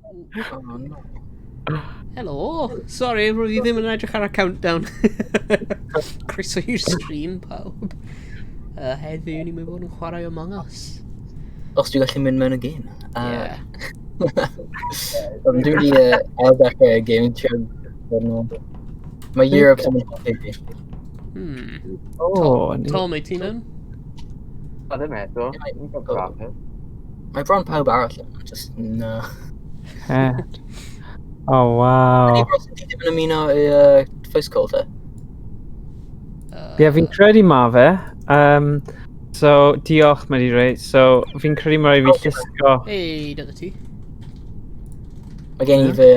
Oh, no. Helo! Sorry, roedd i ddim yn edrych ar y countdown. Croeso i'r stream, pawb. Heddiw ni'n mynd i fod yn chwarae Among Us. Os dwi'n gallu mynd mewn y gêm. Yeah. Ond dwi wedi ail-ddechrau y gêm trio bod yn ôl. Mae Europe yn mynd i fi. Oh, Tom, wyt ti mewn? O, ddim eto. Ni'n cael crap, eh? Mae bron pawb arall yn, just na. Oh, wow. Ydy bron ti ddim yn ymuno i voice call te? Ie, fi'n credu ma fe. So, diolch, mae di rei. So, fi'n credu mae rhaid fi llusgo. Hei, dyna ti. Mae gen i fy,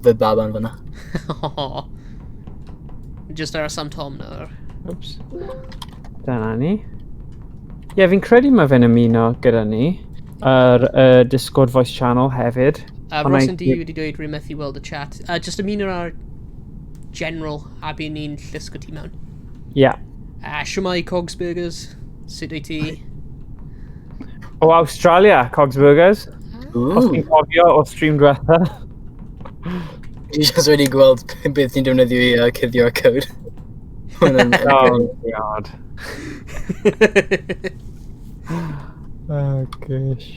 fy baban fyna. Just aros am Tom nawr. Oops. Dyna ni. Ie, yeah, fi'n credu mae fe'n ymuno gyda ni. Yr Discord voice channel hefyd. A Ross and D wedi dweud rwy'n methu weld y chat. Just ymuno ar general a bydd ni'n llusgo ti mewn. Ie. Yeah. Shwmae Cogsburgers, sut wyt ti? O Australia, Cogsburgers. Os ti'n cofio o stream diwetha. Dwi jyst wedi gweld beth ti'n defnyddio i cuddio'r code. Oh, God. Oh, gosh.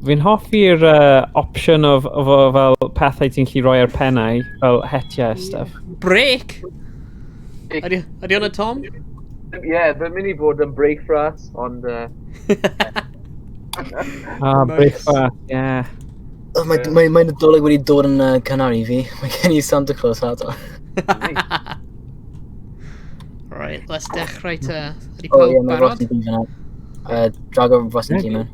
Fi'n hoffi'r opsiwn o fel pethau ti'n gallu rhoi ar pennau, fel hetiau a stuff. Break? Ydy hwnna Tom? Ie, yeah, fe'n mynd i fod yn breakfast, ond... Breakfast, ie. Yeah. Oh, mae Nadolig wedi dod yn cynnar i fi. Mae gen i Santa Claus hat on. Right, let's dechrau te. Ydy pawb barod? Drago Ross and D mewn.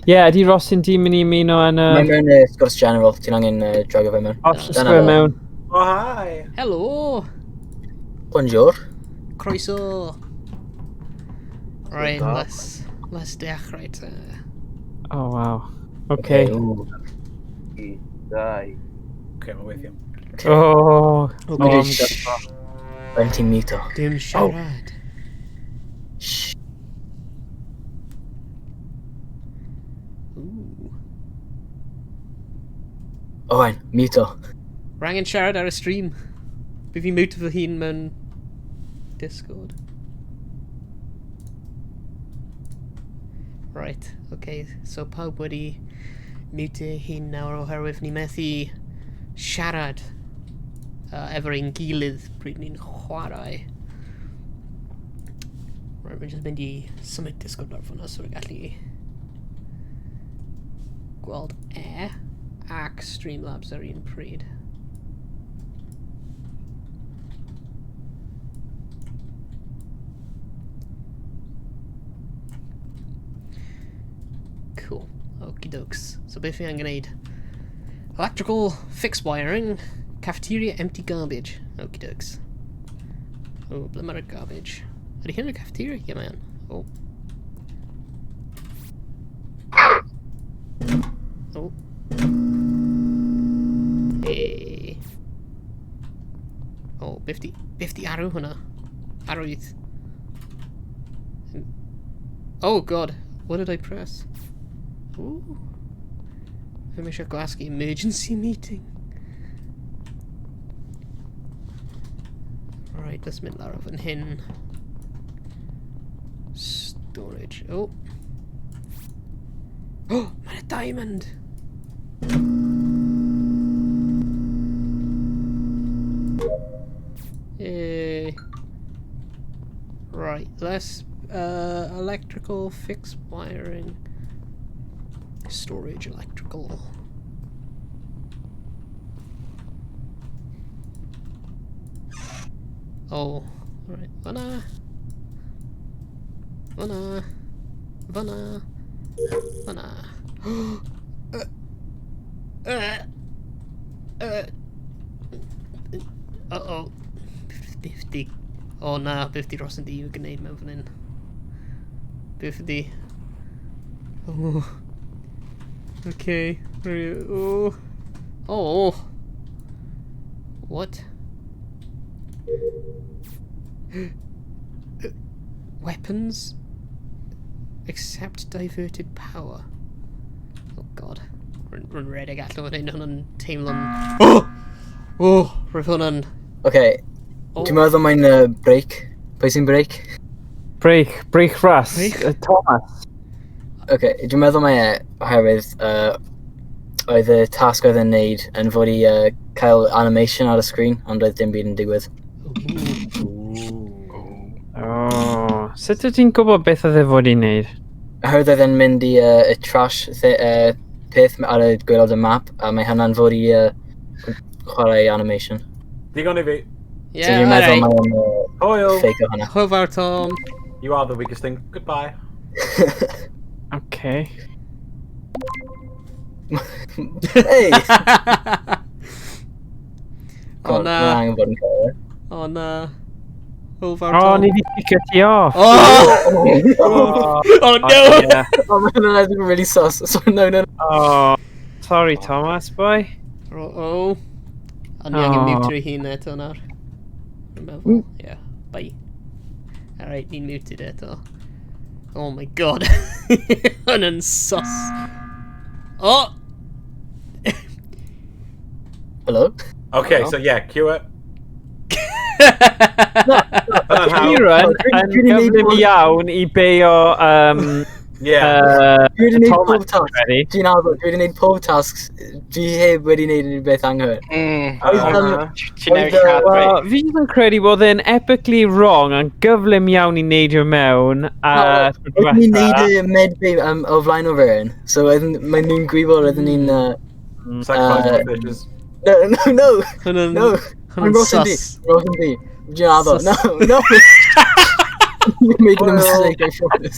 Ie, ydy Ross and D mynd i ymuno yn... Mae mewn sgwrs general, ti'n angen drago fe mewn. O, llusgo fe mewn. Oh, hi! Helo! Bonjour. Croeso! Right, let's dechrau te. Oh, wow. Okay. 2. Okay, mae'n weithio. Oh, okay. Rhaid ti'n mute o. Dim siarad. Shh. Owain, mute o. Rhaid angen siarad ar y stream. Bydd fi'n mute fy hun mewn Discord. Right, okay. So pawb wedi mute ei hun nawr oherwydd ni methu siarad efo ein gilydd pryd ni'n chwarae. Right, rwy'n just mynd i symud Discord lawr fyna so rwy'n gallu gweld e ac Streamlabs ar un pryd. Cool. Okie dokes. So beth fi angen gwneud? Electrical fix wiring, cafeteria empty garbage. Okie dokes. Oh, ble mae'r garbage? Ydy hyn yn y cafeteria? Ie, mae yn. Oh. Oh. Hey. Oh, beth di arw hwnna? Arwydd. Oh god, what did I press? Ooh. Fi eisiau gwasgu emergency meeting. Right, let's mynd lawr o fan hyn. Storage. Oh. Oh, mae'n a diamond! Yay. Right, let's electrical fix wiring. Storage electrical. Oh, right. Fyna. Fyna. Fyna. Fyna. Uh-oh. 50. Oh na, 50 dros yn di i'w gwneud mewn fan hyn. 50. Oh. Okay. Oh. Oh. What? Weapons? Accept diverted power. Oh god. Rwy'n redeg allan fan hyn, hwnna'n teimlo'n... Oh! Oh! Roedd hwnna'n... Oce, Oh. dwi'n meddwl mae'n break. Pwy sy'n break? Break, break ras. Break. Thomas. Oce, dwi'n meddwl mae e oherwydd oedd y tasg oedd e'n neud yn fod i cael animation ar y sgrin, ond oedd dim byd yn digwydd. Ooh. Oh, sut wyt ti'n gwybod beth oedd e fod i wneud? Oherwydd oedd e'n mynd i y trash peth ar y gwaelod y map, a mae hynna'n fod i chwarae animation. Digon i fi. So Yeah, dwi'n meddwl alright. mae'n Hwyl. fake o hynna. Hwyl fawr, Tom. You are the weakest thing. Goodbye. Okay. Hey! O na, Mae'n angen bod yn cywir. o na. Hwyl fawr, Oh, Tom. ni di cicio ti off. Oh! Oh, Oh no! yeah. Oh, mae hwnna'n edrych yn really sus. So, no, no, no. Oh, sorry Thomas, boy. Oh, oh. O'n i angen Oh. mute ei hun eto nawr. Dwi'n meddwl, yeah. Bye. Alright, ni'n muted eto. Oh my god. Hwnna'n sus. Oh! Hello? Okay, Hello? so yeah, cue it. Kieran yn Dwi 'di neud gyflym bod- iawn i beio Yeah. Dwi wedi neud Thomas, pob task. ready. Dwi'n addo, dwi wedi neud pob tasks. Dwi heb wedi neud unrhyw beth anghywir. Ti'n newid lladd Wel, fi. fi jyst yn credu bod e'n epically wrong yn gyflym iawn i neidio mewn a Oedden ni'n neud y med bay o flaen o fewn, so oedden, mae nhw'n gwybod oedden ni'n... Sacrifice the fishes. No, no, no, Hwnna'n... no. Hwnna'n Ross and D. sus. Ross and D. Dwi'n addo, no, no. You're making a mistake, I promise.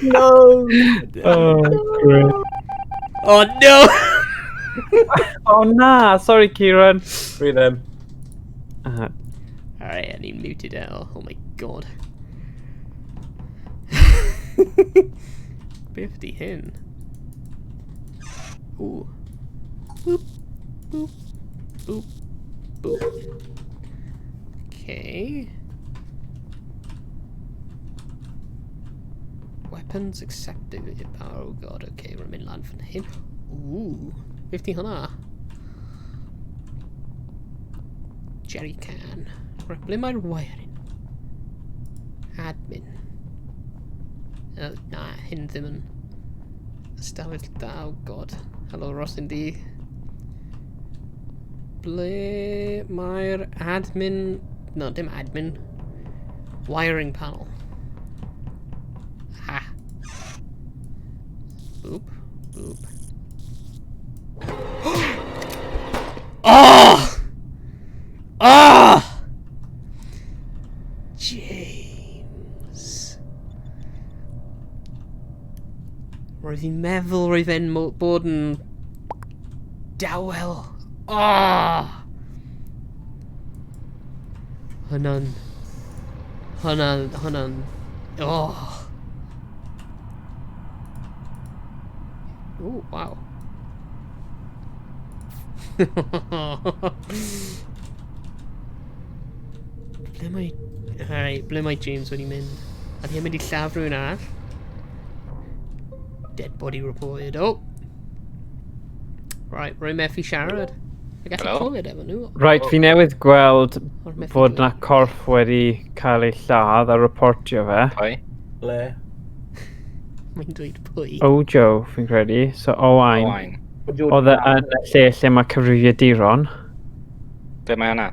No. Oh, great. Oh no! Oh na, sorry Kieran. Free them. Alright, I ni'n muted eto. Oh my god. Beth ydi hyn? Ooh. Boop. Boop. Boop. Boop. Okay. Weapons accepted. Oh god, okay, rwy'n mynd lan fan hyn. Ooh. Beth di hwnna? Jerry can. Right, ble mae'r wiring? Admin. Na, hyn ddim yn ystafell da, oh god. Hello, Ross D. Ble mae'r admin... No, dim admin. Wiring panel. Ha. Boop. Boop. Oh! Oh! James. Roedd hi'n meddwl roedd e'n bod yn dawel. Oh! Hwnna'n... Hwnna'n... Hwnna'n... Oh! Ooh, wow. Ble mae... Alright, ble mae James wedi mynd? Ydy e'n mynd i lladd rhywun arall? Dead body reported. Oh! Right, rwy'n methu siarad. Fi gallu Hello? clywed efo nhw. Right, fi newydd gweld O'r methu fod clywed. na corff wedi cael ei lladd a reportio fe. Pwy? Ble? Mae'n dweud pwy. Ojo, fi'n credu. So Owain. Owain. Oedd e yn y lle lle mae cyfrifiaduron. Ble mae hwnna?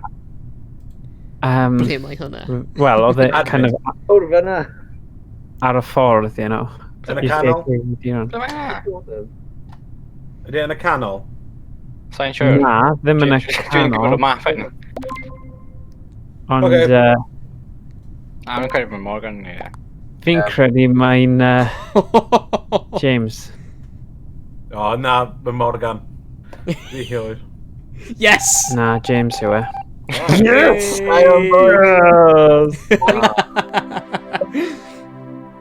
Ble mae hwnna? Wel, oedd e kind of O'r fyna. ar y ffordd, you know. Yn y I lle canol? cyfrifiaduron. Ble mae hwnna? Ydy e yn y canol? Sa'n siŵr. Na, ddim yn y Dwi'n gwybod y canol. map hyn. Ond Ocê. Na, dwi'n credu bod Morgan yn neud e. fi'n credu mae'n James. O, na, mae Morgan. Fi hwyr. Yes! Na, James yw e. Yes! Iron Man. Yes!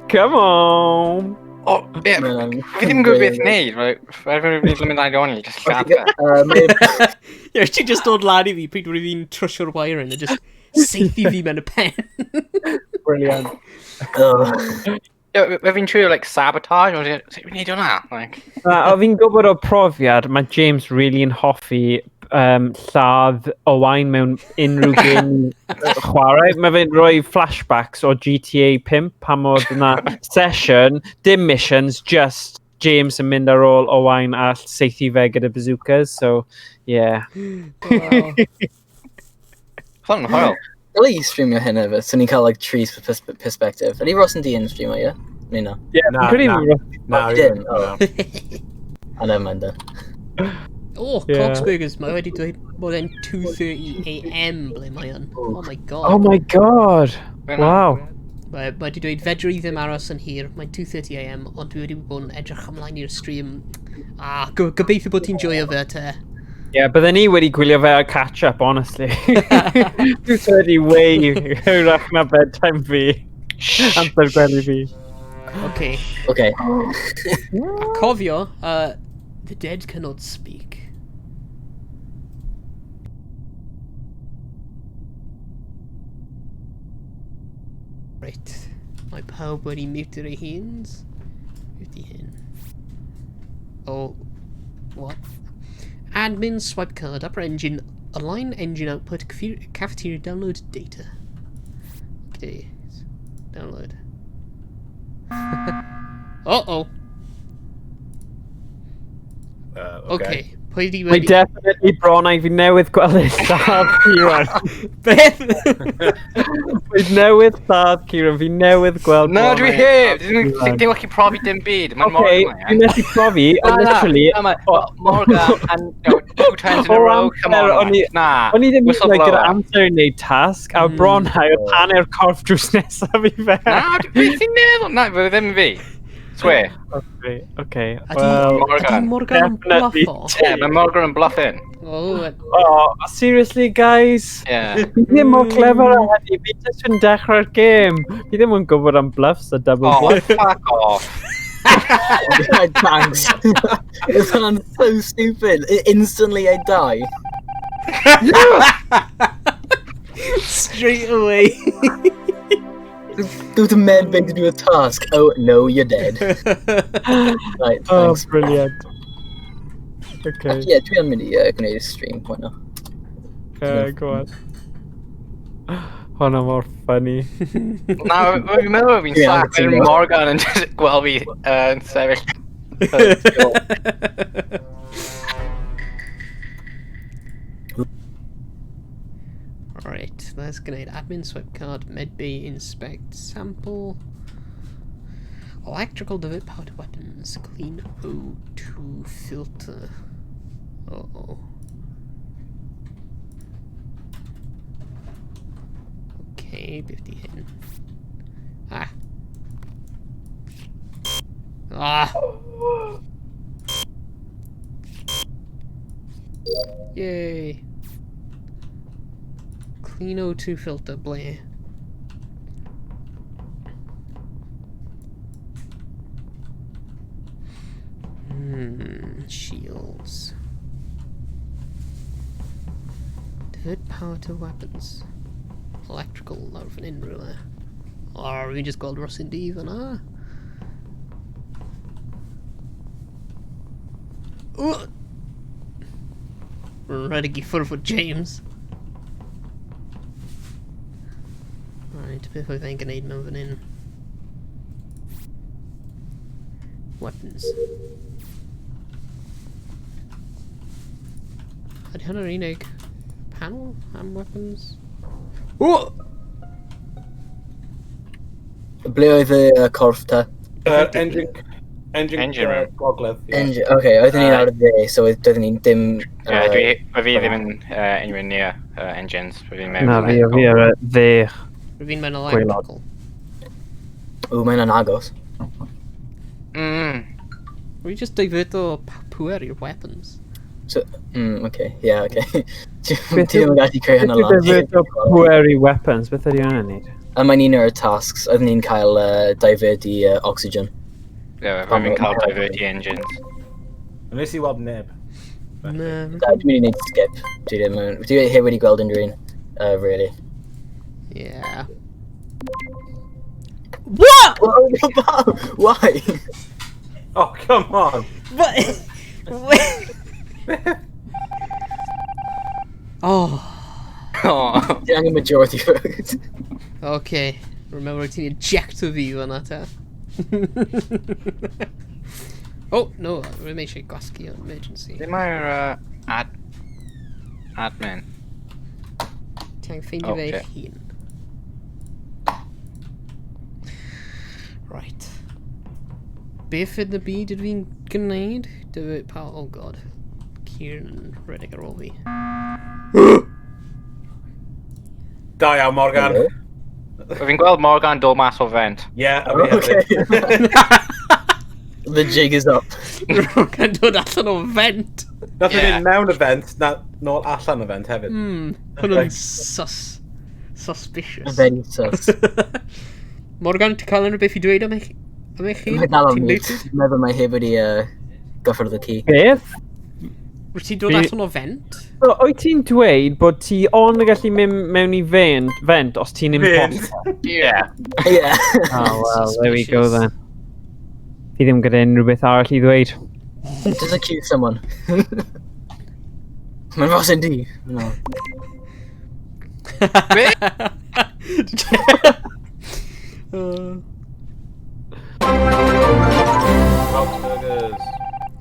Come on! O, ie, Mae'n- fi ddim yn gwybod beth i wneud. Fe fi ddim yn mynd i just lladd fe. Ie, ti just dod lan i fi pryd roedd fi'n trwsio'r wiring a just saethu fi mewn y pen. Brilliant. Oh. Ie, Ie, fi'n trio, like, sabotage, ond sut fi'n neud hwnna? Like, Na, o fi'n gwybod o profiad, mae James really yn hoffi lladd Owain mewn unrhyw gêm chwarae. Mae fe'n rhoi flashbacks o GTA 5 pan oedd yna session, dim missions, just James yn mynd ar ôl Owain a saethu fe gyda bazookas, so yeah. Wow. Hwn yn hwyl. Dyle i streamio hyn efo, so ni'n cael like trees perspective. Ydy Ross yn D yn streamio, ie? Neu na? Yeah, Na, fi'n credu na. Na, Dim, na. Oh, never mind then. Oh, Yeah. Coxburgers, mae wedi dweud bod e'n 2:30 a.m. ble mae yn. Oh my God. Oh my God! Wow. Mae wedi dweud fedru i ddim aros yn hir, mae'n 2:30 a.m. ond dwi wedi bod yn edrych ymlaen i'r stream. Ah, gobeithio bod ti'n joio fe te. Yeah, bydden ni wedi gwylio fe ar catch-up, honestly. 2:30 way hwyrach na bedtime fi. Amser gwely fi. Okay. Okay. A cofio, the dead cannot speak. Right. Mae pawb wedi mute ei huns. Mute hyn. Oh, what? Admin swipe card, upper engine, align engine output, cafeteria download data. Okay, download. Uh-oh. Okay. Okay. Pwy di Mae wedi... definitely bron i fi newydd gweld ei lladd Kieran. Beth? Fi newydd lladd Kieran, fi newydd gweld Na, bron dwi i heb! lladd Dim Kieran. gallu profi dim byd. Mae'n Okay, Morgan, fi'n methu profi, ond literally... Na, mae Morgan and no, two times in a O'r row, come on. amser, o'n i- Na. O'n i ddim hyd yn oed gyda Whistleblower. amser i wneud tasg, a bron i oedd hanner corff drws nesaf i fe. Na, beth ti'n meddwl? Na, fe ddim fi. Swear. Okay, Ydy well... ydy Morgan. Morgan yn Definitely. bluffo? Yeah, mae Morgan yn bluffing. Oh, Oh, seriously, guys? Yeah. Fi ddim mor clever a hynny, fi jyst yn dechrau'r gêm. Fi ddim yn gwybod am bluffs a double Oh, bluff. fuck off. Thanks. This sounds so stupid. Instantly I die. Straight away. Go to medbay to do a task. Oh no, you're dead. Right, Oh, thanks. brilliant. Okay, Yeah, dwi yn mynd i gwneud stream, why not? go on. Hwnna mor funny. Na, fi'n meddwl fi'n Ie, saff yn cytuno. Morgan yn just gweld fi yn sefyll. Right, let's gwneud admin swipe card, medbay inspect sample, electrical divert power to weapons, clean O2 filter. Uh-oh. Okay, 50 hyn. Ah. Ah! Yay! Clean O2 filter, ble. Shields. Divert power to weapons. Electrical, lawr fan hyn rhywle. O, fi just gweld Ross D fan'na. Ugh! Rhedeg i ffwrdd o James. Right, beth oedd e'n gwneud mewn fan hyn? Weapons. Ydy hwnna'r unig panel am weapons? O! Ble oedd y corff ta? Engine, Engine room. Gogledd. Yeah. Engine, okay, oedden ni'n ar y dde, so oedden ni'n dim... Yeah, dwi, mae fi ddim yn anywhere near engines. Fi mewn. Na, fi ar y dde. Rwy'n mewn Gwaelod. electrical. Ww, mae'n agos. We just divert o pwer i'r weapons. So, okay, yeah, okay. Ti Beth ddim yn gallu creu hynna Beth yw lan. divert o pwer i weapons? Beth ydy hwnna'n neud? A mae'n un o'r tasks, oedden ni'n cael divert i oxygen. Yeah, fi'n cael divert i engines. Nes i weld neb. Na. Dwi'n mynd i wneud skip. Dwi ddim yn... Dwi heb wedi gweld unrhyw un, really. Yeah. What? Why? Oh, come on. What? Oh, Oh. Ti angen majority vote. okay. Remember ti'n ejecto fi fan'na ta. Oh, no, rwy'n eisiau gwasgu on emergency. Lle mae'r admin? Ti angen ffeindio fe Ocê. eich hun. Right. Beth yn y byd ydw i'n gwneud? Dyfa pa... Oh god. Kieran yn rhedeg ar ôl fi. Da iawn, Morgan. Fi'n gweld Morgan dod mas o vent. Yeah, a fi Okay. hefyd. The jig is up. Morgan dod allan o vent! Nath yeah. Yeah. fynd mewn y vent, na, nôl allan y vent hefyd. Hwnnw'n sus. Suspicious. Very sus. Morgan, ti'n cael unrhyw beth i dweud am eich hun? Mae dal on Ti'n mute. muted? Dwi'n meddwl mae heb wedi gyffwrdd y key. Beth? Wyt ti'n dod allan o vent? So, wyt ti'n dweud bod ti ond yn gallu mynd mewn i vent os ti'n Vent. imposter? Yeah. Yeah. Oh, well, there we go Suspicious. then. Fi ddim gyda unrhyw beth arall i ddweud. Just accuse someone. Mae'n Ross yn di. No. Be? Bob's Burgers.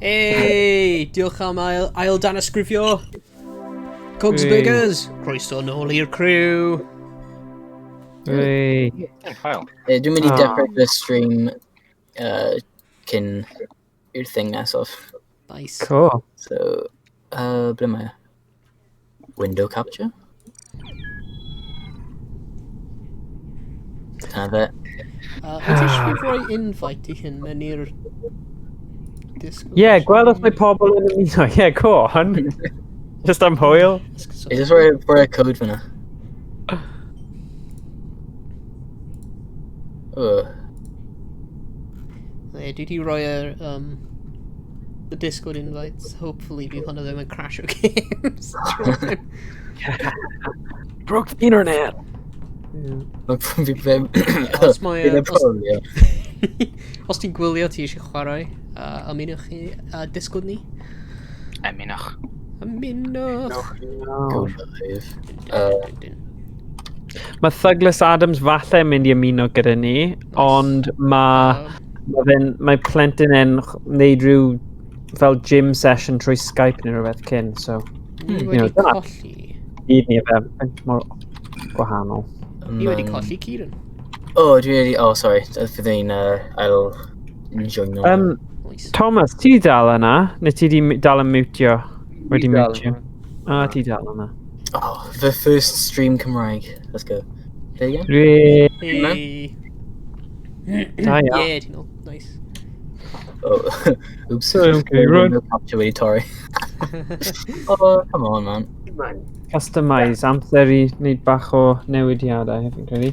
Hey, diolch am ail danysgrifio. Cogs Hey. Burgers, croeso nôl i'r crew. Hey. Hwyl. Dwi'n mynd i Ah. dechrau fy stream cyn i'r thing nesaf. Nice. Cool. So, ble mae e? Window capture? Dyna fe. Wyt ti eisiau fi roi invite i hyn mewn i'r Discord? Yeah, gweld os mae pobl yn ymuno. Yeah, go on. Just am hwyl. Is this rhoi y code fyna? Oh, Ie, dwi wedi rhoi yr, the Discord invites. Hopefully bydd hwnna ddim yn crash o games. Broke the internet. Fi ddim... Os mae, Fi ddim probably, ie. Os ti'n gwylio ti eisiau chwarae, ymunwch chi Discord ni. Ymunwch. Ymunwch! Go live. Dun, dun, dun. Mae Douglas Adams falle yn mynd i ymuno gyda ni, ond mae mae plentyn e'n wneud rhyw fel gym session trwy Skype neu rhywbeth cyn, so Ni You wedi know, dyna- colli. gyd ni fe mor gwahanol. Ni wedi colli Kieran. Oh, dwi wedi... Oh, sorry. Fydd ni'n ail join. Nice. Thomas, ti di dal yna? Neu ti di dal yn mutio? Wedi Dal mutio? yna. Ah, ti dal yna. Oh, the first stream Cymraeg. Let's go. Play again? Re... Hey. Da iawn. Yeah, ti'n ôl. Nice. Oh, oops. Okay, run. No capture wedi torri. Oh, come on, man. Customise, amser i wneud bach o newidiadau, fi'n credu.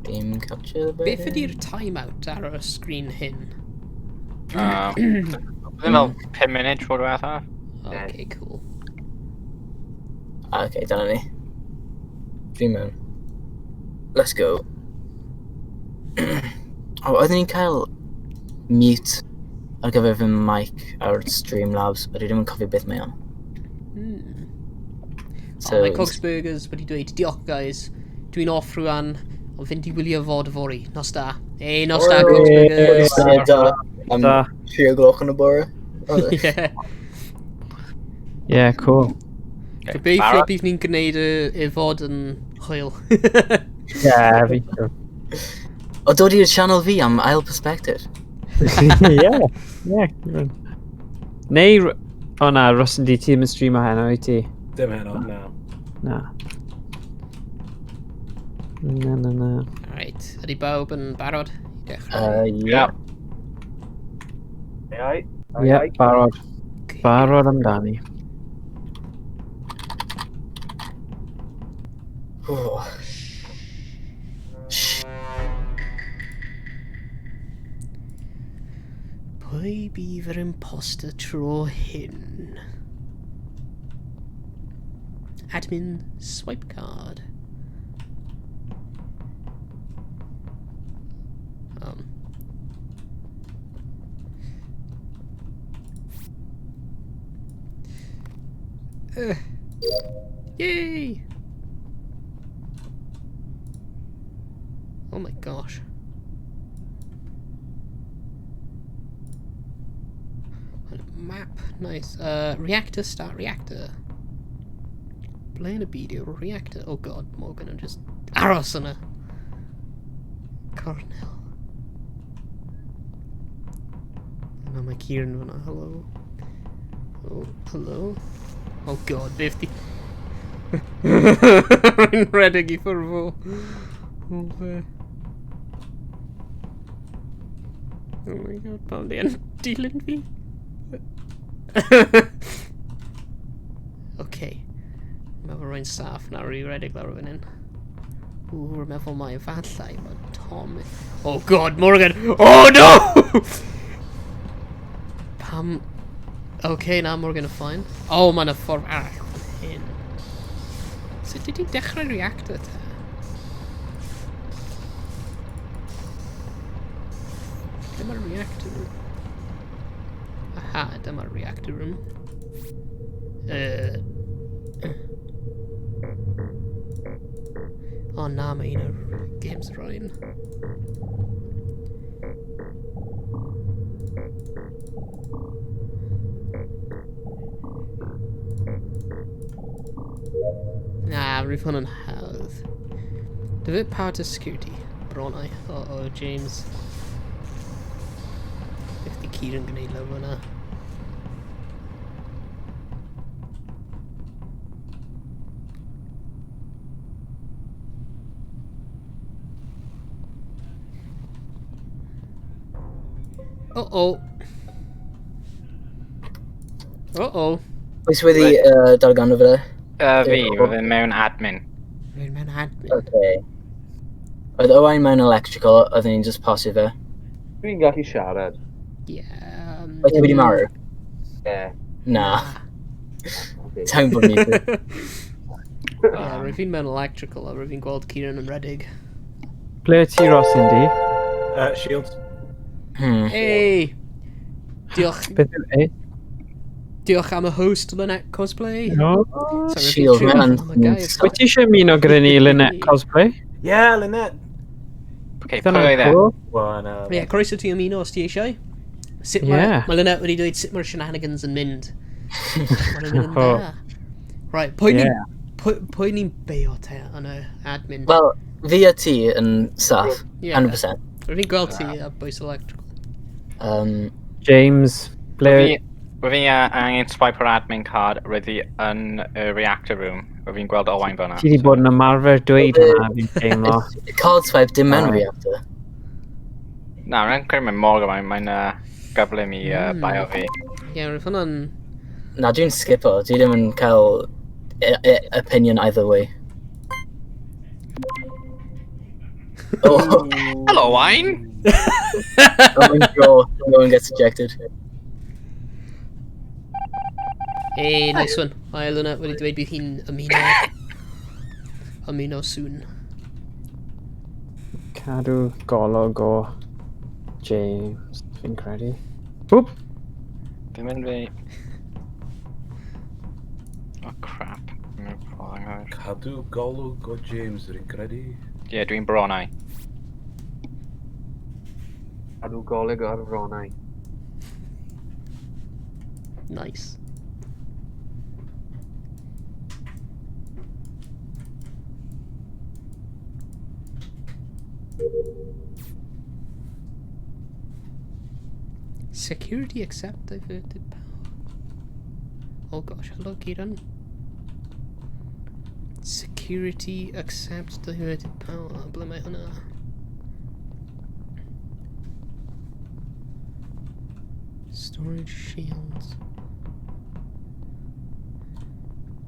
Game capture. Beth ydy'r timeout ar y sgrin hyn? Ddim fel 5 munud tro diwetha. Okay, cool. Ah, okay, dyna ni. Dwi'n mewn. Let's go. Oh, oeddwn ni'n cael mute ar gyfer fy mic ar Streamlabs, but dwi ddim yn cofio beth mae o'n. So, oh, mae Cogs Burgers wedi dweud, diolch guys, dwi'n off rwan, ond fynd i wylio fod fory. Nos da. Ei, nos da, Cogs Burgers. Syniad da. Am Da. 3 o gloch yn y bore. Oh, Yeah. Yeah, cool. Gobeithio Barod? bydd ni'n gwneud y fod yn hwyl. Yeah, fi. O, dod i'r channel fi am ail perspective. Yeah. Neu... O na, Ross yn di, ti ddim yn streamo heno, wyt ti? Dim heno, na. Na. Na, na, na. Alright, ydy bawb yn barod i dechrau? Yeah. Ai, Yeah, barod. Okay. Barod amdani. Oh. Shh. Pwy bydd yr imposter tro hyn? Admin swipe card. Yay! Oh my gosh. And a map, nice. Reactor, start reactor. Blaen y byd yw'r reactor. Oh god, Morgan, I'm just aros yna. Cornel. Yna mae Kieran fyna, hello. Oh, hello. Oh god, beth di... Rwy'n rhedeg i ffwrdd o. Oh, fe. Oh my god, pam di yn dilyn fi? Okay. Mae fy rwy'n saff nawr i redeg lawr fan hyn. Ww, rwy'n meddwl mai efallai mae Tom... Oh god, Morgan! Oh no! Pam... Okay, na, Morgan yn fine. Oh, mae'n y ffordd arall fan hyn. Sut ydy dechrau reactor te? Dyma'r reactor room. Aha, dyma'r reactor room. O na, mae un o'r games rhain. Na, rwyf hwn yn hawdd. Divert power to security. Bronau. Oh, James. Beth di Kieran gwneud lawr fyna? Uh-oh. Uh-oh. Pwy sydd wedi darganfod fe? Fi, roedd mewn admin. Rwy'n mewn admin. Okay. Oedd Owain mewn electrical, oedden ni'n just pasio fe. Dwi'n gallu siarad. Yeah. Oedd ti wedi marw? Ie. Na. Okay. Time bod ni. Yeah, rwy'n fi'n mewn electrical a rwy'n fi'n gweld Kieran yn redig. Ble ti, Ross, Indy? Shields. Hey! Diolch, Beth yw e? diolch am y host, Lynette Cosplay. No. Sorry, Shield, fi'n trio man. am y gair. Wyt ti eisiau ymuno gyda ni, Lynette Cosplay? Yeah, Lynette. Okay, pwy Dyna'n oedd e? cool. Well, no. Ie, yeah, croeso ti ymuno os ti eisiau. Sut mae Yeah. mae Lynette wedi dweud sut mae'r shenanigans yn mynd. Mae'n mynd yn Oh. dda. Right, pwy ni'n Yeah. pwy ni'n beio te yn y admin? Wel, fi a ti yn saff, Yeah. 100%. Rwy'n fi'n gweld ti a bwys electrical. James, ble... Roedd fi angen swipe o'r admin card, roedd fi yn y reactor room. Roedd fi'n gweld Owain fyna. Ti wedi bod yn ymarfer dweud hwnna, fi'n teimlo. Card swipe dim mewn reactor. Na, rwy'n credu mae'n Morgan, mae'n gyflym i bio fi. Ie, yeah, roedd hwnna'n... Na, dwi'n skipo. Dwi ddim yn cael opinion either way. Oh, Hello, Owain! oh my god, no one gets ejected. Hey, nice one. Mae Lynette wedi dweud bydd hi'n ymuno... ymuno soon. Cadw golwg o James, fi'n credu. Whoop! Dwi'n mynd fi... Oh, crap. Dwi'n mynd ffordd anghywir. Cadw golwg o James, rwy'n credu. Ie, dwi'n bronau. Cadw golwg ar fronau. Nice. Security accept diverted power. Oh gosh, hello Kieran. Security accept diverted power. Ble mae hwnna? Storage shields.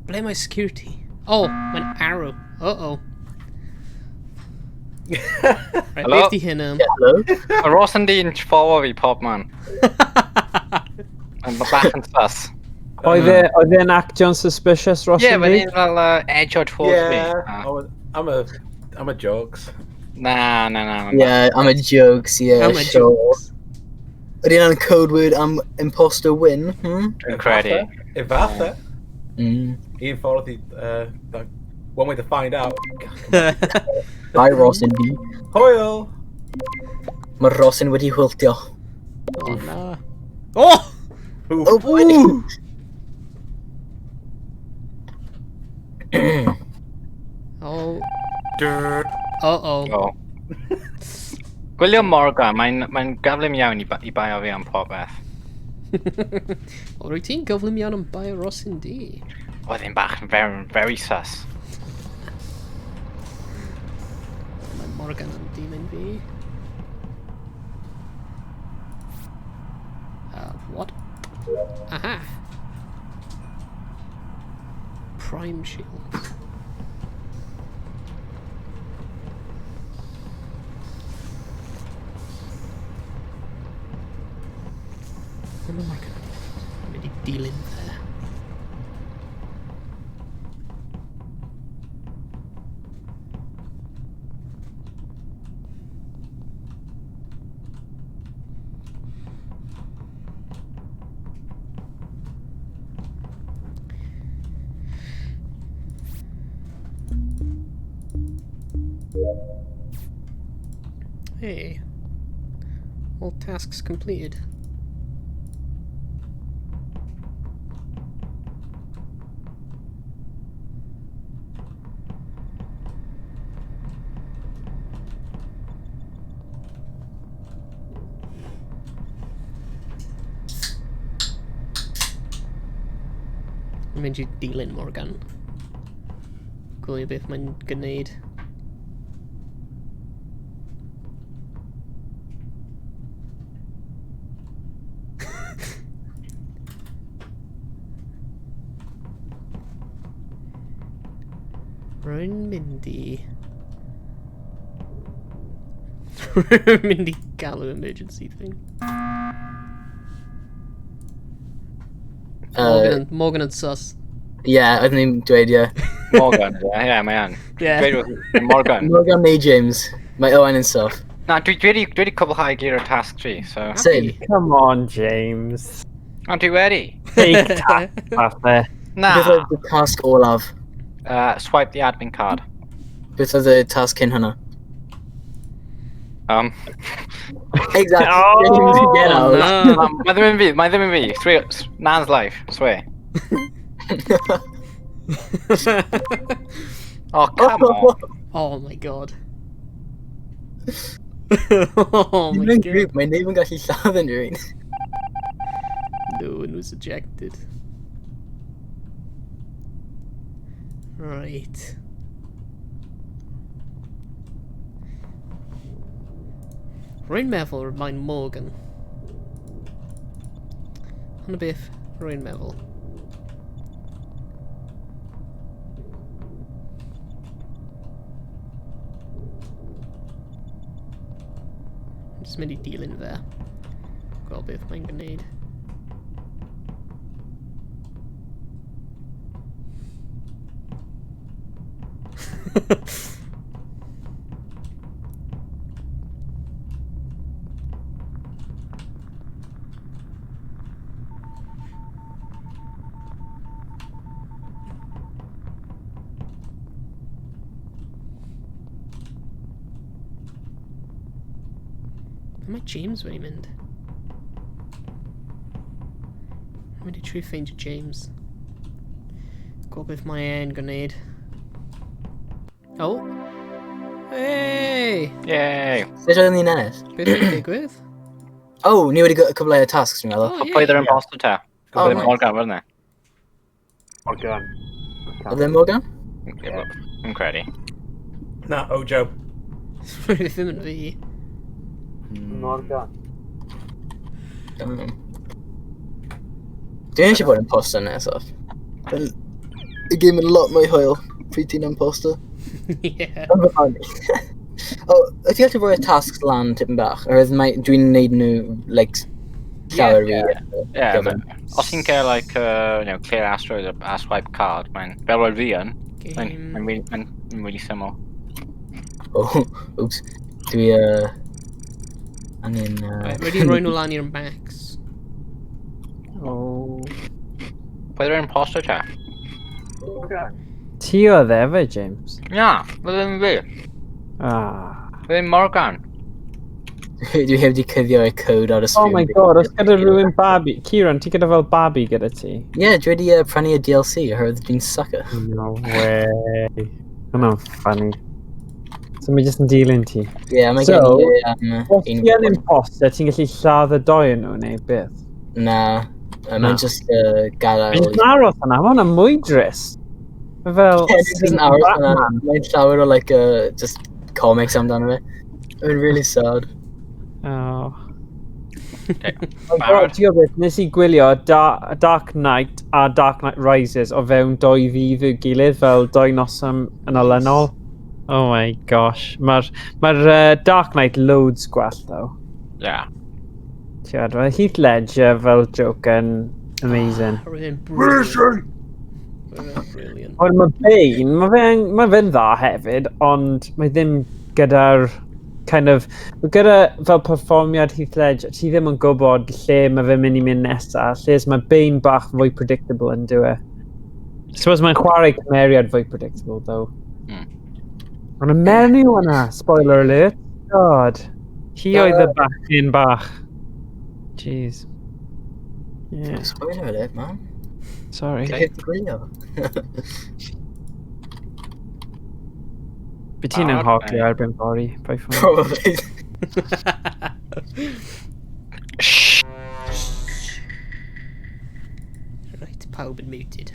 Ble mae security? Oh, mae'n arrow. Uh-oh. Right, Hello? beth di hyn am? Yeah, hello? Mae Ross yn di'n follow fi pob man. Mae'n bach yn sus. Oedd e'n actio'n suspicious, Ross Ie, mae'n Indy? un fel edge o towards me. Yeah, Ah. I'm a jokes. Na, na, na. Yeah, I'm a jokes, yeah, I'm a sure. jokes. Ydy hwnna'n code word am imposter win, hmm? Dwi'n credu. Efatha. Un ffordd i... one way to find out. Bye, Rosin B. Hwyl! Mae Rosin wedi hwyltio. Oh, na. Oh! Oof. Oh, boy! Oh. Uh-oh. Oh. Gwylio Morgan, mae'n mae gyflym iawn i, i baio fi am popeth. Wel, rwyt ti'n gyflym iawn am baio Rosin D. Oedd hi'n bach yn very, very sus. Mae Morgan yn dilyn fi. What? Aha! Prime shield. Mae Morgan yn mynd i dilyn fe. Hey. All tasks completed. Yn mynd i dilyn Morgan. Gwylio beth mae'n gwneud. Rwy'n mynd i... Rwy'n mynd i galw emergency thing. Morgan and sus. Yeah, oeddwn i'n dweud, ie. Morgan, ie, yeah, mae yn. Yeah. Dweud wrth Morgan. Morgan neu James. Mae Owain yn soft. Na, dwi wedi cwblhau gyd o'r task 3, so... Same. Come on, James. Ond dwi wedi. Take task, falle. Na. Beth oedd y tasg olaf? Swipe the admin card. Beth oedd y tasg cyn hwnna? Exactly. Oh, James, get out. na. Mae ddim yn fi, mae ddim yn fi. Swear, Nan's life, swear. Oh, come on. Oh my god. Oh my Mae'n god. grŵp, mae neb yn gallu lladd unrhyw un. No one was ejected. Right. Rwy'n meddwl mae'n Morgan. Hwna beth rwy'n meddwl. I'm just mynd i dilyn fe. Gweld beth mae'n gwneud. Mae James wedi mynd? Mae'n mynd i trio ffeindio James. Gweld beth mae e'n gwneud. Oh! Hey! Yay! Sut oedden ni'n ennill? Beth yw'n digwydd? Oh, ni wedi cwblhau y tasks, dwi'n meddwl. Oh, Pwy oedd yr imposter te? Oh, Oedd e nice. Morgan, wasn't it? Morgan. Oedd e Morgan? Yn credu. Na, Ojo. Ddim yn fi. Morgan. Dwi'n eisiau bod yn imposter nesaf. Y game yn lot mwy hwyl pryd ti'n imposter. Yeah. O, wyt ti'n gallu rhoi y tasks lan tipyn bach? Oherwydd mae, dwi'n neud nhw, like, llawer fi. Yeah, Gyfan. Os ti'n cael, like, you know, clear asteroid a swipe card, mae'n, fel roedd fi yn, mae'n Game. really, mae'n really syml. Oh, oops. Dwi, angen... Right, wedi rhoi nhw lan i'r max. Oh. Pwy oedd yr imposter te? Ti oedd e fe, James? Na, roedd yn fi. Ah. Roedd yn Morgan. Dwi heb di cuddio y code ar y Oh sgrin. my god, os gyda rhywun babi... Kieran, ti gyda fel babi gyda ti? Yeah, dwi wedi prynu y DLC oherwydd dwi'n sucker. No way. Hwna'n funny. So mae jyst yn dilyn ti. Yeah, mae So, gen i Os ti yn imposter, ti'n gallu lladd y doi yn nhw neu beth? Na, Na. mae'n just gadael. Mae'n jyst yn aros yna, mae hwnna'n mwy drist. Mae fel... Yeah, it's just an aros yna. Batman. Mae'n llawer o like, just comics amdano fe. Mae'n really sad. Oh. Okay. Oh god, ti'n gwybod beth, nes i gwylio Dark Knight a Dark Knight Rises o fewn doi ddydd i'w gilydd, fel doi noson yn olynol. Oh my gosh. Mae'r Dark Knight loads gwell, though. Yeah. Ti'n gwybod, mae Heath Ledger fel Joker yn amazing. Roedd e'n brilliant. Roedd e'n brilliant. Ond mae Bane, mae fe'n dda hefyd, ond mae ddim gyda'r kind of, gyda fel perfformiad Heath Ledger, ti ddim yn gwybod lle mae fe'n mynd i mynd nesaf, lle mae Bane bach fwy predictable yn dyw e. Suppose mae'n chwarae cymeriad fwy predictable, though. Ond y menyw yna, spoiler alert, god. Hi oedd y bachgen bach. Jeez. Yeah, Spoiler alert, man. sorry. Dwi heb di gwylio. By ti'n Barod, anghofio neu? erbyn fory, by phone. Probably. Shh. Right, pawb yn muted.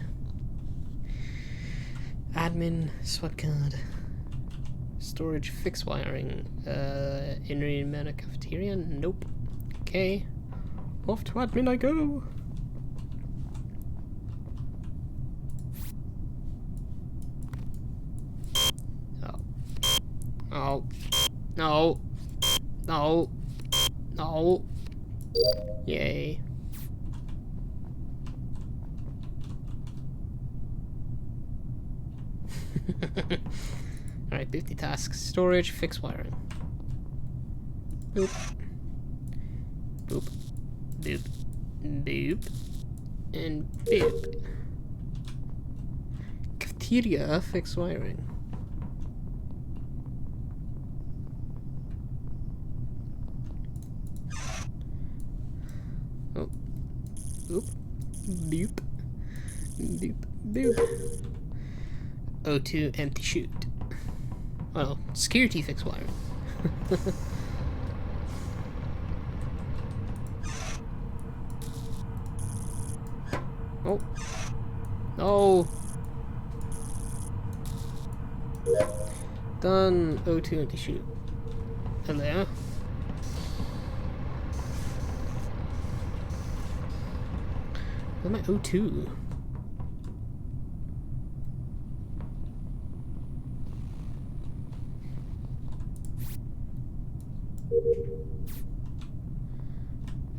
Admin, swap card. Storage, fix wiring. Unrhyw un mewn y cafeteria? Nope. Okay. Off to admin I go. Oh. Oh. No. No. No. Yay. Alright, 50 tasks. Storage, fix wiring. Boop. Boop. Boop. Boop. And boop. Cafeteria, fix wiring. Oh. Boop. Boop. Boop. Boop. O2 empty chute. Well, security fix wiring. Oh. No. Done. O2 empty chute. Hello. Where's my O2?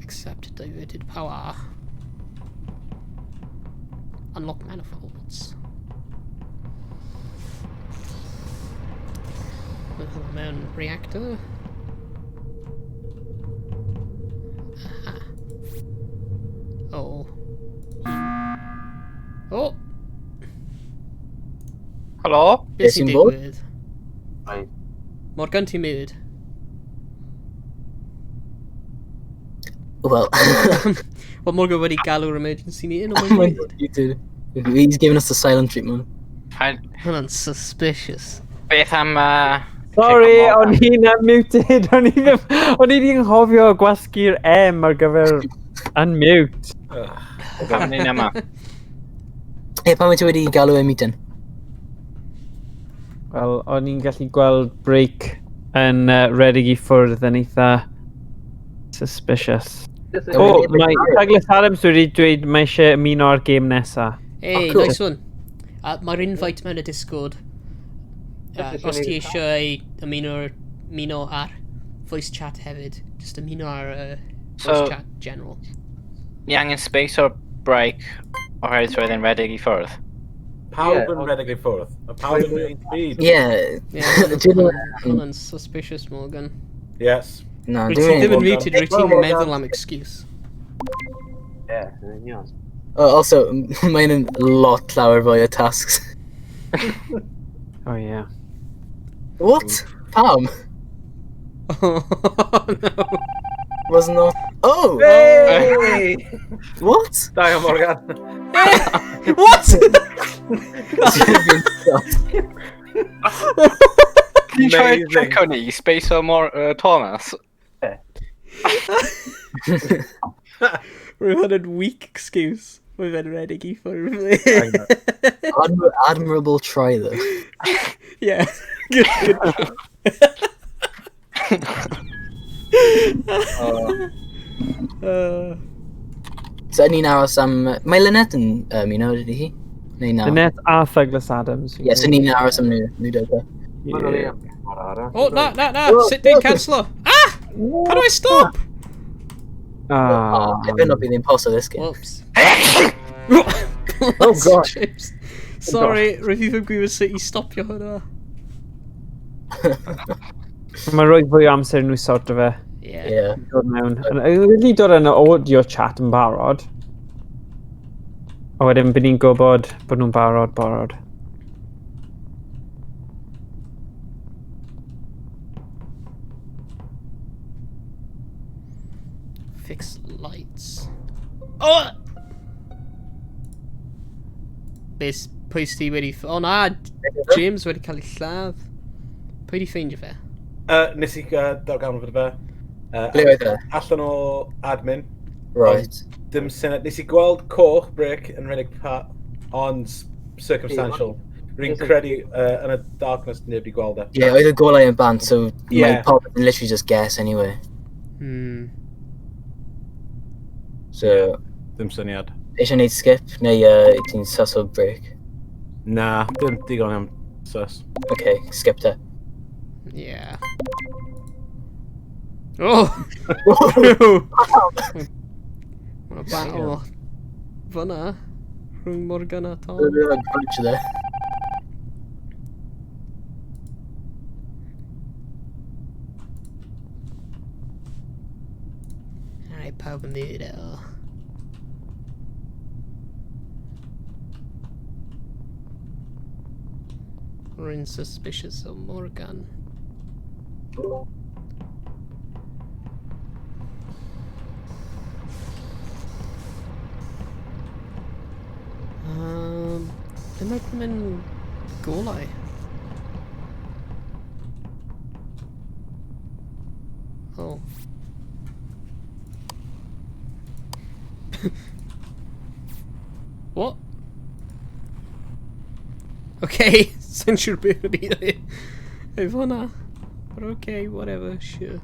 Accept diverted power. Unlock manifolds. Mewn reactor. Aha. Oh. Oh! Helo? Beth sy'n sy'n bod? digwydd? Ai. Morgan, ti'n muted. Well, Wel, Morgan wedi galw'r emergency meeting, ond oh my mae'n God, you did. He's giving us the silent treatment. Paid- Hwnna'n suspicious. Beth am... Sorry, Jacob o'n Morgan? i'n unmuted. O'n i ddim... O'n i ddim anghofio gwasgu'r M ar gyfer unmute. Pam ni'n yma? Hey, pan wyt ti wedi galw e meeting? Wel, o'n i'n gallu gweld break yn redeg i ffwrdd yn eitha suspicious. Oh, O, mae Douglas Adams wedi dweud mae eisiau ymuno ar gêm nesa. Hey, Oh, cool. nice one. Mae'r invite mewn y Discord. Os ti eisiau ymuno ar voice chat hefyd, just ymuno ar voice So- chat general. Ni angen space o'r break oherwydd roedd e'n redeg i ffwrdd. Pawb Ie, yn ond- redeg i ffwrdd. Mae pawb yn mynd byd. Yeah. Yeah, Dwi'n hwnna'n suspicious, Morgan. Yes. Na, Rwyt ti dwi'n ddim yn Morgan. muted, rwyt ti'n Morgan. meddwl am excuse. Ie, yn union. Oh, also, mae'n yn lot llawer fwy o tasks. Oh, yeah. What? Pam? Oh, no. Was not... Oh! Hey! What? Da iawn, Morgan. What? Can you try a Amazing. trick on i, Space o Mor Thomas? Rwy'n hwn yn weak excuse. Mae fe'n redig i ffwrdd. Admirable try, though. Yeah. Good, good. So, ni'n aros am... Mae Lynette yn ymuno, ydy hi? Neu na? Lynette a Douglas Adams. Ie, so ni'n aros am nhw. Nhw dod. Yeah. Oh, na, na, na. Sit down, cancelo. Ah! How do I stop? Ah. Oh, I better not be the imposter this game. Whoops. Oh, God. James. Sorry, rwyf i ddim gwybod sut i stopio hwnna. Mae'n rhoi fwy o amser i nhw sort o fe. Yeah. Yeah. Dod mewn. Wedi dod yn y audio chat yn barod. A wedyn byd ni'n gwybod bod nhw'n barod, barod. Fix lights. Oh! Beth, pwy sy wedi... O na, James wedi cael ei lladd. Pwy di ffeindio fe? Nes i darganfod fe. Ble oedd e? Allan o admin. Right. Dim syniad. Nes i gweld coch brick yn rhedeg pa, ond circumstantial. Rwy'n credu yn y darkness neb i gweld e. Yeah, oedd y golau yn bant, so Yeah. mae pawb yn literally just guess anyway. So, Dim syniad. eisiau neud skip, neu ti'n sus o break? Na, dim digon am sus. Okay, skip te. Yeah. Oh! Mae'n battle fyna rhwng Morgan a Tom. Bunch there. Alright, pawb yn dweud e. Rwy'n suspicious o Morgan. Ble mae'r mynd golau? Oh. What? Okay, since you're byd efo hwnna. But okay, whatever, sure.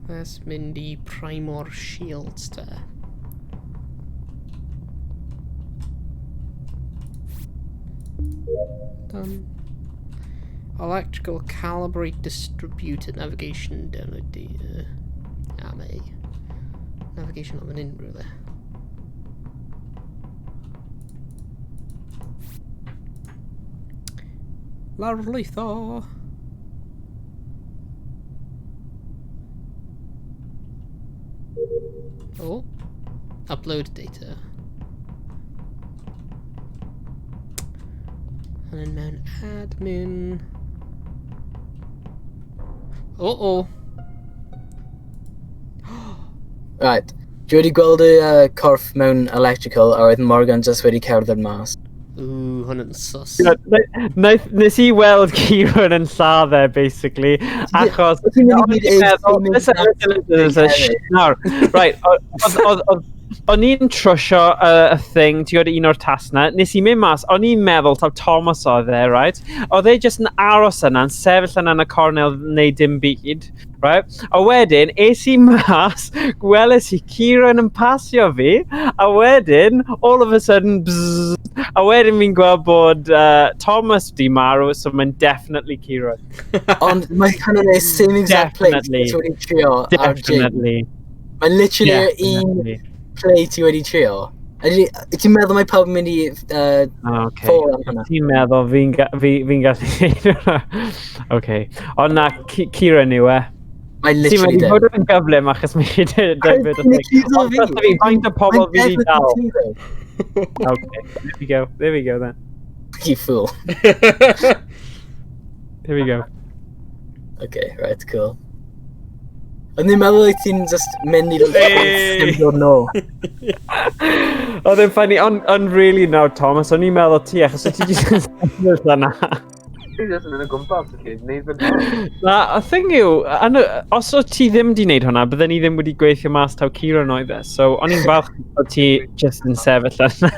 Let's mynd i Primor Shields te. Done. Electrical calibrate distributed navigation download data. Am ei. Navigation am yn unrhyw le. Lawrlwytho! Oh. Upload data. And then mewn admin. Oh oh. Right. Dwi wedi gweld y corff mewn electrical a oedd Morgan just wedi cerdded mas. Ooh, hwn yn sus. Nes i weld Kieran yn lladd e, basically, achos... Wyt ti'n mynd i O'n i'n meddwl- Listen, listen, listen, listen, shh, Nawr, right, o'n i'n trwsio y thing, ti'n gwybod un o'r tasg na, nes i mynd mas, o'n i'n meddwl taw Thomas oedd e, right? Oedd e jyst yn aros yna, yn sefyll yna yn y cornel neu dim byd, right? A wedyn, es i mas, gweles i Kieran yn pasio fi, a wedyn, all of a sudden, bzzz, a wedyn fi'n gweld bod Thomas di marw, so mae'n definitely Kieran. Ond mae kind of the same exact place Definitely. ti wedi trio ar Jake. Definitely. Mae'n literally yr un Definitely. play ti wedi trio. Ti'n meddwl mae pawb yn mynd i Okay. ffôl am hwnna? Ti'n meddwl fi'n gallu neud hwnna? Okay. Ond na, Kieran yw e. Mae Ti'n literally mynd i dim. fod yn gyflym achos mae eisiau dweud Mae'n accuso Ond fi. trust fi, faint o pobl fi Mae'n wedi dal. definitely ti, Okay, there we go, there we go then. though. You fool. There we go. Okay, right, cool. O'n i'n meddwl wyt ti'n just mynd i Hey! dim dod nôl. Oedd e'n funny, ond on really nawr, Thomas, o'n i'n meddwl ti, achos o ti jyst yn sefyll yna. Ti jyst yn mynd o gwmpas, okay, neud fy Na, y thing yw, os o ti ddim wedi wneud hwnna, bydden ni ddim wedi gweithio mas taw Kieran oedd e, so o'n i'n falch bod ti just yn sefyll yna.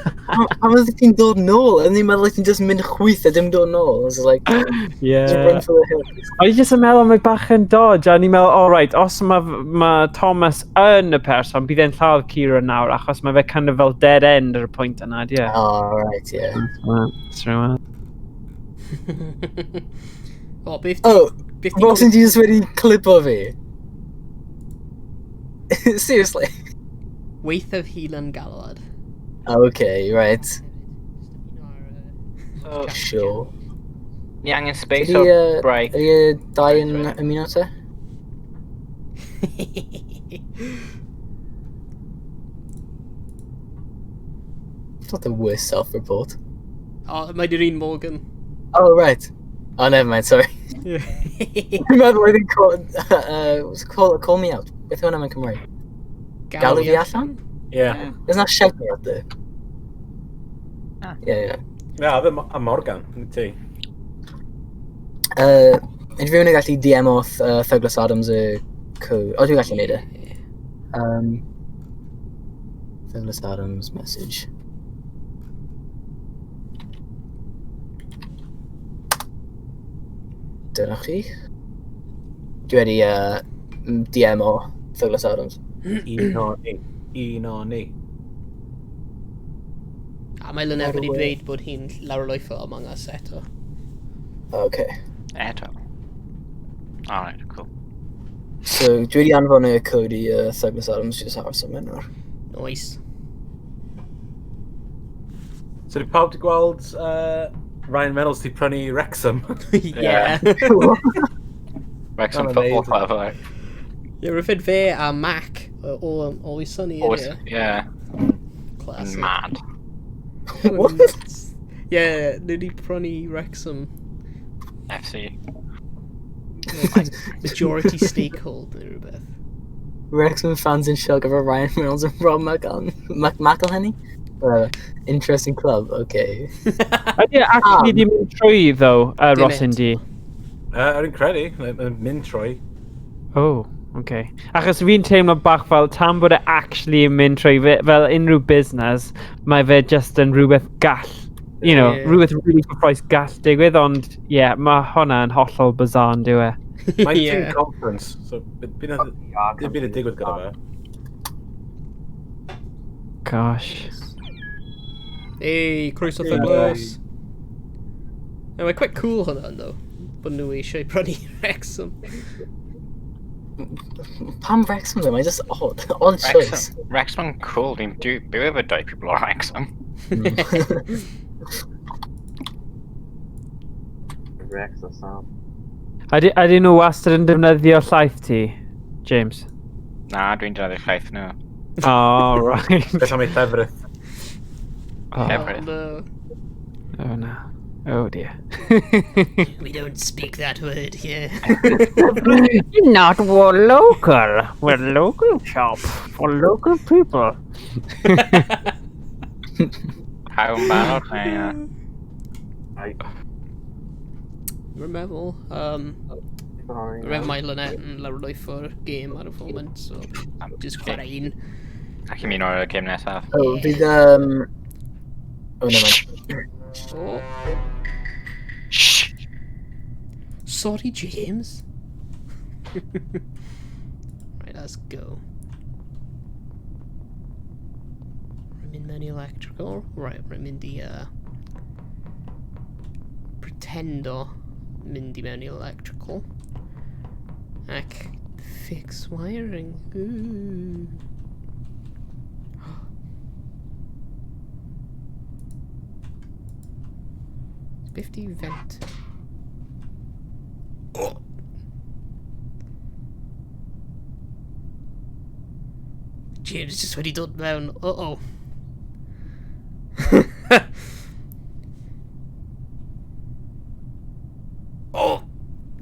Pam oedd ti'n dod nôl? O'n i'n meddwl wyt ti'n just mynd chwith a dim dod nôl. I was like, just Yeah. run for the hills. O'n i jyst yn meddwl mae bach yn dodge, a o'n i'n meddwl, all right, os mae ma Thomas yn y person, bydd e'n lladd Kieran nawr, achos mae fe kind of fel dead end ar y pwynt yna, di e? Oh, right, yeah. That's right. O, beth... Oh, Beth ti... Ross yn ti just wedi clipo fi? Seriously? Weithaf Helan Galwad. Okay, right. So, Sure. ni angen space Ydy, o break. Ydy y dau yn ymuno te? It's not the worst self-report. O, mae di'r un Morgan. Oh, right. Oh, never mind, sorry. Dwi'n meddwl oedd yn call, what's it call, call me out. Beth yw hwnna mewn Cymraeg? Galw fi allan? Yeah. There's not shout me out there. Ah. Yeah, yeah. Na, ddim a Morgan, nid ti. Ydy rhywun yn gallu DM off Douglas Adams y code? O, dwi'n gallu neud e. Douglas Adams message. Dyna chi. Dwi wedi DM o Douglas Adams. Un o ni. Un o ni. A mae Lynette wedi dweud bod hi'n lawrlwytho Among Us eto. Okay. Eto. Alright, cool. So, dwi wedi anfon y code i Douglas Adams jyst aros am hyn nawr. Nice. So, di pawb di gweld Ryan Reynolds di prynu Wrexham? Yeah. Wrexham Not Football amazing. Club, like. Yeah, rwy'n fe a Mac o Always Sunny, Always, ydy e? yeah. Classic. Mad. What? Yeah, nhw wedi prynu Wrexham. FC. Majority stakeholder neu rhywbeth. Wrexham fans in shock over Ryan Reynolds and Rob McElhenney? Interesting club, okay. Ydy e actually di mynd trwy, though, Dim Ross eto. Indy? O'n i'n credu, mae'n mynd trwy. Oh, okay. Achos fi'n teimlo bach fel tan bod e actually yn mynd trwy fe, fel unrhyw busnes, mae fe just yn rhywbeth gall, you know, Ie. rhywbeth really surprise gall digwydd, ond ie, yeah, mae hwnna yn hollol bizarre yn dyw e. Mae'n Yeah. team conference, so bydd dim byd yn digwydd gyda fe. Gosh. Ei, croeso Ie. Douglas. Yeah, mae'n quite cool hwnna, though. Bod nhw eisiau prynu Wrexham. Pam Wrexham though? Mae'n just odd. Odd choice. Wrexham. Wrexham yn cool. Dwi'n byw efo dau people o Wrexham. Rex o Sam. Ydy nhw wastad yn defnyddio llaeth ti, James? Na, dwi'n defnyddio llaeth nhw. Oh, right. Beth am ei llefrith? Oh, Llefrith. No. oh no. Oh dear. We don't speak that word here. Not we're local. We're local shop for local people. Pawb yn barod neu... Rwy'n meddwl, Sorry. rwy'n meddwl mae Lynette yn lawrlwytho'r game ar y foment, so just chwarae un. Ac i mi o'r gêm nesaf. Oh, fydd... Oh, never mind. Oh. Shh! Sorry, James. Right, let's go. Rwy'n mynd mewn i electrical. Right, rwy'n mynd i, pretendo mynd i mewn i electrical. Ac fix wiring. Ooh. 50 vent. James just wedi dod mewn. Uh-oh. Oh!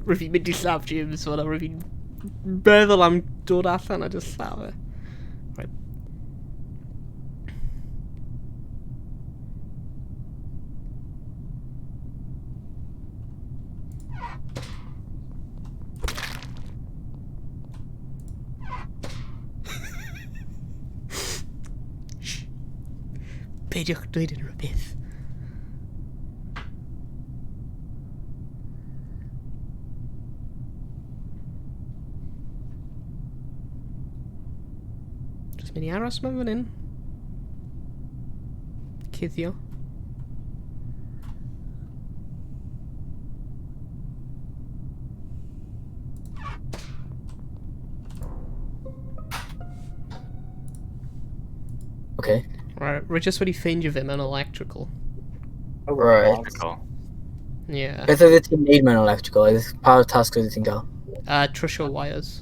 Rwyf fi'n mynd i lladd James fan'na. Rwyf fi'n meddwl am dod allan a just lladd e. Right. Shh. Peidiwch dweud unrhyw beth. Just mynd i aros mewn fan hyn. Cuddio. Okay. Right, rwy just wedi ffeindio fe mewn electrical. Oh, Right. God. Cool. Yeah. Beth oedd ti'n neud mewn electrical? Oedd pa tasg oedd ti'n gael? Trwsio wires.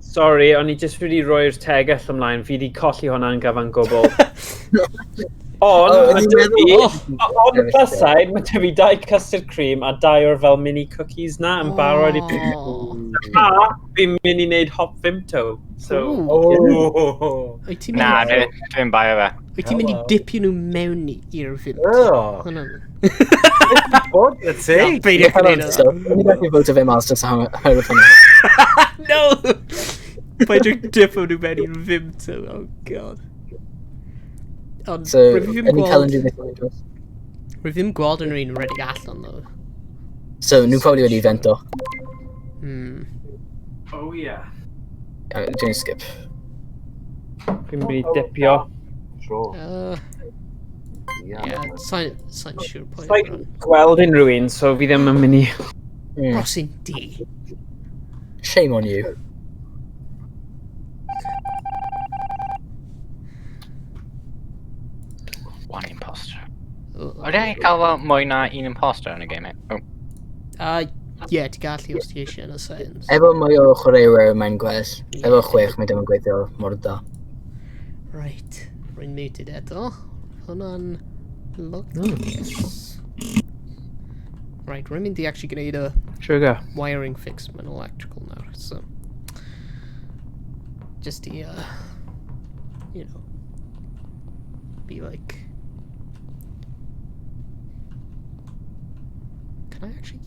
Sorry, o'n i jyst wedi rhoi'r tegell ymlaen. Fi wedi colli hwnna'n gyfan gwbl. Ond, Oh, ma' o'n i'n 'da meddwl- fi- on the plus side, mae 'da fi dau custard cream a dau o'r fel mini cookies na yn barod i... Oh. A fi'n mynd i wneud hot Vimto. So, Ooh. Oh. Wyt ti'n Na, mynd, dwi'n bio fe. wyt ti'n mynd i Hello. dipio nhw mewn i'r Vimto? Oh. Hwnna'n... Bod y ti? Peidiwch gwneud So, hwnna. ni'n gallu vote fe mas just am oherwydd hwnna. No! Peidiwch dipio nhw mewn i'r Vimto, oh god. Ond, So, rwyf fi ddim any gweld... calendar beth yn dod? Rwyf ddim gweld unrhyw un rhedeg allan, though. So, nhw probably wedi fento. Oh yeah. Dwi'n skip. Fi'n mynd i dipio. Sure. Yeah, sa'n sa siŵr pwy. Sa'n gweld unrhyw un, so fi ddim yn mynd i... Rosyn D. Shame on you. One imposter. Oh. Oedden ni'n cael fel mwy na un imposter yn y game? Oh. Yeah, ti gallu os ti eisiau yn y settings. Efo mwy o chwaraewyr mae'n gwell. Efo chwech mae ddim yn gweithio mor dda. Right, rwy'n muted eto. Hwnna'n lwcus. Right, rwy'n mynd i actually gwneud y Sugar. wiring fix mewn electrical nawr, so... Just i, you know, be like... Can I actually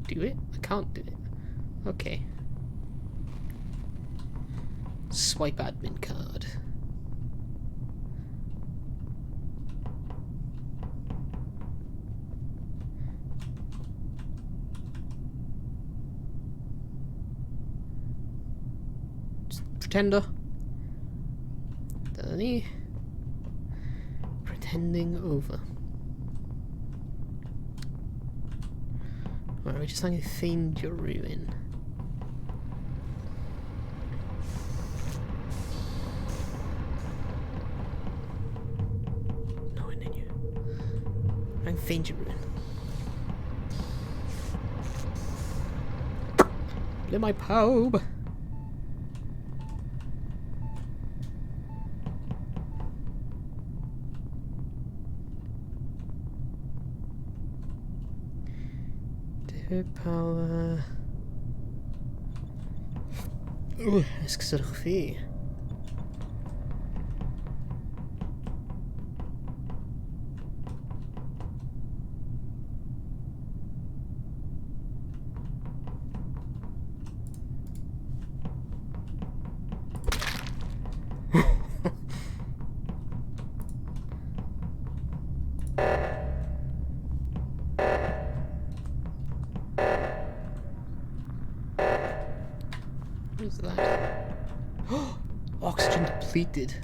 do it? I can't do it. Okay. Swipe admin card. Just pretender. Dyna ni. Pretending over. Right, we just angen ffeindio rhywun. No one in you. Angen ffeindio rhywun. Ble mae pawb? David Power. Ooh, esgusodwch fi. What is that? Oxygen depleted.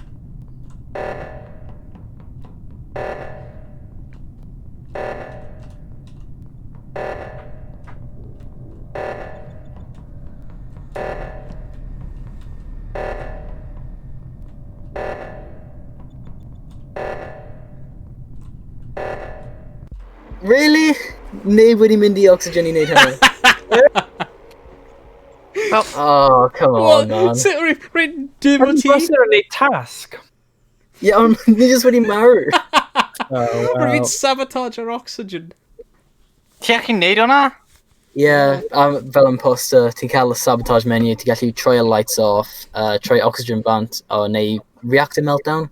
Really? Neb wedi mynd i oxygen i wneud hynny. Oh, come on, man. Sut rwy'n dim o Yn ti? brysur yn neud tasg. Ie, ond ni jyst wedi marw. Oh, Rwy'n sabotage yr oxygen. Ti allu neud hwnna? Ie, yeah, fel imposter, ti'n cael y sabotage menu, ti'n gallu troi y lights off, troi oxygen bant, o, neu reactor meltdown.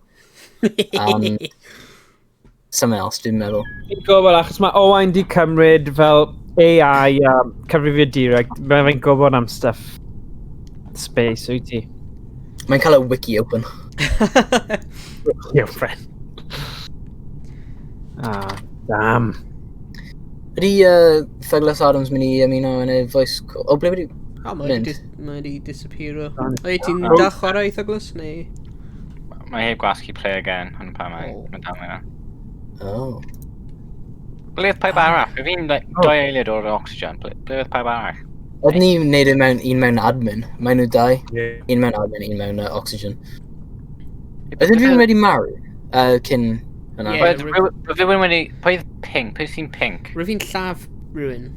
Something else, dwi'n meddwl. Fi'n gwybod, achos mae Owain di cymryd fel AI a cyfrifiadureg, mae fe'n gwybod am stuff space, wyt ti? Mae'n cael y wiki open. Your friend. Ah, damn. Ydy Douglas Adams mynd i ymuno yn y voice call? O, ble wedi... O, mae Mynd. wedi disappearo. Ond- Oye, ti'n Oh. dal chwarae, Douglas, neu? Mae heb gwasgu play again, yn pa mae. Oh. Mae'n dal yna. Oh. Ble oedd pawb arall? Fe fi'n like, Oh. dau eiliad o'r oxygen. Ble oedd pawb arall? Oedden ni'n neud e mewn, un mewn admin. Mae nhw dau. Ie. Un mewn admin, un mewn oxygen. Ydyn nhw'n wedi marw? Cyn hynna? Ie. Oedd rhywun wedi... Pwy oedd pink? Pwy sy'n pink? Rwy'n fi'n lladd rhywun.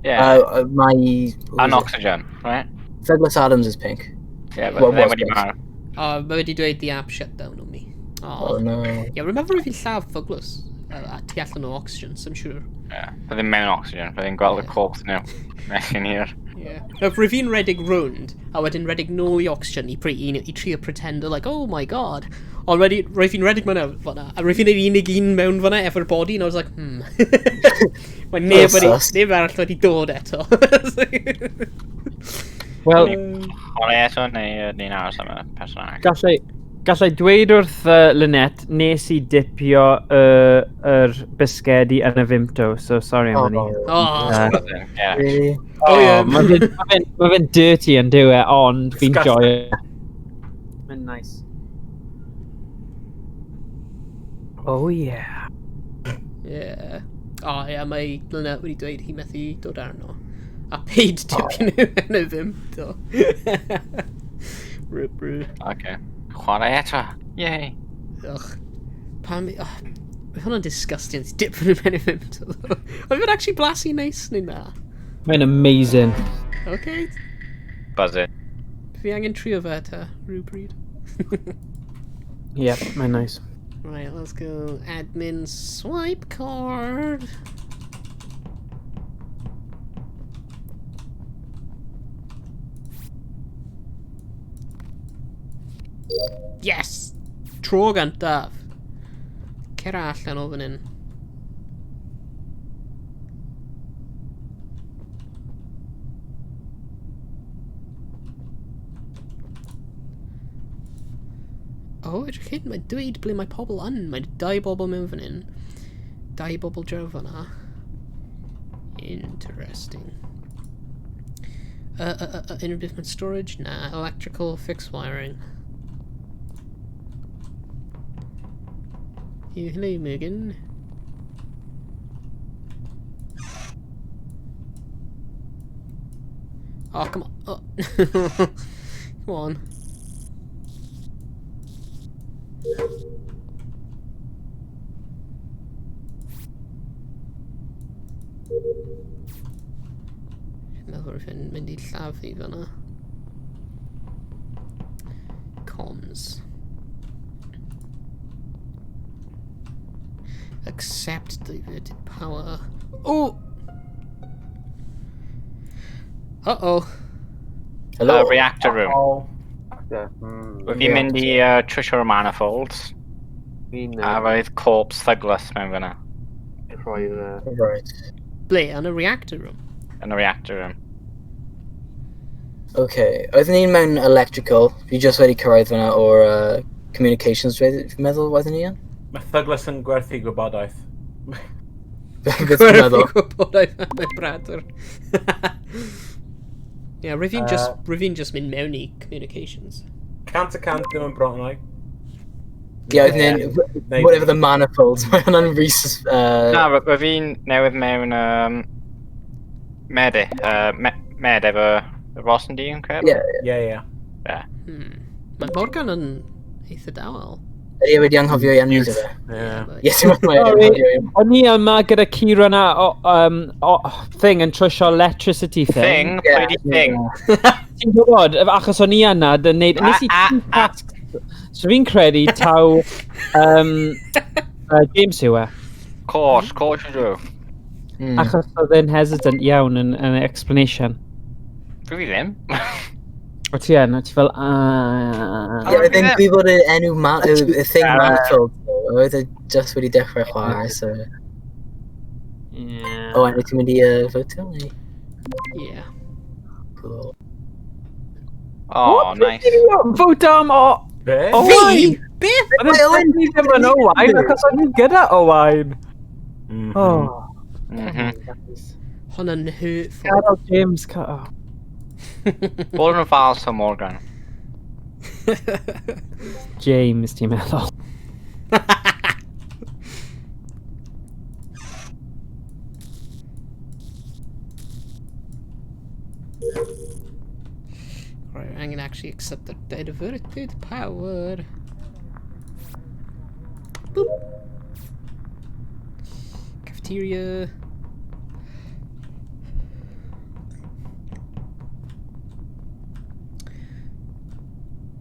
Yeah. Mae... And oxygen, right? Douglas Adams is pink. Yeah, but Well, they was wedi pink. marw. O, mae wedi dweud the app shut down on me. Oh O. no. Yeah, remember rwy'n fi'n lladd Douglas? A tu allan o oxygen, so I'm sure. Yeah. Bydd ddim mewn oxygen, bydd ddim gweld y corpse nhw. Felly'n hir. Yeah. No, rwy'n fi'n redig rownd, a wedyn redig nôl i oxygen i trio pretendo, like, oh my god. Ond wedi, rwy'n fi'n redig mewn fan'na, a rwy'n fi'n yr unig un mewn fan'na efo'r body, and I was like, Mae neb wedi, sus. neb arall wedi dod eto. Wel, Chwarae eto neu ni'n aros am y person arall? gallai dweud wrth Lynette, nes i dipio yr bisgedi yn y Vimto, so sorry am hynny. Oh, Yeah. Really? Oh, ie. Mae fe'n ma fe dirty yn dyw e, ond fi'n Disgusting. joio. Mae'n nice. Oh yeah. Yeah. O, oh, ie, mae Lynette wedi dweud hi methu dod arno. A paid dipio nhw yn y ddim, do. Rip, rip. Okay. Chwarae eto. Yay. Ugh. Pam... Oh, mae hwnna'n disgusting, ti dipio nhw mewn i ddim, do. Oedd fe'n actually blasu neis neu na? Mae'n amazing. Okay, Buzz it. fi angen trio fe ta, rhywbryd. Yeah, mae'n nice. Right, let's go. Admin swipe card. Yes! Tro gyntaf. Cer allan o fan hyn. O, edrych hyn, mae'n dweud ble mae pobl yn. Mae dau bobl mewn fan hyn. Dau bobl draw fan'na. Interesting. Unrhyw beth mewn storage? Na, electrical, fix wiring. You, hello, Megan. Oh, come on. Oh. Come on. Dwi'n meddwl rwy'n mynd i lladd fi fan'na. Comms. Accept diverted power. Oh! Uh-oh. Hello? Reactor room. Oh. Yeah. Wyf fi'n mynd i trwysio'r manifolds, Fi'n a roedd corpse Douglas mewn fyna, rhoi'r... Right. Ble, yn y reactor room. yn y reactor room. Okay. Oedden ni'n mewn electrical. Fi just wedi cyrraedd fyna o'r communications, dwi'n meddwl, oedden ni yn? Mae Douglas yn gwerthu gwybodaeth. Beth ti'n meddwl? Gwybodaeth am y bradwr. Ie, rwyf fi'n just, rwyf fi'n just mynd mewn i communications. 100% ddim yn Brotnau. Ie, oedden ni'n... Neu- Whatever the manifolds, mae hwnna'n rhys... Na, rwy fi'n newydd mewn med, med efo Ross and D yn credu? Ie, Ie, ie. Mae Morgan yn eitha dawel. Ydy e wedi anghofio i unmute fe? Ie. Ie, ti'n meddwl mae wedi anghofio i O'n i yma gyda Kieran a o, thing yn trwsio electricity thing. Thing? Ie. Pwy di thing? Ti'n gwybod, achos o'n i yna, dyn neud, nes i two tasks. So fi'n credu taw James yw e. Course, course you do. Achos oedd e'n hesitant iawn yn y explanation. Dwi ddim. O ti yn, o ti fel, Ie, oedd e'n gwybod y enw, y thing manifold. Oedd e just wedi dechrau chwarae, so... Yeah. Oh, and ti'n mynd i fotio, neu? Yeah. Cool. Oh, nice. Vote am o... Be? Owain! Fi? Beth? Oedd e'n ddim yn Owain, achos o'n i'n gyda Owain. Oh. Hwnna'n hurtful. Gadael James... Oh. Bod yn ofalus o Morgan. James, ti'n meddwl? Right, I'm gonna actually accept the diverted power. Boop. Cafeteria.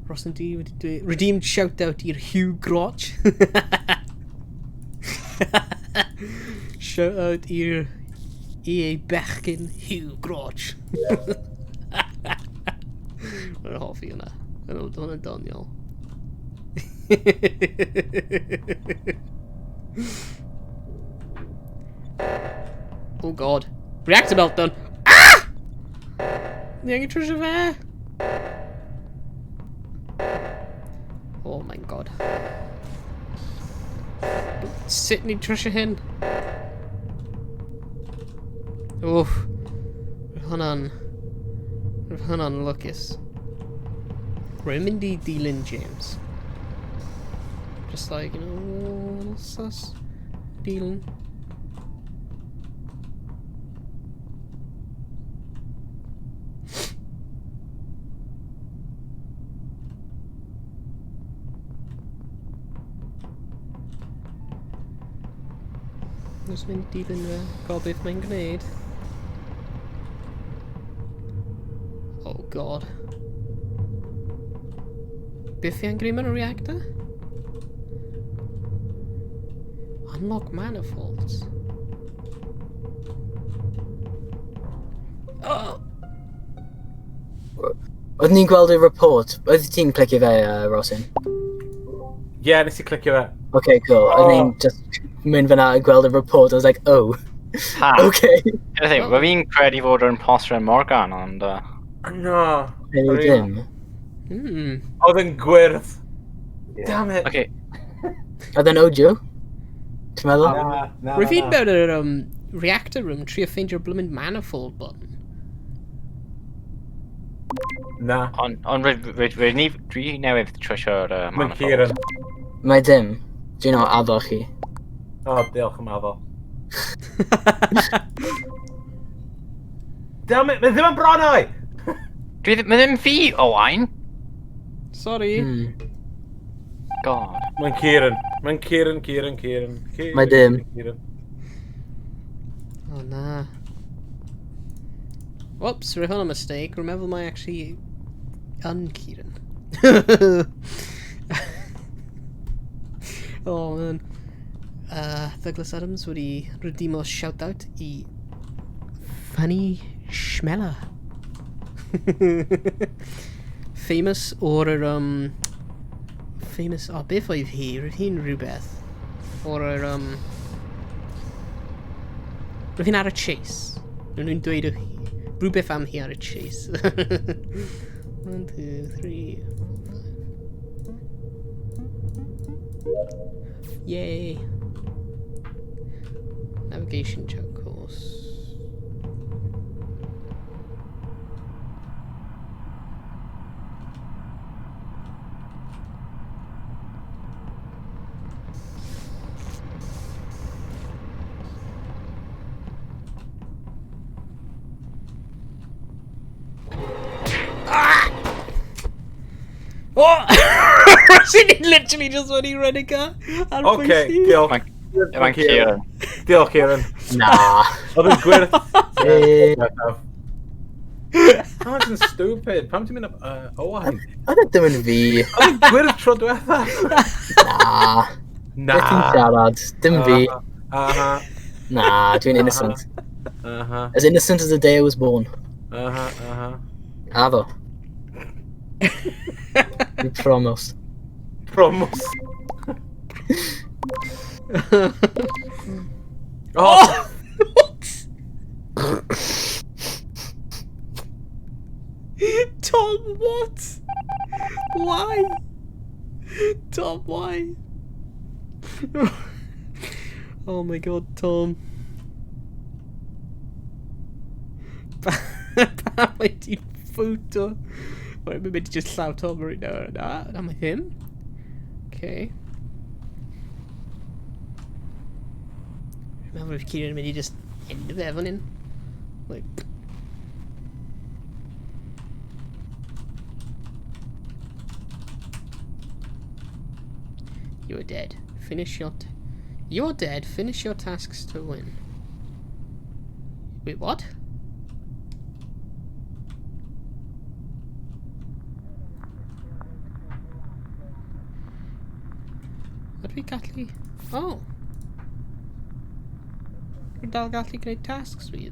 Ross and D wedi dweud redeemed shout out i'r Hugh Groch. Shout out i'r EA bechgyn Hugh Groch. Rwy'n hoffi hwnna. Hwnna'n doniol. Oh god. Reactor meltdown. Ah! Ni angen trwsio fe? Oh my god. Sut ni'n trwsio hyn? Oof. Hwnna'n lwcus. Rwy'n mynd i dilyn James. Just like, you know, sus. Dilyn. Just mynd i dilyn fe. Gweld beth mae'n gwneud. Oh god. Beth fi angen mewn y reactor? Unlock manifolds. Oh! Oedden ni'n gweld y report. Oedd ti'n clicio fe, Rosin? Ie, yeah, nes i clicio fe. Okay, cool. Oedden ni'n just mynd fyna a gweld y report. I was like, oh. Ha. Okay. Roedd fi'n credu fod yr imposter yn Morgan, ond... No. Neu ddim. Oedd yn gwyrdd. Damn it. Okay. Oedd e'n Ojo? Ti'n meddwl? Na, Rwy'n fi'n mewn yr reactor room trio ffeindio'r blooming manifold button. Na. Ond dwi newydd trwysio'r manifold. Mae'n Kieran. Mae dim. Dwi'n o addo chi. O, diolch am addo. Damn it, mae ddim yn Bronau! Mae ddim fi, Owain! Sorry. God. Mae'n Kieran. Mae'n Kieran, Kieran, Kieran. Mae dim. Kieran. Oh, na. Whoops, roedd hwnna'n mistake. Rwy'n meddwl mae actually yn Kieran. Oh, man. Douglas Adams wedi redeemo shout-out i Fanny Schmeller. Famous o'r yr, famous, oh, beth oedd hi? Roedd hi'n rhywbeth. O'r yr, roedd hi'n ar y chase. Roedd nhw'n dweud rhywbeth am hi ar y chase. 1, 2, 3, 4, 5. Yay. Navigation check course. Ah! Oh! She literally just when he read a car. Okay, diolch. Mae'n Kieran. Diolch, Kieran. Na. Oedd yn gwyrdd. Pam ti'n stupid? Pam ti'n mynd am Owain? Oedd e ddim yn fi. Oedd e'n gwyrdd tro diwetha. Na. Na. Beth ti'n siarad? Dim fi. Aha. Na, dwi'n innocent. Aha. As innocent as the day I was born. Aha, aha. Addo. We promise. Promise. Oh! What? Tom, what? Why? Tom, why? Oh my god, Tom. Pam mae ti'n ffoto? Wait, mae'n mynd i just llaw Tom right now. Na, na mae him. Okay. Dwi'n meddwl bod Kieran yn mynd i just end fe fan hyn. Like... You are dead. Finish your... You're dead. Finish your tasks to win. Wait, what? Ydw i gallu... Oh! Dwi'n dal gallu gwneud tasks fi.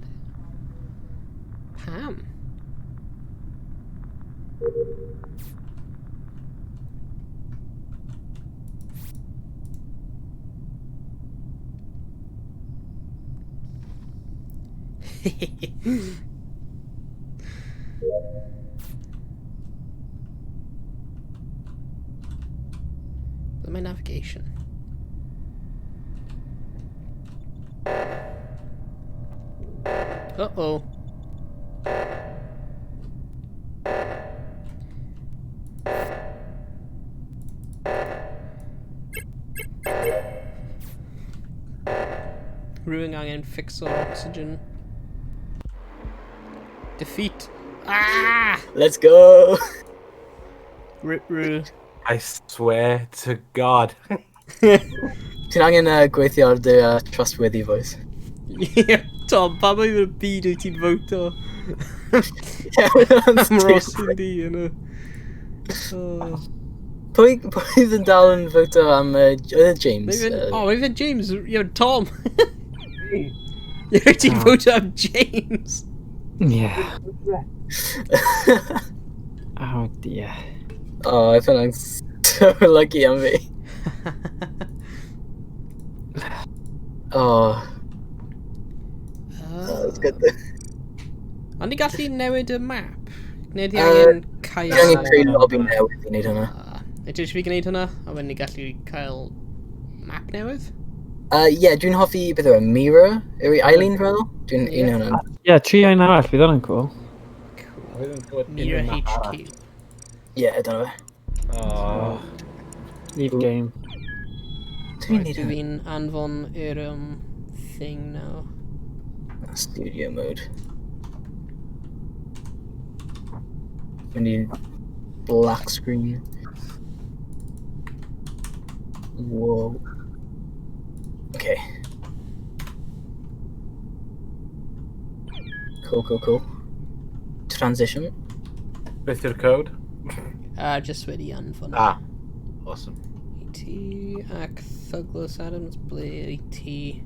Pam? My navigation. Uh-oh. Rwy'n angen fixo oxygen. Defeat. Ah! Let's go! Rip roo. I swear to God. Ti'n angen gweithio ar dy trustworthy voice. Yeah, Tom, pam oedd y byd wyt ti'n voto? Am Am Ross yn di yna. Oh. Pwy oedd yn dal yn voto am oedd e James? Oh, oedd e James, you're Tom. Wyt ti'n voto am James? Yeah. Oh dear. Oh, I feel like so lucky am fi. Oh, that's good. Ond ni gallu newid y map? Neu di angen cael... Ti angen creu lobby newydd i wneud hwnna. Neu ti eisiau fi gwneud hwnna? A wedyn ni gallu cael map newydd? Ie, dwi'n hoffi beth yw e, Mira? Yw i Eileen, dwi'n meddwl? Dwi'n un hwnna. Ie, tri ein arall, fydd hwnna'n cool. Cool. Mira HQ. Ie, dyna fe. Oh. Leave game. Dwi'n neud hwnna. Dwi'n anfon i'r thing now. Studio mode. Mynd i black screen. Whoa. Okay. Cool, cool, cool. Transition. Beth yw'r code? Just wedi anfon. Ah, awesome. E.T. ac Douglas Adams, ble E.T.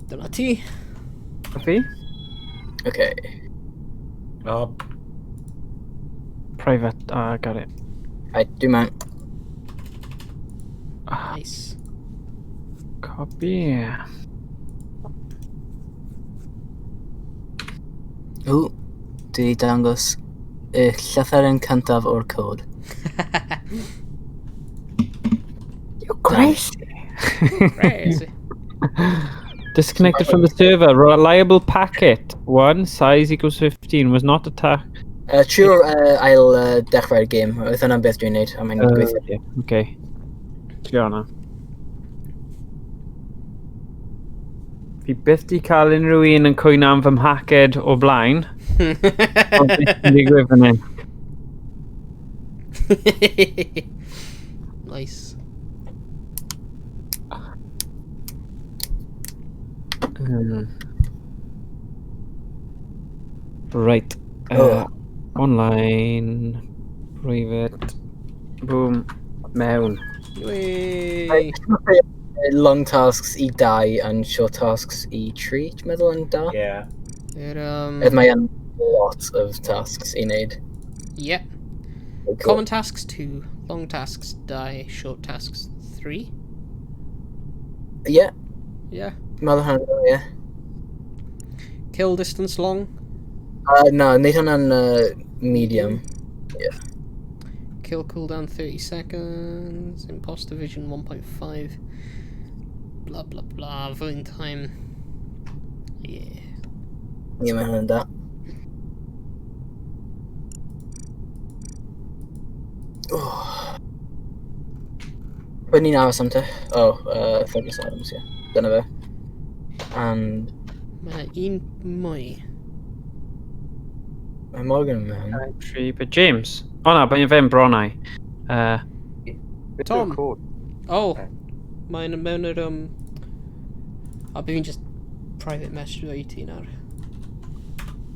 Dyna ti. Fi? Okay. Oh. Private, got it. Right, dwi'n mewn. Nice. Copy. O, dwi wedi dangos y llythyren cyntaf o'r cod. You're crazy. Crazy. Disconnected from the server. Reliable packet. 1, size equals 15. Was not attacked. Trwy'r ail dechrau'r game. Oedd hwnna'n beth dwi'n neud. A mae'n gweithio. Yeah, okay. Trio hwnna. Fi byth di cael unrhyw un yn cwyno am fy mhaced o blaen. Ond beth sy'n digwydd fan hyn. Nice. Right. Oh. Online, private, boom, mewn. Whee! Long tasks i 2 and short tasks i 3, dwi'n meddwl yn da. Yeah. Yr, Oedd mae yn lot of tasks i wneud. Yeah. Cool. Common tasks 2, long tasks 2, short tasks 3. Yeah, Yeah. meddwl hwnna'n ie. Kill distance long. Na, wneud hwnna'n medium. Kill cooldown 30 seconds. Imposter vision 1.5. Blah blah blah. Voting time. Yeah. Ie, mae hwnna'n da. Oh. Pwy ni'n aros am te? Oh, Fergus Adams, ie. Dyna fe. And Mae un mwy. mae Morgan yn mewn. 3, but James. O na, mae'n fe'n Bronnau. Beth yw'r Tom. cod? Oh, Okay. mae'n mewn yr A bydd fi'n just private message i ti nawr.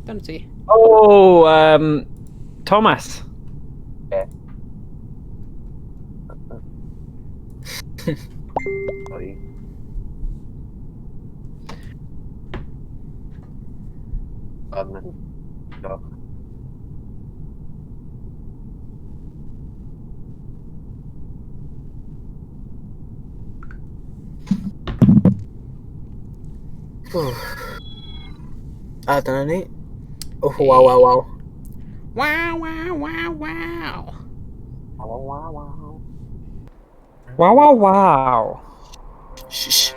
Dyna ti. Oh, Thomas. Sorry. No. A dyna ni. Oh, waw, waw, waw. Wow, wow, wow, wow. Wow, wow, wow. Wow, wow, wow. Shh, shh.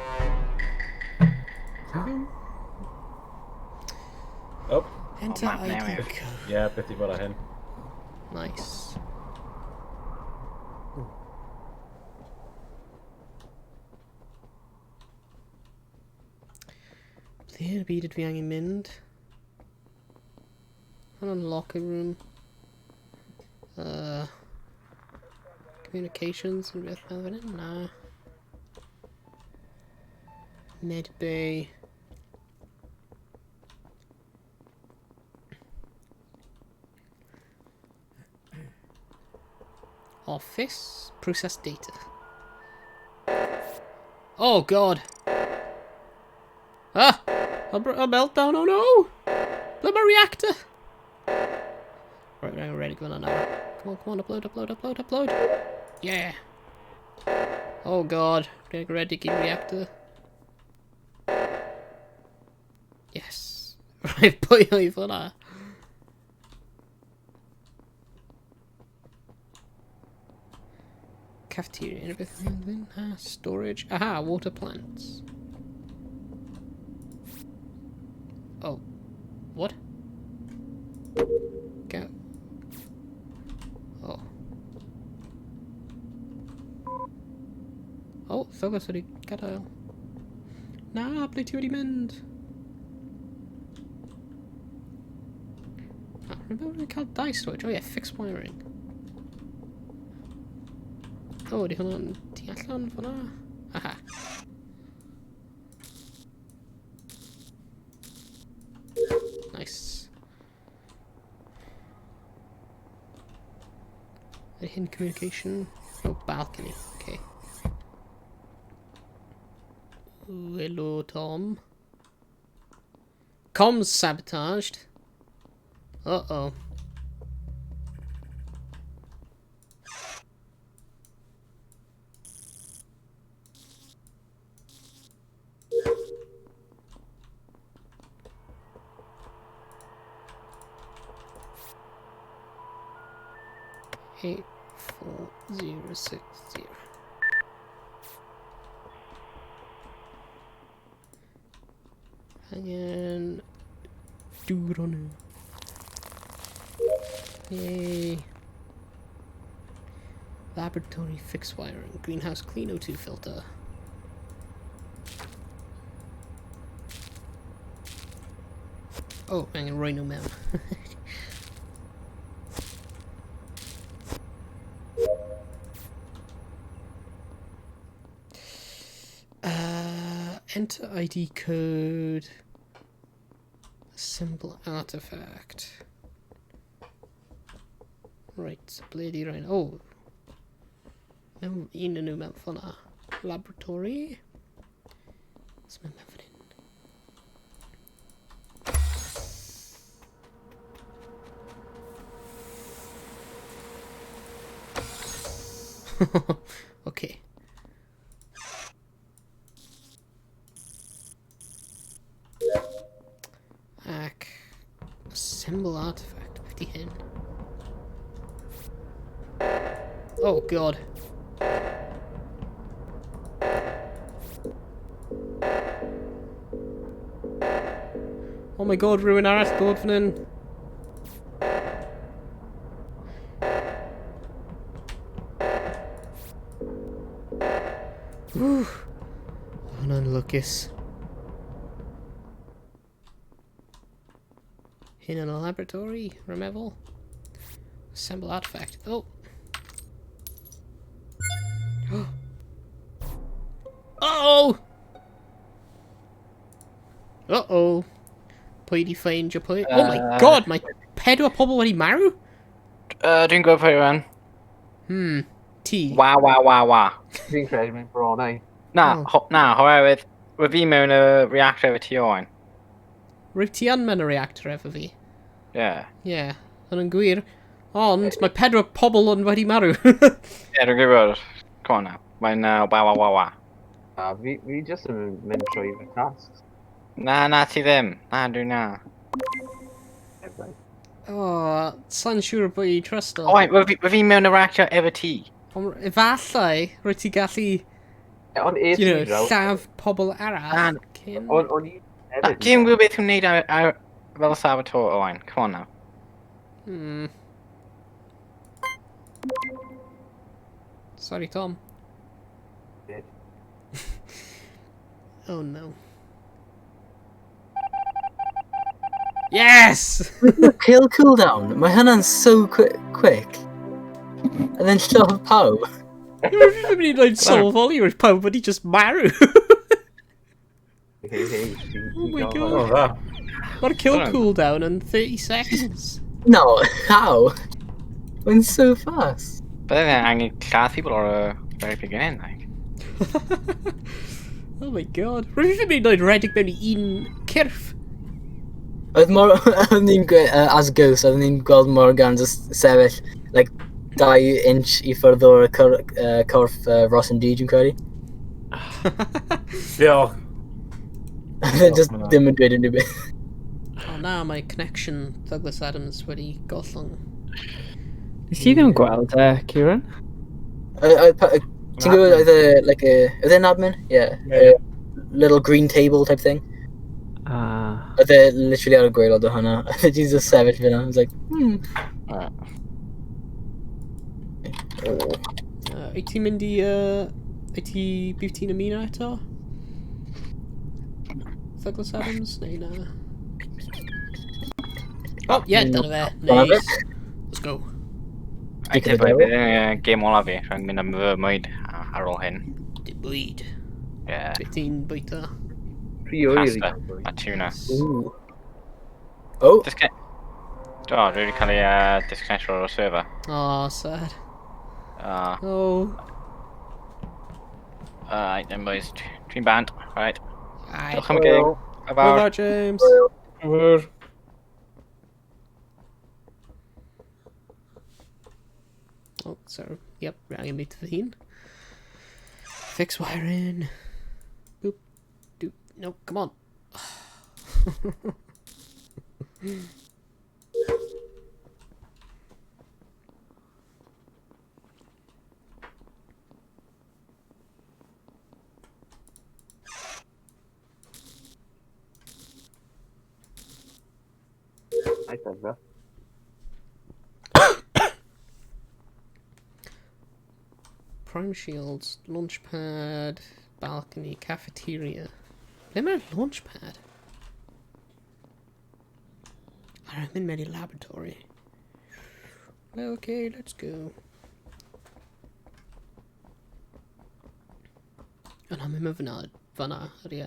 Oh, Enter map ID newydd. code. yeah, beth i fod â hyn. Nice. Ble yn y byd ydw i angen mynd? Hwnna'n locker room. Communications yn beth fel fan hyn? Na. Med bay. Office. Process data. Oh god. Ah! A meltdown, oh no! Blow my reactor! Right, I'm ready to go on now. Come on, come on, upload, upload, upload, upload! Yeah! Oh god, getting ready to reactor. Yes. Right, pwy oedd hwnna? Cafeteria, unrhyw beth yn storage. Aha, water plants. Oh, what? Go. Oh. Oh, Thogos wedi gadael. Na, ble ti wedi mynd? Ah, remember when we cael dau storage? Oh yeah, fixed wiring. Oh, ydy hwnna'n tu allan fyna? Aha. Nice. Ydy hyn communication? Oh, balcony. Okay. Ooh, hello, Tom. Comms sabotaged. Uh-oh. Eight, 4, 0, 6, 0. Angen dŵr o'n nhw. Yay. Laboratory fix wiring. Greenhouse clean O2 filter. Oh, angen rhoi nhw mewn. Enter ID code. Assemble artifact. Right, ble di rhain? Oh. Mewn un yn nhw mewn fyna. Laboratory. Os mae'n mewn fan hyn. Okay. Ac assemble artifact. Beth di hyn? Oh god. Oh my god, rhywun arall dod fan hyn. Ww. Hwnna'n lwcus. Hyn yn y laboratory, rwy'n meddwl. Assemble artifact. Oh. Oh! Uh-oh. Pwy di ffeindio pwy? Oh my god, mae pedwar pobl wedi marw? Dwi'n gwybod pwy yw e'n. Ti. Wa, wa, wa, wa. Fi'n credu mae'n bronau. Na, Oh. ho, na, oherwydd, roedd fi mewn y reactor efo ti Owain. Rwyt ti yn mewn y reactor efo fi. Ie. Ie, yeah, hwn yn gwir. Ond mae pedwar pobl yn wedi marw. Ie, dwi'n gwybod. Come on now. Mae'n wa, wa, wa, wa. Na, fi just yn mynd trwy fy tasks. Na, na, ti ddim. Na, dwi'n na. Oh, sa'n siŵr bod i trusto. Owain, roedd fi mewn y reactor efo ti. Ond efallai, rwyt ti gallu, Ond es you i know, draw. lladd pobl arall Na. cyn... O'n o'n i Na, hefyd. ti'n gwybod beth ti'n gwneud ar fel saboteur, Owain. Come on now. Sorry, Tom. Dead. Oh no. Yes! Kill cooldown. Mae hynna'n so quick. And then lladd pawb. Rwy'n mynd i wneud sylweddoli wrth pawb wedi just marw. Hey, hey, Oh my god. Oh, dda. Mae'r kill Dyna- cooldown yn 30 seconds. No, how? Mae'n so fast. But then angen lladd people o'r very beginning, like. Oh my god. Rwy'n mynd i wneud redeg mewn i un cyrff. Oedd mor... Oedd ni'n as a ghost, oedd ni'n gweld Morgan just sefyll, like, 2 inch i ffwrdd o'r corff Ross and D, dwi'n credu. Diolch. Oedd e just Diolch, ddim yn dweud unrhyw beth. Oh na, mae connection Douglas Adams wedi gollwng. Nes ti ddim gweld e, Kieran? Ti'n gwybod oedd e, like a... Oedd e'n admin? Yeah. Yeah. A little green table type thing. Ah. Oedd e literally ar y gwaelod o hwnna. Oedd e just sefyll fyna. I was like, Oh. Wyt ti'n mynd i... Wyt ti... Bydd ti'n ymuno eto? Douglas Adams? Neu na? Oh, yeah, dyna fe. Dyna fe. Nice. Let's go. I Speak of the tyfu, devil. bydd yn game olaf fi, rwy'n mynd am fy mwyd ar ôl hyn. Di bwyd. Yeah. Beth ti'n bwyta? Rhy oer i Pasta. gael bwyd. A tuna. Ooh. Oh, Disconnect. O, dwi wedi cael ei disconnect o'r server. Oh, sad. Oh. Right, then boys, dwi'n bant. Right. Aye. Diolch am y gig. Hwyl Bye fawr, James. Hwyl. Oh, sorry. Yep, rang am fy hun. Fix wiring. Boop. Doop. No, come on. I said that. Prime shields, launchpad, balcony, cafeteria. Ble mae'r launchpad? I'm in many laboratory. Okay, let's go. O na, mae'n fyna, fyna, ie.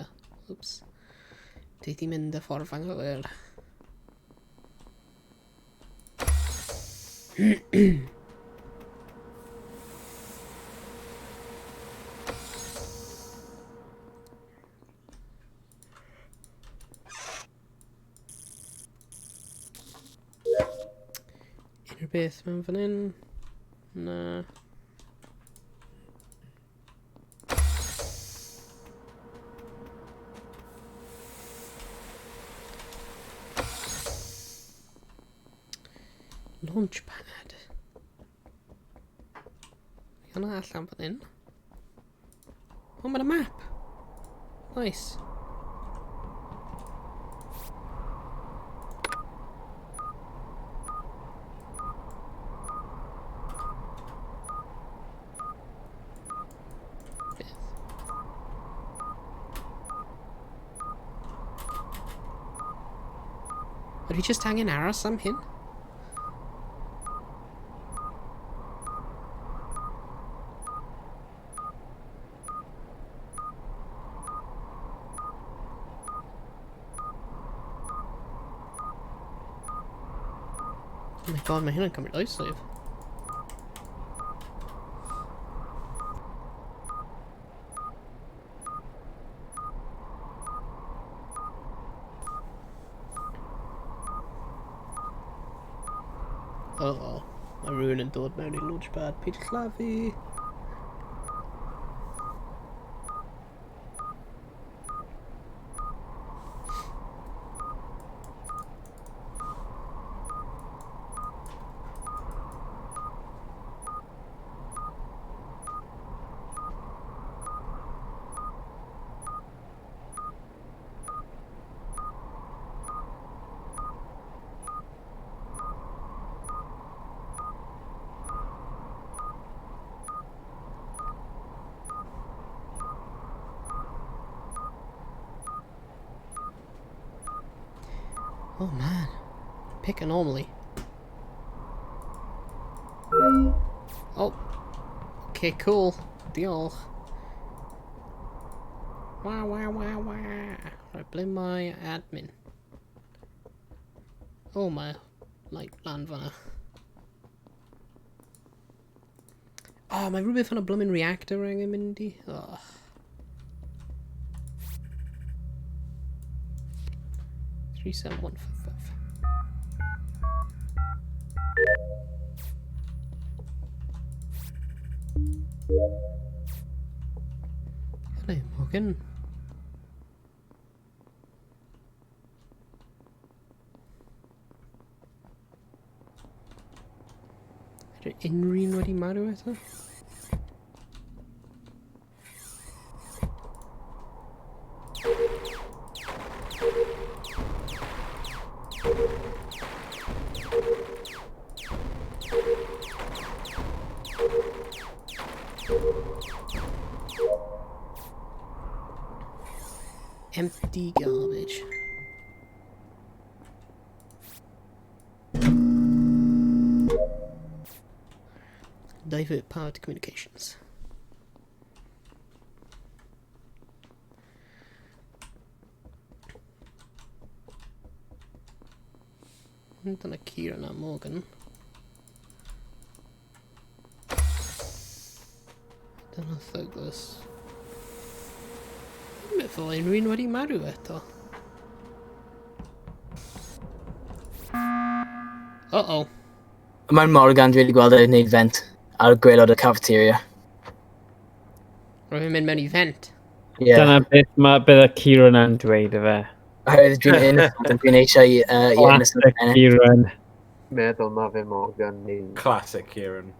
Oops. Dwi di mynd y ffordd anghywir. Unrhyw beth mewn fan hyn? Na. Launchpad. Hwna allan fan hyn. O, mae'n map. Nice. Beth? Ydw i just angen aros am hyn? Oh my god, mae hynna'n cymryd oesoedd. Uh-oh. Mae rhywun yn dod mewn i launchpad. Peter Llavy. Oh man. Pick anomaly. Oh. Okay, cool. Diolch. Wah, wah, wah, wah. Right, blame my admin. Oh, my light lan fan'na. Oh, mae rhywbeth yn y bloomin' reactor angen mynd i. Oh. 37155. Hello, Morgan. Ydy unrhyw un wedi marw eto? Empty garbage. Divert power to communications. Dyna Kieran a Morgan. Dyna Douglas. Dwi'n meddwl unrhyw un wedi marw eto. Uh-oh. Mae'n Morgan dwi wedi gweld e'n gwneud vent ar gwaelod y cafeteria. Rwy'n mynd mewn i vent. Yeah. Dyna beth mae bydde Kieran yn dweud y fe. Oherwydd dwi'n innocent, dwi'n eisiau i innocent Classic ennill. Kieran. Meddwl ma fe Morgan neu... Classic Kieran.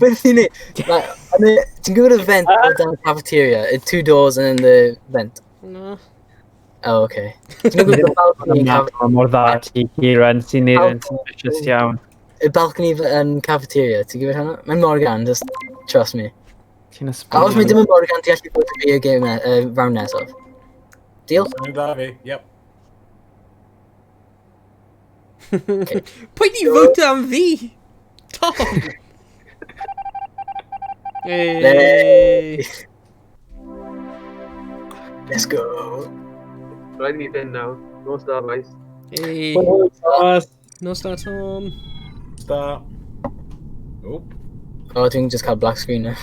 Beth ti'n neud? Like, I mean, ti'n gwybod y vent o dan y cafeteria? The two doors and then the vent. No. Oh, okay. Ti'n gwybod y balcony yn Mae mor dda ti Kieran sy'n neud yn suspicious iawn. y balcony yn cafeteria, ti'n gwybod hwnna? Mae'n Morgan, just trust me. Ti'n A os mae esbonio. dim yn Morgan, ti'n gallu bod i fi y game round nesaf. Deal? Syniad da fi, yep. Pwy di vote am fi? Tom! Hey. Let's go. Rhaid i ni fynd nawr. Nos da, boys. Hey. Thomas. Nos da, Tom. Start. Oop. Oh, dwi'n just cael black screen now.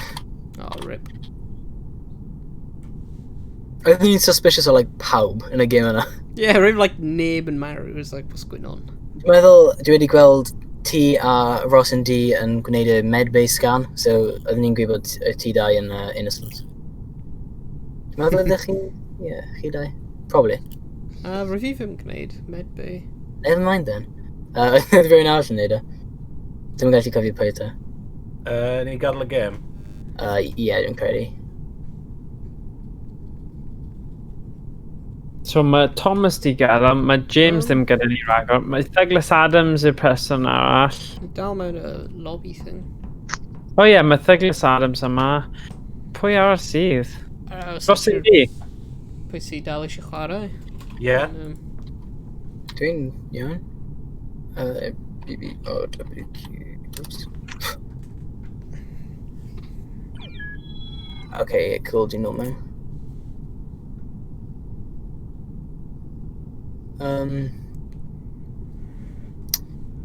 Oh, rip. Oeddwn ni'n suspicious o, like, pawb yn y game yna. Yeah, rwy'n like neb yn marw. It was like, what's going on? Dwi'n meddwl, dwi wedi gweld T a Ross and D yn gwneud y medbay scan, so oeddwn ni'n gwybod y T dau yn innocent. Dwi'n meddwl ydych chi... Yeah, chi dau. Probably. Rwyf fi ddim yn gwneud medbay. Never mind then. Oedd rhywun arall yn neud e. Dwi'm yn gallu cofio pwy te. Ni'n gadael y gêm? Yeah, dwi'n credu. So mae Thomas di gadael, mae James ddim gyda ni ragor. Mae Douglas Adams yw'r person arall. Ni dal mewn y lobby thing. O ie, mae Douglas Adams yma. Pwy arall sydd? Ross and D. Pwy sydd dal eisiau chwarae? Yeah. Dwi'n iawn. B, B, O, W, Q... Oops. Okay, cool, dwi'n nôl mewn.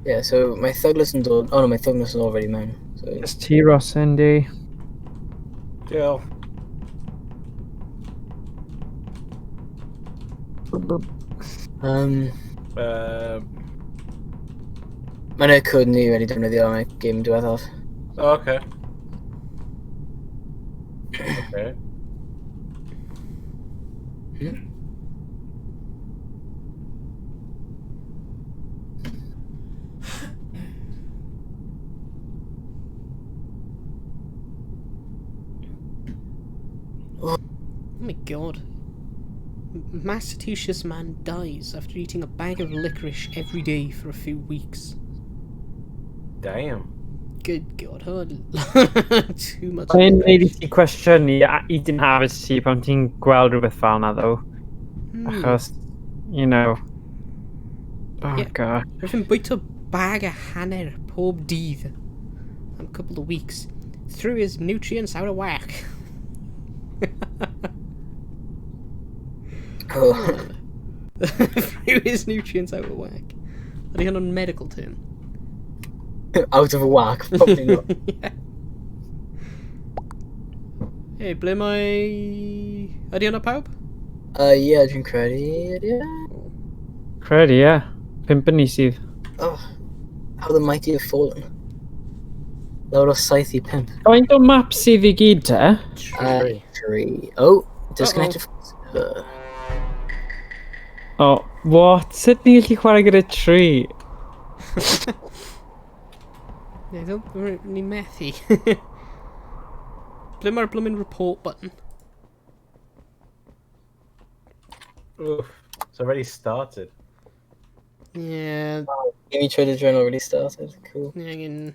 Yeah, so mae Thuglas yn dod... Oh no, mae Thuglas yn already mewn. So... It's ti, Ross, Andy. Diolch. Mae yna cod ni wedi defnyddio am y game diwethaf. Oh, okay. Okay. Oh my god. Massachusetts man dies after eating a bag of licorice every day for a few weeks. Damn. Good god, too much. Mae'n neud i ti cwestiynu i dyn hafus ti pan ti'n gweld rhywbeth fel na, though. Achos, you know... Oh yeah. God. Rwy'n bwyta bag a hanner pob dydd am couple of weeks. Threw his nutrients out of whack. Oh. Threw his nutrients out of whack. Ydy hwn yn medical term? Out of whack, probably not. Yeah. Hey, ble mae... Ydy hwnna pawb? Yeah, dwi'n credu, ydy e? Credu, ie. 5 yn ni sydd. Oh, how the mighty have fallen. Lawr o 7 i 5. Faint o map sydd i gyd te? 3. Oh, disconnected. Oh, what? Sut ni'n gallu chwarae gyda 3? Yeah, ni methu. Ble mae'r bloomin' report button? Oof, it's already started. Yeah. Amy Trader Journal already started. Cool. Yeah,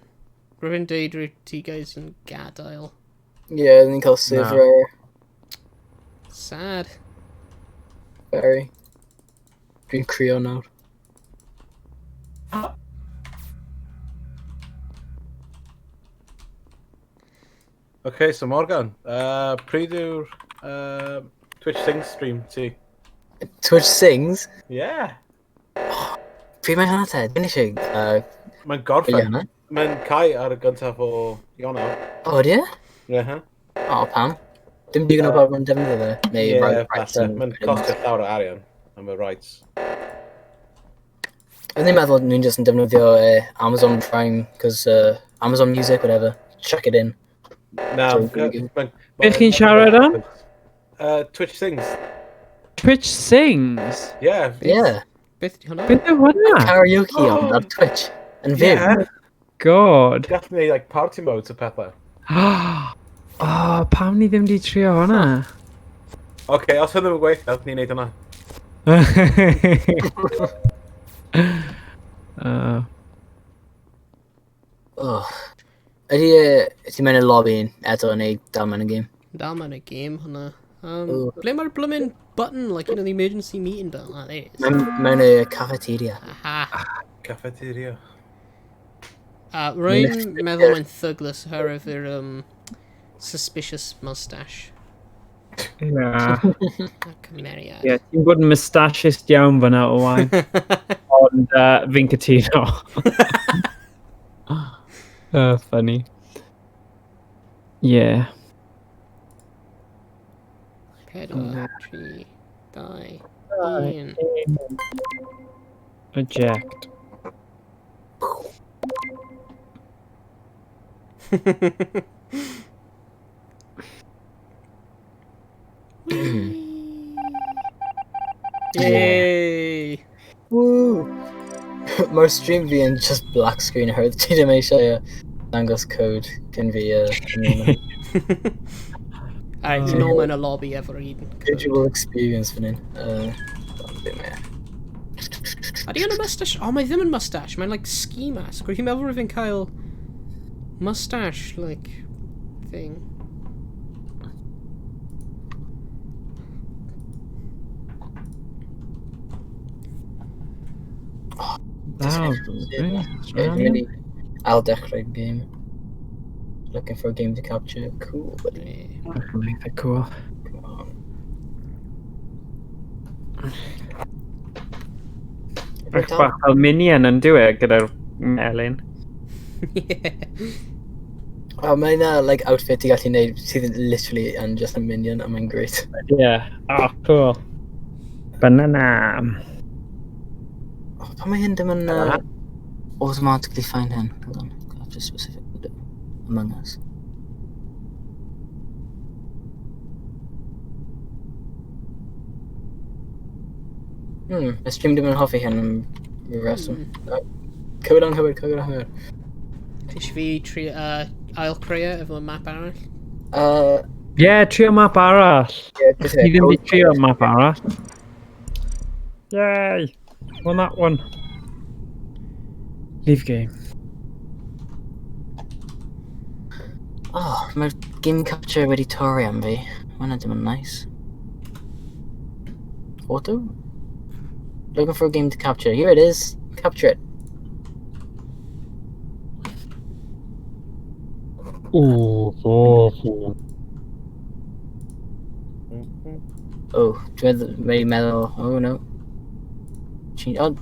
rwy'n deud rwy ti guys yn gadael. Yeah, ni'n cael server error. Sad. Very. Dwi'n crio nawr. Okay, so Morgan, pryd yw'r Twitch Sings stream ti? Twitch Sings? Yeah. Oh, pryd mae hwnna te? Dwi'n eisiau... Mae'n gorffen. Mae'n cau ar y gyntaf o Ionawr. O, ydy e? Yeah. O, pam? Dim digon o bobl yn defnyddio fe? Neu yeah, falle. Mae'n costio llawer o arian am y rights. O'n i'n meddwl nhw'n just yn defnyddio Amazon Prime, cos Amazon Music, whatever. Chuck it in. Na, Be chi'n siarad am? Twitch Sings. Twitch Sings? Yeah. Yeah. Beth yw hwnna? Beth yw hwnna? Karaoke on Twitch. Yn fyw. Yeah. God. Gallwn ni, like, party modes o pethau. Oh, pam ni ddim di trio hwnna? Oce, os hwn ddim yn gweithio, ni'n neud hwnna. Oh. Ydy ti'n mynd i'r lobby eto neu dal mewn y game? Dal mewn y game hwnna. Ble mae'r bloomin' button, like, you know, the emergency meeting button? Ah, there it is. Mewn y cafeteria. Aha. Cafeteria. Rwy'n meddwl mae'n Thuglas oherwydd yr suspicious mustache. Yeah. A cymeriad. Yeah, ti'n bod yn moustacheist iawn fyna, Owain. Ond fi'n cytuno. Funny. Yeah. 4, 3, 2, 1. Eject. Yay! Woo! Mae'r stream fi yn just black screen oherwydd ti ddim eisiau dangos code cyn fi ymuno. Alright, ti'n ôl mewn y lobby efo'r un code. Visual experience fan hyn. Be mae e? Ydy o'n y mustache? Oh, mae ddim yn mustache. Mae'n like ski mask. Rwy'n meddwl rwy'n fi'n cael mustache, like, thing. Wow. Dwi'n mynd i ail dechrau game. Looking for a game to capture. Cool, buddy. Eitha cool. Come on. Bach bach fel minion yn dyw e gyda'r melyn. Yeah. Oh, mae yna like, outfit ti gallu neud sydd yn literally yn just a minion, a mae'n great. Yeah. Oh, cool. Banana. Oh, pan mae hyn ddim yn automatically find hyn? Hold on, capture specific window. Among Us. Y stream ddim yn hoffi hyn am ryw reswm. Cywir anghywir, cywir anghywir. Ti eisiau fi tri, ail creu e efo map arall? Yeah, trio map arall. Yeah, Ti ddim wedi trio map arall. Yay! Won that one. Leave game. Oh, mae'r game capture wedi torri am fi. Mae hwnna ddim yn nice. Auto? Looking for a game to capture. Here it is. Capture it. Ooh, oh, Oh, dwi'n meddwl, meddwl, oh no. Change, oh,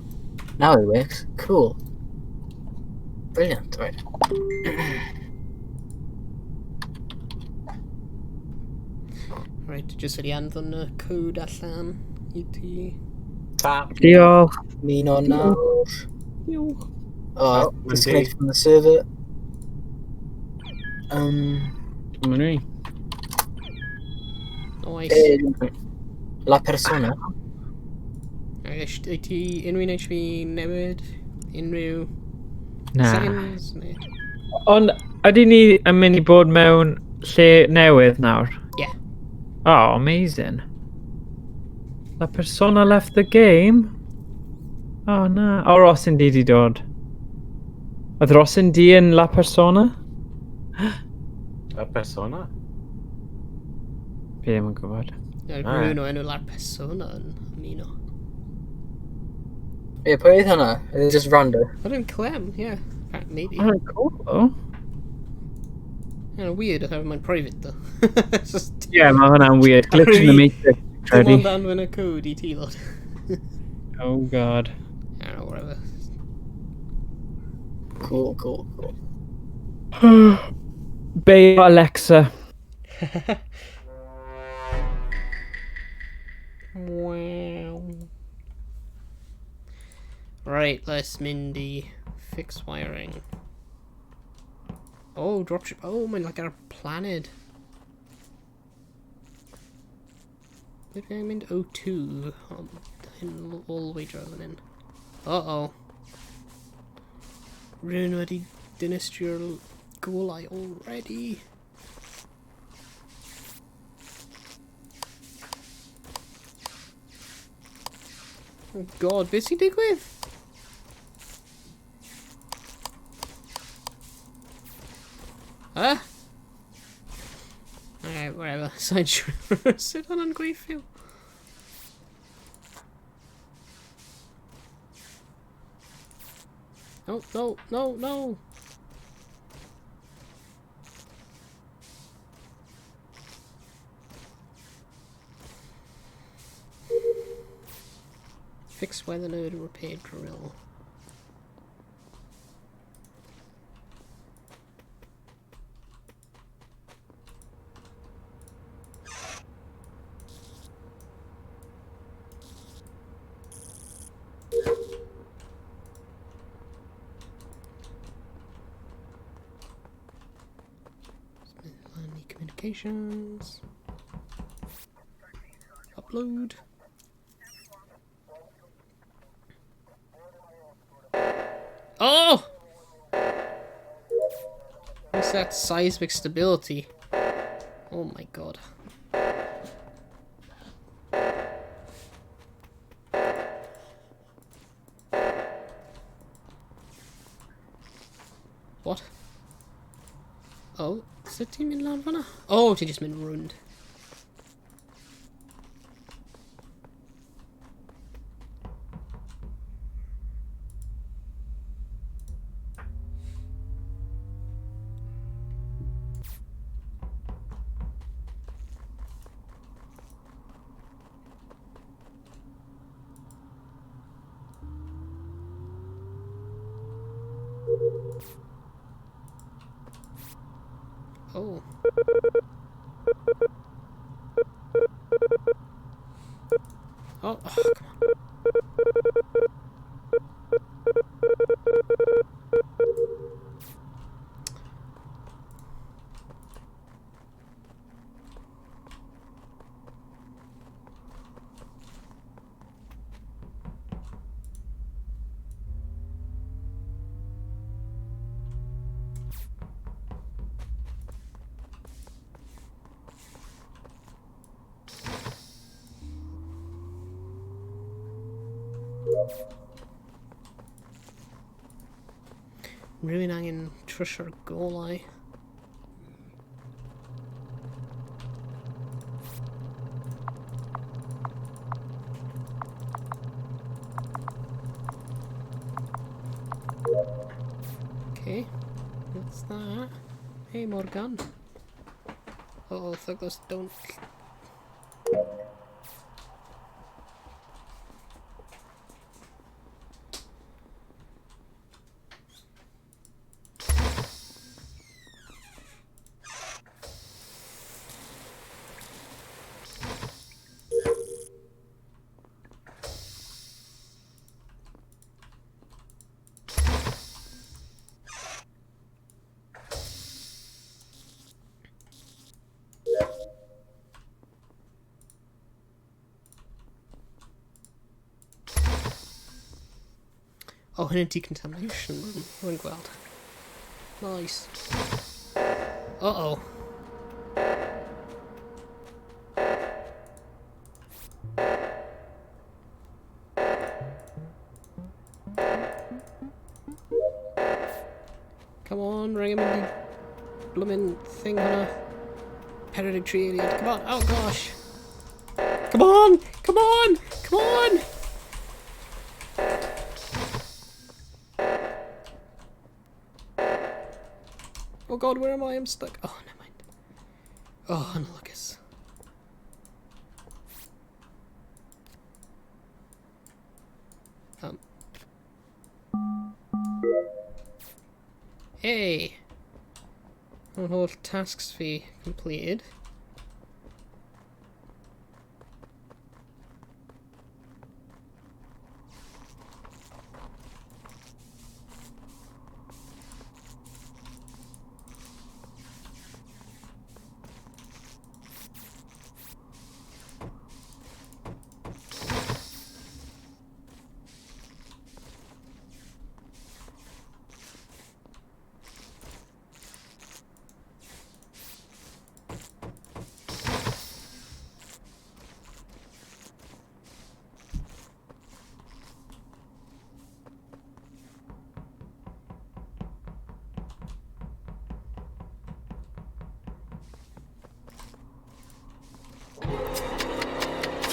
now it works. Cool. Brilliant, right. Right, just wedi anfon y code allan i ti. Tap. Diolch. Mean on nawr. Diolch. Oh, Oh, disconnect from the server. Dyma ni. Nice. La persona. Wyt ti unrhyw un eisiau fi newid? Unrhyw Na. settings? Neu... Ond ydy ni yn mynd i bod mewn lle newydd nawr? Yeah. Oh, amazing. La persona left the game? Oh, na. O, Ross yn di dod. Oedd Ross yn di yn La Persona? La persona? Fi ddim yn gwybod. Ie, Ah. Rhywun o enw La Persona yn ymuno. Ie, pwy oedd hwnna? Oedd e just random? Oedd yn Clem, yeah. Maybe. Oh, cool, though. Yeah, weird, oherwydd mae'n private, though. It's just... Yeah, mae hwnna'n weird. Glitch in the Matrix. Dim Credu. ond anfon y code i ti, lod. Oh, God. I don't know, whatever. Cool, cool, cool. Babe Alexa. Wow. Right, let's mynd i fix wiring. Oh, dropship. Oh, mae'n like ar planet. Ble dwi angen mynd O2? Oh, hyn all the way draw fan hyn. Uh-oh. Rhywun wedi dinistrio'r golau already. Oh god, beth sy'n digwydd? Huh? Alright, whatever. Sa'n siŵr sut hwnna'n gweithio. No, no, no, no! Fix weather node and repair drill. Notifications. Upload. Oh! Reset seismic stability. Oh my god. What? Oh, sut ti'n mynd lawr fan'na? Oh, ti jyst mynd rownd. Oh. Oh, oh, come on. Rhywun angen trwsio'r golau. Okay, that's that. Hey Morgan. Uh oh, Douglas, don't. Oh, hyn yn decontamination room. Rwy'n gweld. Nice. Uh-oh. Come on, ring him in the blooming thing hwnna. Hereditary alien. Come on. Oh gosh. Come on! Come on! Come on! Oh god, where am I? I'm stuck. Oh, never mind. Oh, and Lucas. Hey! Holl tasks fi completed.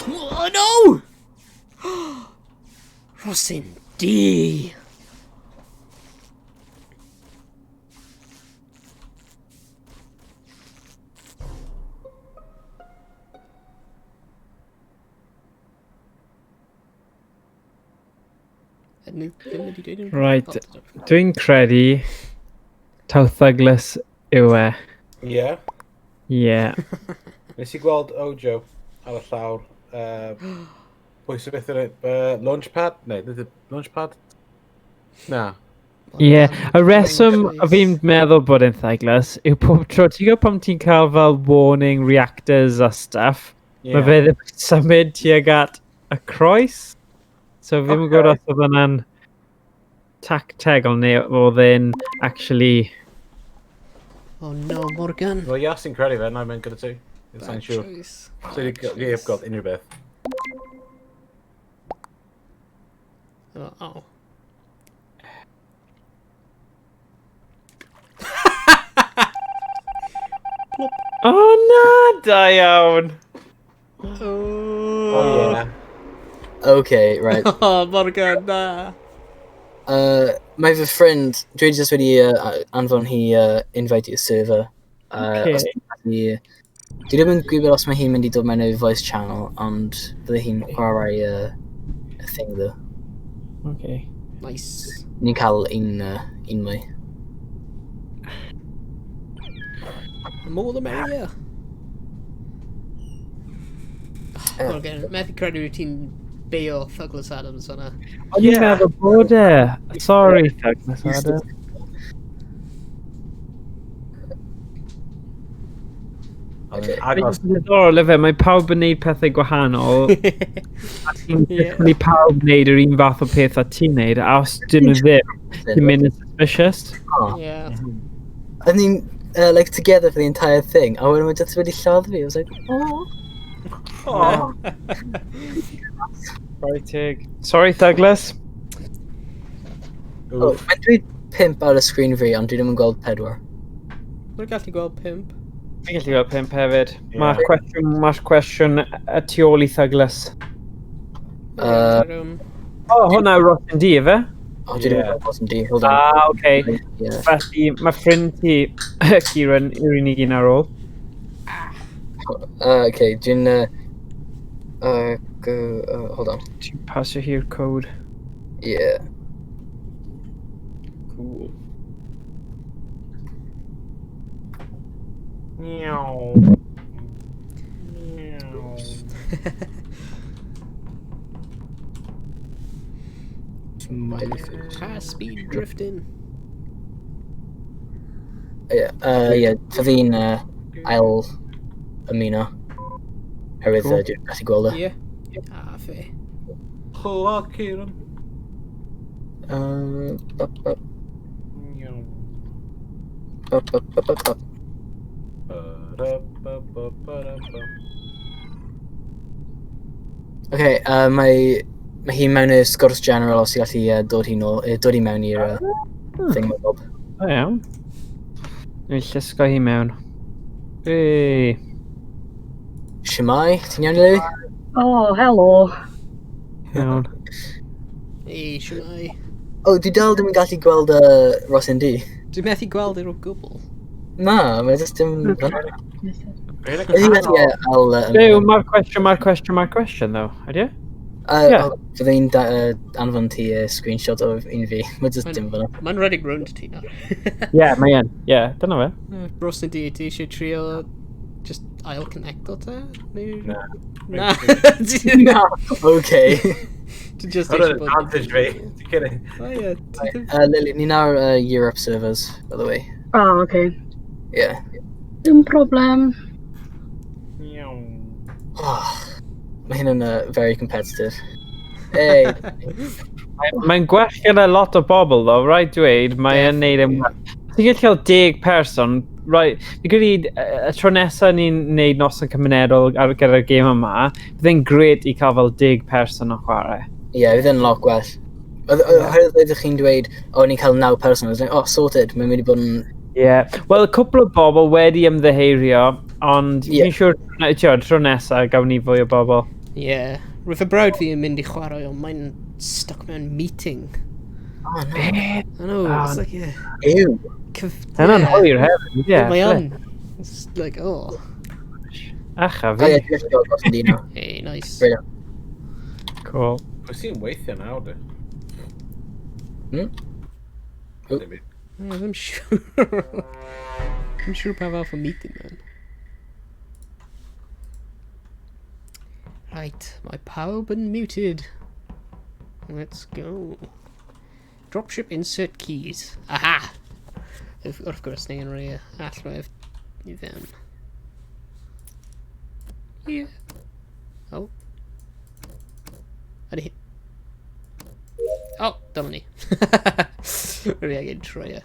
Oh no! Rhosyn D. Right, dwi'n credu taw Douglas yw e. Yeah. Yeah. Nes i gweld Ojo ar y llawr. Pwy sy'n beth yn launchpad? Neu, nid y launchpad? Na. Ie, yeah. Y reswm fi'n meddwl bod e'n Thuglas yw pob tro, ti'n gwybod pam ti'n cael fel warning reactors a stuff, yeah. Mae fe ddim yn symud tuag at y croes. So fi ddim yn gwybod os oedd hwnna'n tactegol neu oedd e'n actually... Oh no, Morgan. Wel, ia, sy'n credu fe, na i mynd gyda ti. It's Bad unsure. choice. So you have got unrhyw beth. Oh. Oh. Oh na, da iawn! Oh, Oh, yeah. Okay, right. Oh, Morgan, na. Mae fy ffrind, dwi jyst wedi anfon hi invite i'r server. Okay. Os hi, dwi ddim yn gwybod os mae hi'n mynd i dod mewn i'r voice channel, ond bydde hi'n chwarae y thing ddo. Okay. Nice. Ni'n cael un mwy. The more the merrier. Morgan, methu credu wyt ti'n beio Douglas Adams yna. O'n i'n meddwl bod e. Sorry, Douglas Adams. Okay. Mae'n Agos. diddorol efe, mae pawb yn neud pethau gwahanol. A ti'n Ie. disgwyl i pawb wneud yr un fath o peth a ti'n neud, a os dyn nhw ddim, ti'n mynd yn suspicious. Oh. Yeah. And ni'n like together for the entire thing, a wedyn mae just wedi lladd fi. I was like, oh. Oh. Sorry, Tig. Sorry, Douglas. Oh, mae'n dweud 5 ar y screen fi, ond dwi ddim yn gweld 4. Mae'n gallu gweld 5. Fi'n gallu gweld 5 hefyd. Ie. Mae'r cwestiwn, mae'r cwestiwn y tu ôl i Douglas. O, oh, hwnna yw Ross and D, efe? Oh, dwi ddim yn Ie. gweld Ross and D. Hold on. Ah, oce. Yeah. Felly, mae ffrind ti, Kieran, yw'r unig un ar ôl. Okay, dwi'n... Go, hold on. Ti'n pasio hi'r code. Yeah. Cool. Meow. Meow. Smiley face. High speed drifting. Yeah, yeah, fi'n ail ymuno. Herwydd Cool. dwi'n gallu gweld e. Yeah. Ah, fe. Hwyl, Kieran. Bop, bop, Meow. bop, bop, bop, bop, bop. Ba-da-ba-ba-ba-da-ba. Okay, mae hi mewn y sgwrs general os ti'n gallu dod hi nôl, dod i mewn i'r thing mae Bob. Da iawn. Dwi'n llusgo hi mewn. Ei. Shemai, ti'n iawn Lily? Oh, helo. Iawn. Ei, siwmai. Oh, dwi dal ddim yn gallu gweld Ross and D. Dwi'n methu gweld i'r o gwbl. Na, mae jyst dim... Really Ydy gallu ail... Byw, mae'r cwestiwn, mae'r cwestiwn, mae'r cwestiwn, ddo. Ydy e? Ie. Fydda i'n anfon ti screenshot o un fi. Mae jyst dim fyna. Mae'n rhedeg rownd ti nawr. Ie, mae e'n. Ie, dyna fe. Ross and D, ti eisiau trio just ail connecto te? Neu... Na. Na. Na, okay. Ti just Hwnna'n eisiau bod... advantage fi. Ti'n kidding? O ie, ti ddim... Lily, ni nawr Europe servers, by the way. Oh, okay. Yeah. Dim problem. Meow. Oh, mae hyn yn very competitive. Hey, Mae'n gwell gyda lot o bobl, ddo, rhaid dweud, mae e'n neud e'n well. Ti'n gallu cael 10 person, right, fi credu y tro nesaf ni'n neud noson cymunedol ar gyda'r gêm yma, bydd e'n gret i cael fel 10 person o chwarae. yeah, fydd e'n lot gwell. Oherwydd ydych chi'n dweud, o, ni'n cael 9 person, I was like, oh, sorted, mae'n mynd i bod yn... Ie. Yeah. Wel, cwpl o bobl wedi ymddiheirio, ond Ie. fi'n siŵr, ti'n tro nesaf gawn ni fwy o bobl. Ie. Roedd fy brawd fi yn mynd i chwarae, ond mae'n stuck mewn meeting. Oh, no. I know, Oh, it's like, yeah. Ew. Hynna'n hwyr hefyd, ie. Mae yn. It's like, oh. Ach, a Oh, fi. yeah, dwi'n gallu gweld Ross and D now. Hey, nice. Brilliant. Cool. Wyt ti'n weithio nawr, di? Hmm? Oh. Dim byd. Yeah, ddim siŵr. Ddim siŵr pa fath o meeting, man. Right, mae pawb yn muted. Let's go. Dropship insert keys. Aha! Wrth gwrs, ni yn rhoi y allwedd i fewn. Yeah. Oh. Ydy hi... Oh, dyma ni. Rwy angen troi e.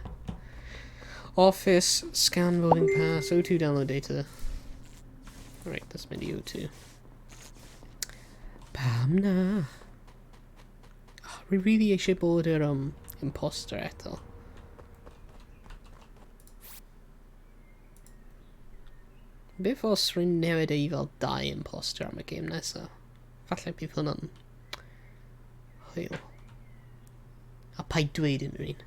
Office, scan voting pass, O2 download data. Right, that's mynd i O2. Pam na? Oh, rwy really eisiau bod yr imposter eto. Beth os rwy'n newid e i fel dau imposter am y gêm nesaf? Falle bydd hwnna'n hwyl. A paid dweud unrhyw un.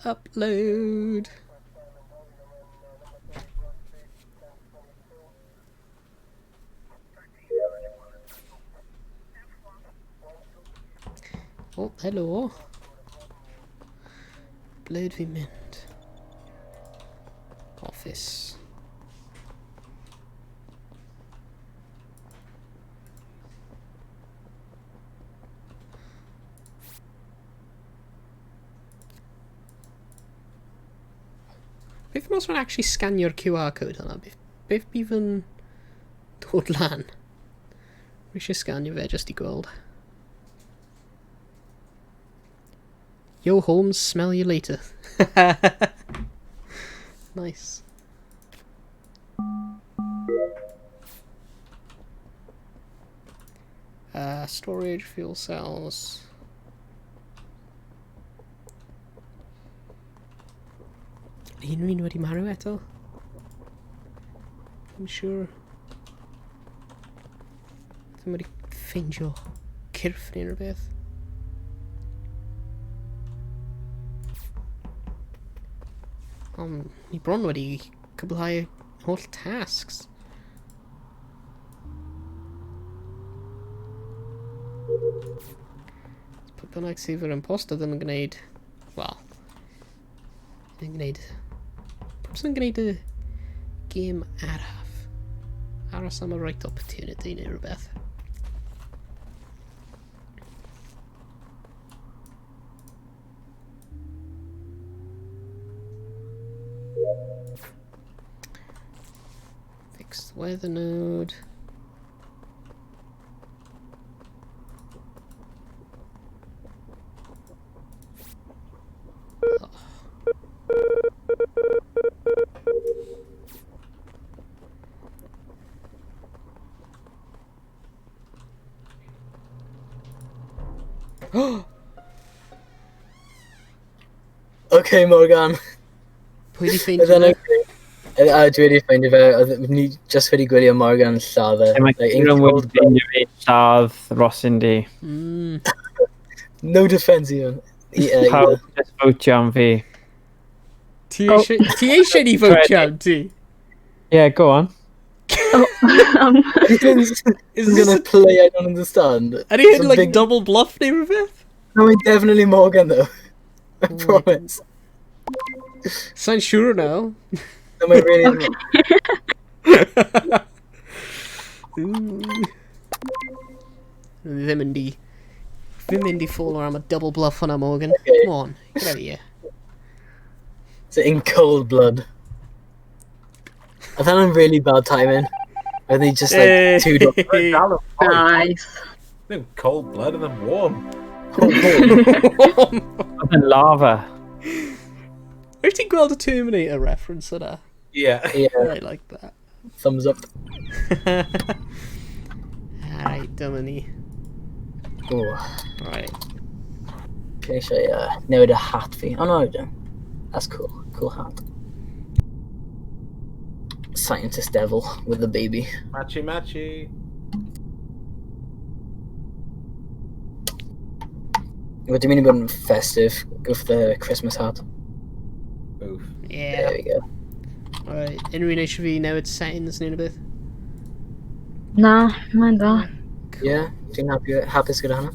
Upload. Oh, helo. Ble ydw i'n mynd? Office. Beth os mae'n actually sganio'r QR code hwnna? Beth bydd yn dod lan? Rwy eisiau sganio fe just i gweld. Yo Holmes, smell you later. Nice. Storage, fuel cells. Ydy unrhyw un wedi marw eto? I'm sure. Ddim wedi ffeindio cyrff neu unrhyw beth. Ond ni bron wedi cwblhau holl tasks. Pwy bynnag sydd yr imposter ddim yn gwneud... Wel... Ddim yn gwneud... Pwy sy'n gwneud y gêm araf? Aros am y right opportunity neu rhywbeth. Fix the weather node. Oh. Okay, Morgan. Pwy di ffeindio Oedd e'n fe? okay? A dwi wedi ffeindio fe, oedd ni just wedi gwylio Morgan lladd e. Mae Like, in Kieran wedi cold blood. ffeindio fi lladd Ross Indy. No defence even. Pawb Either. just votio am fi. Ti eisiau ni fotio am ti? Yeah, go on. Is Is this gonna a... play I don't understand. Ydy hyn Some like big- double bluff neu rhywbeth? No, it's definitely Morgan though. I Oh my promise. Sa'n siŵr now. No, mae really Ooh. Ddim yn di... Ddim yn di follow am y double bluff hwnna, Morgan. Okay. Come on, get out of here. It's in cold blood. I found him really bad timing. And he just like two dots. Nice. Then cold blood and then warm. Oedd yn lava. Wyt ti'n gweld y Terminator reference yna? Yeah. Yeah, I like that. thumbs up. Alright, dyma ni. Oh, Alright. fi eisiau newid y hat fi. Oh no, I don't. That's cool. Cool hat. Scientist devil with the baby. Matchy matchy. What do you mean about festive? Go for the Christmas hat. Oof. Yeah. There we go. Alright, unrhyw un eisiau fi newid settings neu rhywbeth? Na, mae'n dda. Yeah, fi'n happy, hapus gyda hwnna.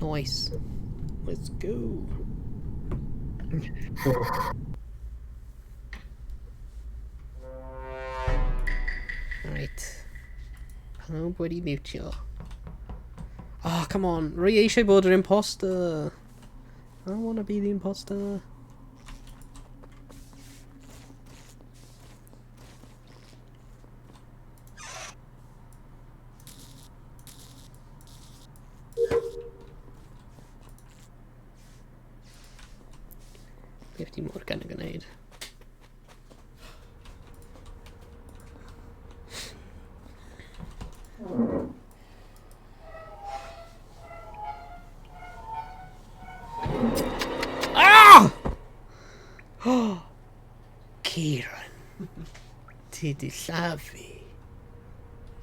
Nice. Let's go. Right. Pawb wedi mutio. Oh, come on. Rwy eisiau bod yr imposter. I wanna be the imposter. Beth di Morgan yn gwneud? Ah! Kieran. Ti di lladd fi.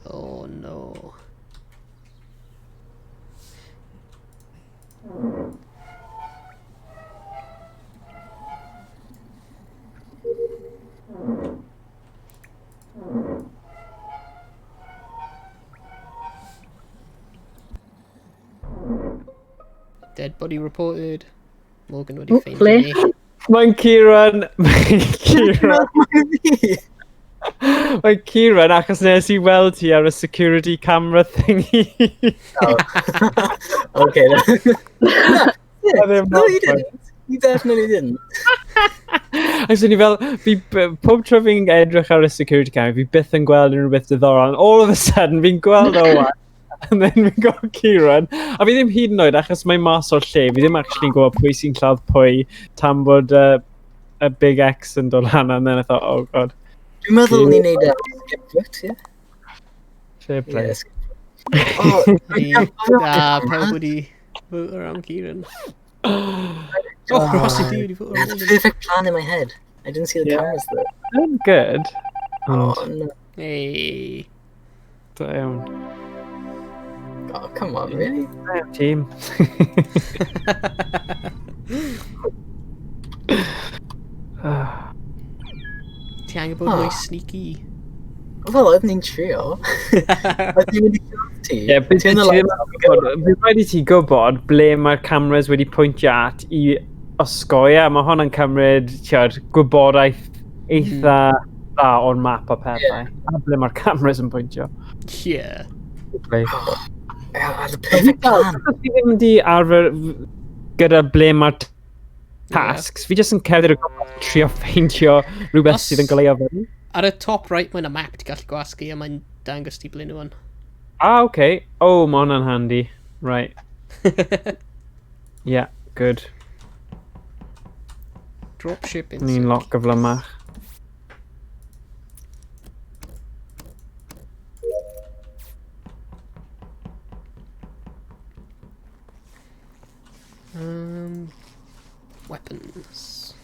Oh no. Dead body reported. Morgan wedi Ww, ffeindio ble? ni. Mae'n Kieran... Mae'n Kieran... Mae'n Kieran achos nes i weld ti ar y security camera thingy. Okay then. Oedd e'n No, you mor didn't. You definitely didn't. Ac o'n i fel, fi, pob tro fi'n edrych ar y security camera, fi byth yn gweld unrhyw beth diddorol, and all of a sudden fi'n gweld Owain, and then fi'n gweld Kieran, a fi ddim hyd yn oed, achos mae mas o'r lle, fi ddim actually yn gwybod pwy sy'n lladd pwy, tan bod y Big X yn dod lan, and then I thought, oh god, Dwi'n meddwl ni'n neud e skip vote, yeah? fair play. Yeah, skip vote. Oh, Ydi, Da, pawb wedi vote am Kieran. Oh, Rossi di wedi vote I had am the Morgan. perfect plan in my head. I didn't see the Yeah. cameras there. Doing good. Oh, Ond, no. Hey. da iawn. Oh, come on, really? Da iawn, team. Ah. Ti angen bod mwy Ah. sneaky. Wel, oeddwn ni'n trio. Oeddwn ni'n mynd i lladd ti. Ie, bydd Turn ti the ddim lights yn off. gwybod, bydd rhaid i ti gwybod ble mae'r cameras wedi pwyntio at i osgoi e. Mae hwn yn cymryd, ti'od, gwybodaeth eitha dda o'r map a pethau. A ble mae'r cameras yn pwyntio. Yeah. Basically. I had the perfect plan. Achos fi ddim wedi arfer gyda ble mae'r tasks, fi jyst yn cerdded o gwmpas trio ffeindio rhywbeth Os- sydd yn goleuo fyny. Ar y top right mae'n y map ti'n gallu gwasgu a mae'n dangos ti ble nhw yn. Ah, okay. Oh, mae hwnna'n handy. Right. Yeah, good. Dropship Ni'n insect. lot gyflymach. Weapons.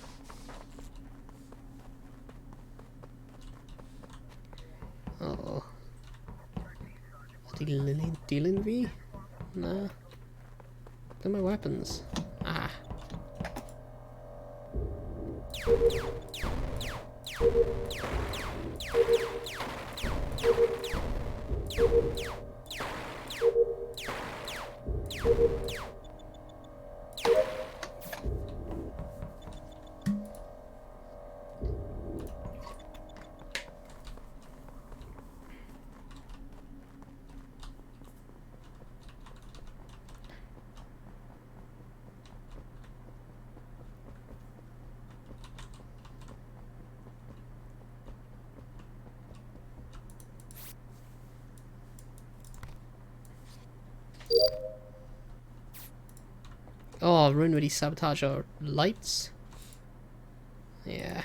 Oh. Ydy Lily dilyn fi? Na. Ble mae weapons? Ah. Oh, rhywun wedi sabotage our lights. Yeah.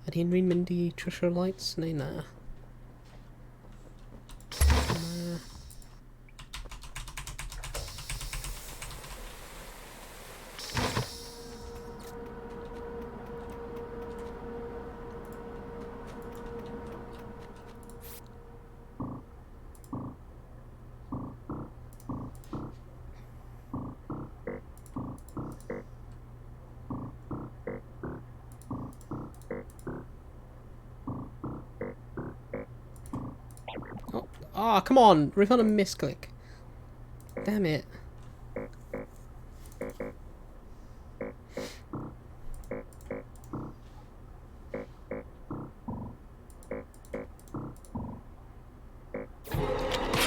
Ydy unrhyw'n mynd i trwsio'r lights neu na? Na. Ah, oh, come on! Roedd hwn yn misclick. Damn it.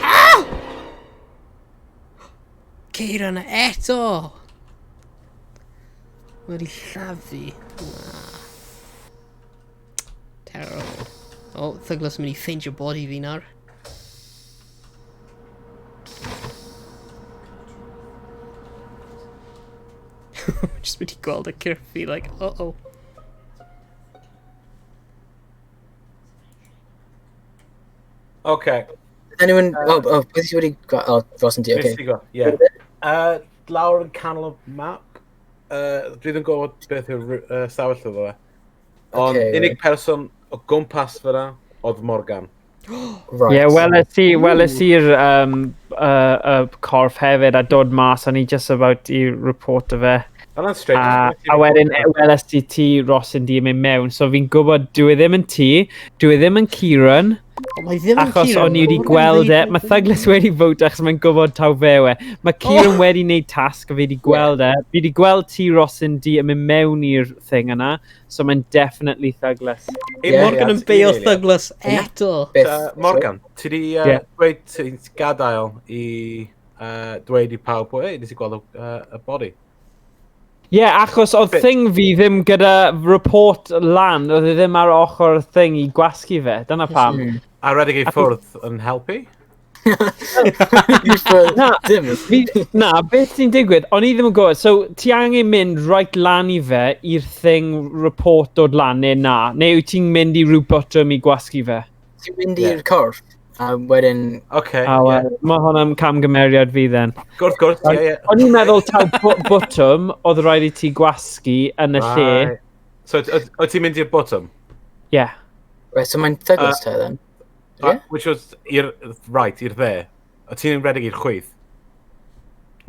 Ah! Kieran eto! Wedi llafu. Na. Terrible. Oh, Thuglas yn mynd i ffeindio body fi nawr. Just mynd i gweld y cyrff fi, like, uh-oh. Okay. Anyone... Oh, oh, beth ti wedi... Oh, Ross yn di, okay. Nes i go, ie. Lawr yn canol y map. Dwi ddim yn gwybod beth yw'r stafell iddo fe. Ond Ocê, unig right. person o gwmpas fyna oedd Morgan. Right. Ie, yeah, weles i'r corff hefyd a dod mas, o'n i just about i report o fe. Hwnna'n strange. A wedyn weles i ti, Ross yn di yn mynd mewn, so fi'n gwybod dwi e ddim yn ti, dwi e ddim yn Kieran, Oh, mae ddim yn achos Kieran. o'n i wedi gweld e, mae Thuglas wedi vote achos mae'n gwybod taw fe yw e. Mae Kieran wedi wneud tasg a fi wedi gweld e, fi wedi gweld ti, Ross yn di yn mynd mewn i'r thing yna, so mae'n definitely Thuglas. Ei, Ie, Morgan yn beio Thuglas eto. Beth? Morgan, ti di Ie. dweud ti'n gadael i dweud i pawb, o, ei, nes i gweld y body. Ie, yeah, achos oedd Bit. thing fi ddim gyda report lan, oedd e ddim ar ochr y thing i gwasgu fe, dyna pam. A redeg i ffwrdd yn helpu? Na, Dim. Fi, na, beth sy'n digwydd, o'n i ddim yn gwybod, so ti angen mynd right lan i fe i'r thing report dod lan neu na, neu wyt ti'n mynd i rhyw botwm i gwasgu fe? Ti'n mynd i'r corff, a wedyn... Oce, A ie. wel, mae hwnna'n camgymeriad fi then. Gwrth, gwrth, ie, ie. O'n i'n meddwl taw botwm oedd rhaid i ti gwasgu yn y lle. Right. So, o ti'n mynd i'r bottom? Ie. Yeah. Right, so mae'n Thuglas te, then. Ie? Which was i'r right, i'r dde. O ti'n redeg i'r chwith?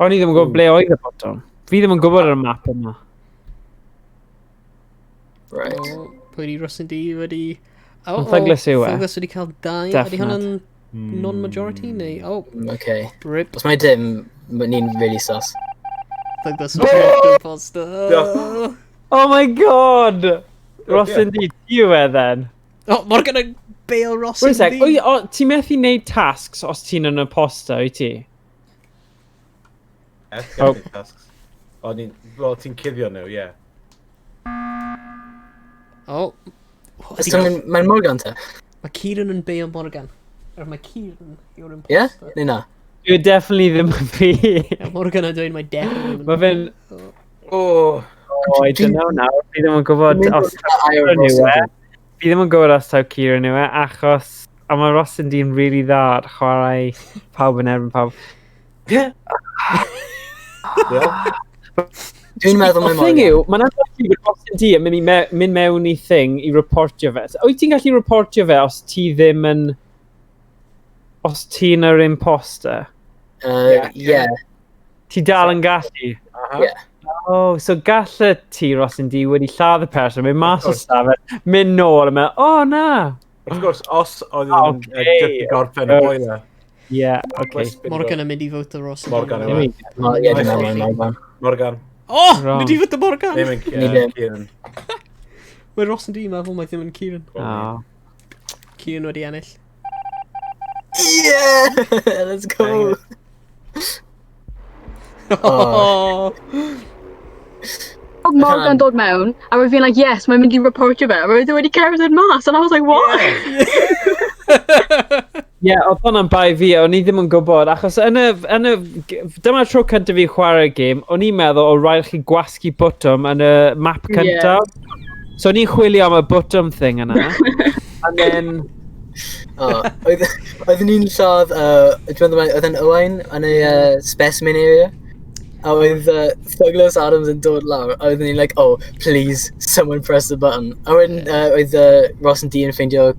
O'n i ddim yn gwybod ble oedd y botwm. Fi ddim yn gwybod ar y map yma. Right. O, pwy di Ross yn di wedi... Oh, Ond Thuglas yw e. Thuglas wedi cael dau. Ydy Definite. hwnna'n non-majority neu... Oh, Okay. rip. Os mae dim, ma' ni'n really sus. Thuglas yn imposter. Diolch. Oh my god! Ross ie. yn di, ti yw e then? Oh, Morgan yn bail Ross Wait a yn sec, di. oi, o, ti'n methu neud tasks os ti'n yn imposter, wyt ti? Oh. Tasks. O'n i'n... Wel, ti'n cuddio nhw, ie. Oh. So mae'n mae'n Morgan te? Mae Kieran yn bail Morgan. Er mae Kieran yw'r Ie? imposter. Neu na? Dwi definitely ddim yn fi. Yeah, Morgan yn dweud mae definitely ddim yn Mae fe'n... Oh. Oh, I don't know nawr. Fi ddim yn gwybod os taw Air Kieran Ross yw e. yn di. Fi ddim yn gwybod os taw Kieran yw e, achos... A mae Ross yn dyn really dda at chwarae pawb yn erbyn pawb. Diolch. Dwi'n meddwl Y mae thing Morgan. yw, mae'n anodd bod Ross yn di yn mynd, i mynd mewn i thing i reportio fe. So, wyt ti'n gallu reportio fe os ti ddim yn... Os ti'n yr imposter? Ie. Ti dal yn gallu? Aha. Ie. Oh, so gall ti, Ross yn di, wedi lladd y person, mynd mas o stafell, mynd nôl a meddwl, oh na! Wrth gwrs, os oedd yn Ocê. just i gorffen y boiler. Yeah, okay. Morgan yn mynd i vote Ross yn Morgan di. yw e. O, Ie, dwi'n meddwl mae'n Morgan. Morgan. Oh! Wrong. Mynd i vote Morgan! Ddim yn Ni ddim. Kieran. Mae Ross yn di meddwl mae ddim yn Kieran. Oh. Kieran wedi ennill. Yeah! Let's go! Oh. Oedd Morgan dod mewn, a roedd fi'n like, yes, mae'n mynd i reportio fe, a roedd e wedi cerdded mas, and I was like, what? Ie, yeah, oedd hwnna'n bai fi, o'n i ddim yn gwybod, achos yn y, yn y, dyma'r tro cyntaf fi chwarae gêm, o'n i'n meddwl o rhaid chi gwasgu botwm yn y map cyntaf. Yeah. So o'n i'n chwilio am y botwm thing yna. And then, Oh, oedd oeddwn ni'n lladd, dwi'n meddwl oedd yn Owain yn y specimen area. A oedd Douglas Adams yn dod lawr, a oeddwn ni'n like, oh, please, someone press the button. A wedyn oedd Ross and Dean yn ffeindio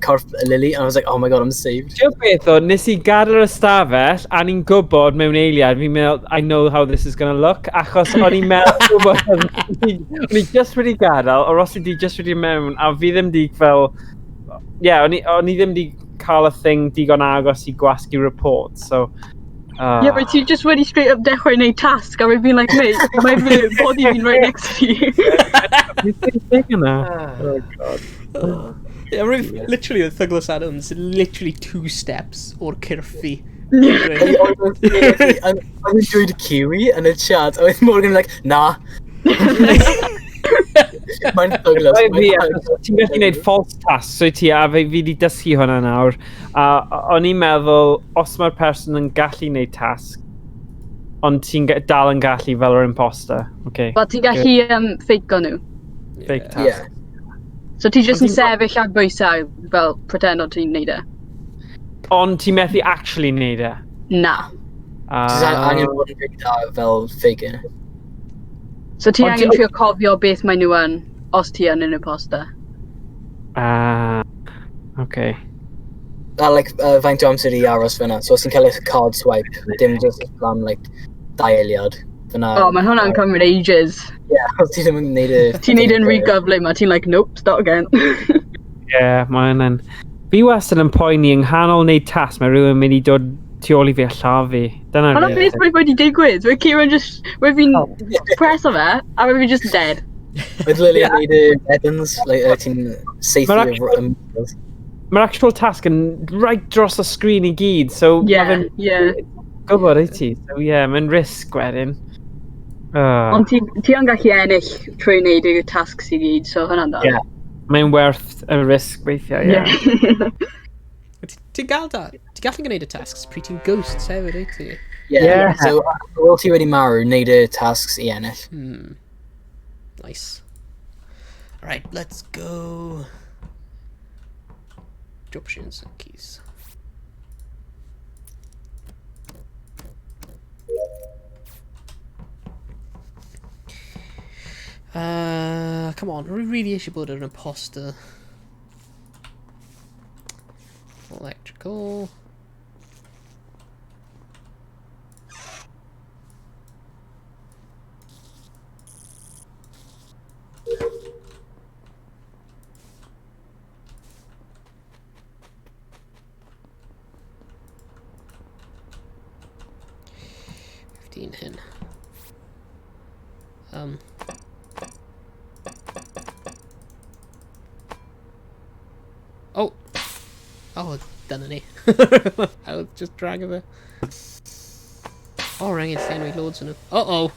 corff Lily, and I was like, oh my god, I'm saved. Ti'n beth o, nes i gadael yr ystafell, a ni'n gwybod mewn eiliad, fi'n meddwl, I know how this is gonna look, achos o'n i'n meddwl, gwybod, o'n i just wedi gadael, o Ross di just wedi mewn, a fi ddim di fel, ie, yeah, o'n i ddim di cael y thing digon agos i gwasgu report, so... Yeah, but ti just wedi straight up dechrau neud task, a rwy'n fi'n like, mate, mae fy body fi'n right next to you. Fi'n yna. Oh, God. Yeah, rwyf literally with Douglas Adams, literally 2 steps o'r cyrffi. Oedd yn dweud Kiwi yn y chat, a oedd Morgan like, na. Mae'n Douglas. Ti'n gallu gwneud false task, so ti, a fi wedi dysgu hwnna nawr. A o'n i'n meddwl, os mae'r person yn gallu gwneud task, ond ti'n dal yn gallu fel yr imposter. Okay. Wel, ti'n gallu fake-o nhw. Fake task. Yeah. So ti jyst yn sefyll ar bwysau fel pretend o ti'n neud e. Ond ti'n methu actually neud e? Na. Ti'n angen bod yn rili da fel fake-ing. So ti angen trio cofio beth mae nhw yn, os ti yn imposter. Ah, okay. A like, faint o amser i aros fyna. So os ti'n cael eich card swipe, dim just am like, 2 eiliad. Fyna... Oh, mae hwnna'n cymryd ages. Yeah, os ti ddim yn neud y... Ti'n neud yn rhy gyflym a ti'n like, nope, start again. Yeah, mae hwnna'n... Fi wastad yn poeni yng nghanol neud tasg, mae rhywun yn mynd i dod tu ôl i fi a lladd fi. Dyna Hwna'n beth mae wedi digwydd. Mae Kieran just... Mae fi'n press o fe, a mae fi just dead. Oedd Lily yn neud y weapons, like, ti'n saethu... Mae'r actual task yn right dros y sgrin i gyd, so... Yeah, yeah. Gwybod i ti, so yeah, mae'n risg wedyn. Ond ti yn gallu ennill trwy wneud y tasks i gyd, so hwnna'n da. Yeah, mae'n werth y risg weithiau, yeah. Ti'n gael da? Ti'n gallu gwneud y tasks pryd ti'n ghosts hefyd, wyt ti? Yeah. So, wel ti wedi marw, wneud y tasks i ennill. Nice. Alright, let's go. Options and keys. Come on, we really eisiau bod yn imposter. Electrical. Hyn. Oh! Oh, dyna ni. I'll just drag fe. Oh, rhaid llenwi loads yn nhw. Uh-oh!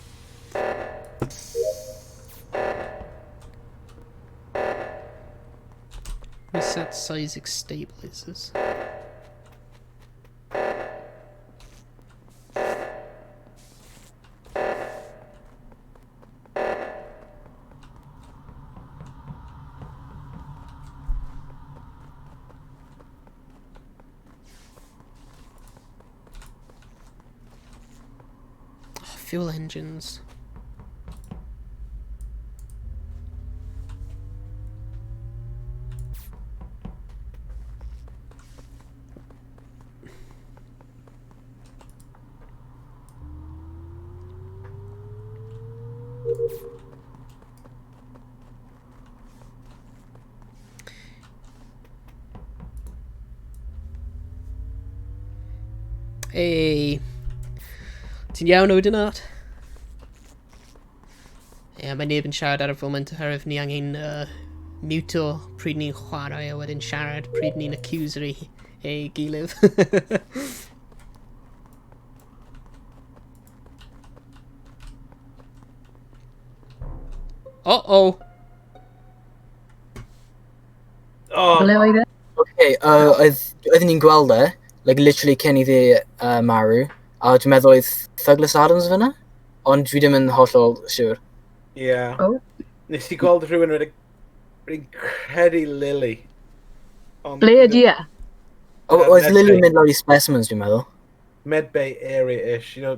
Reset seismic stabilizers. Fuel engines. Hey. Ti'n iawn o dyn art? Ie, yeah, mae neb yn siarad ar y foment oherwydd ni angen muto pryd ni'n chwarae a wedyn siarad pryd ni'n accuser ei gilydd. Uh-oh! Oh. Ble oedd e? Okay, oeddwn ni'n gweld e, like literally cyn iddi marw, a dwi'n meddwl oedd Douglas Adams fyna, ond dwi ddim yn hollol siŵr. Yeah. Oh. Nes i gweld rhywun rwy'n credu Lily. Ble ydi e? Oedd Lily yn mynd lawr i specimens, dwi'n meddwl. Medbay area-ish, you know,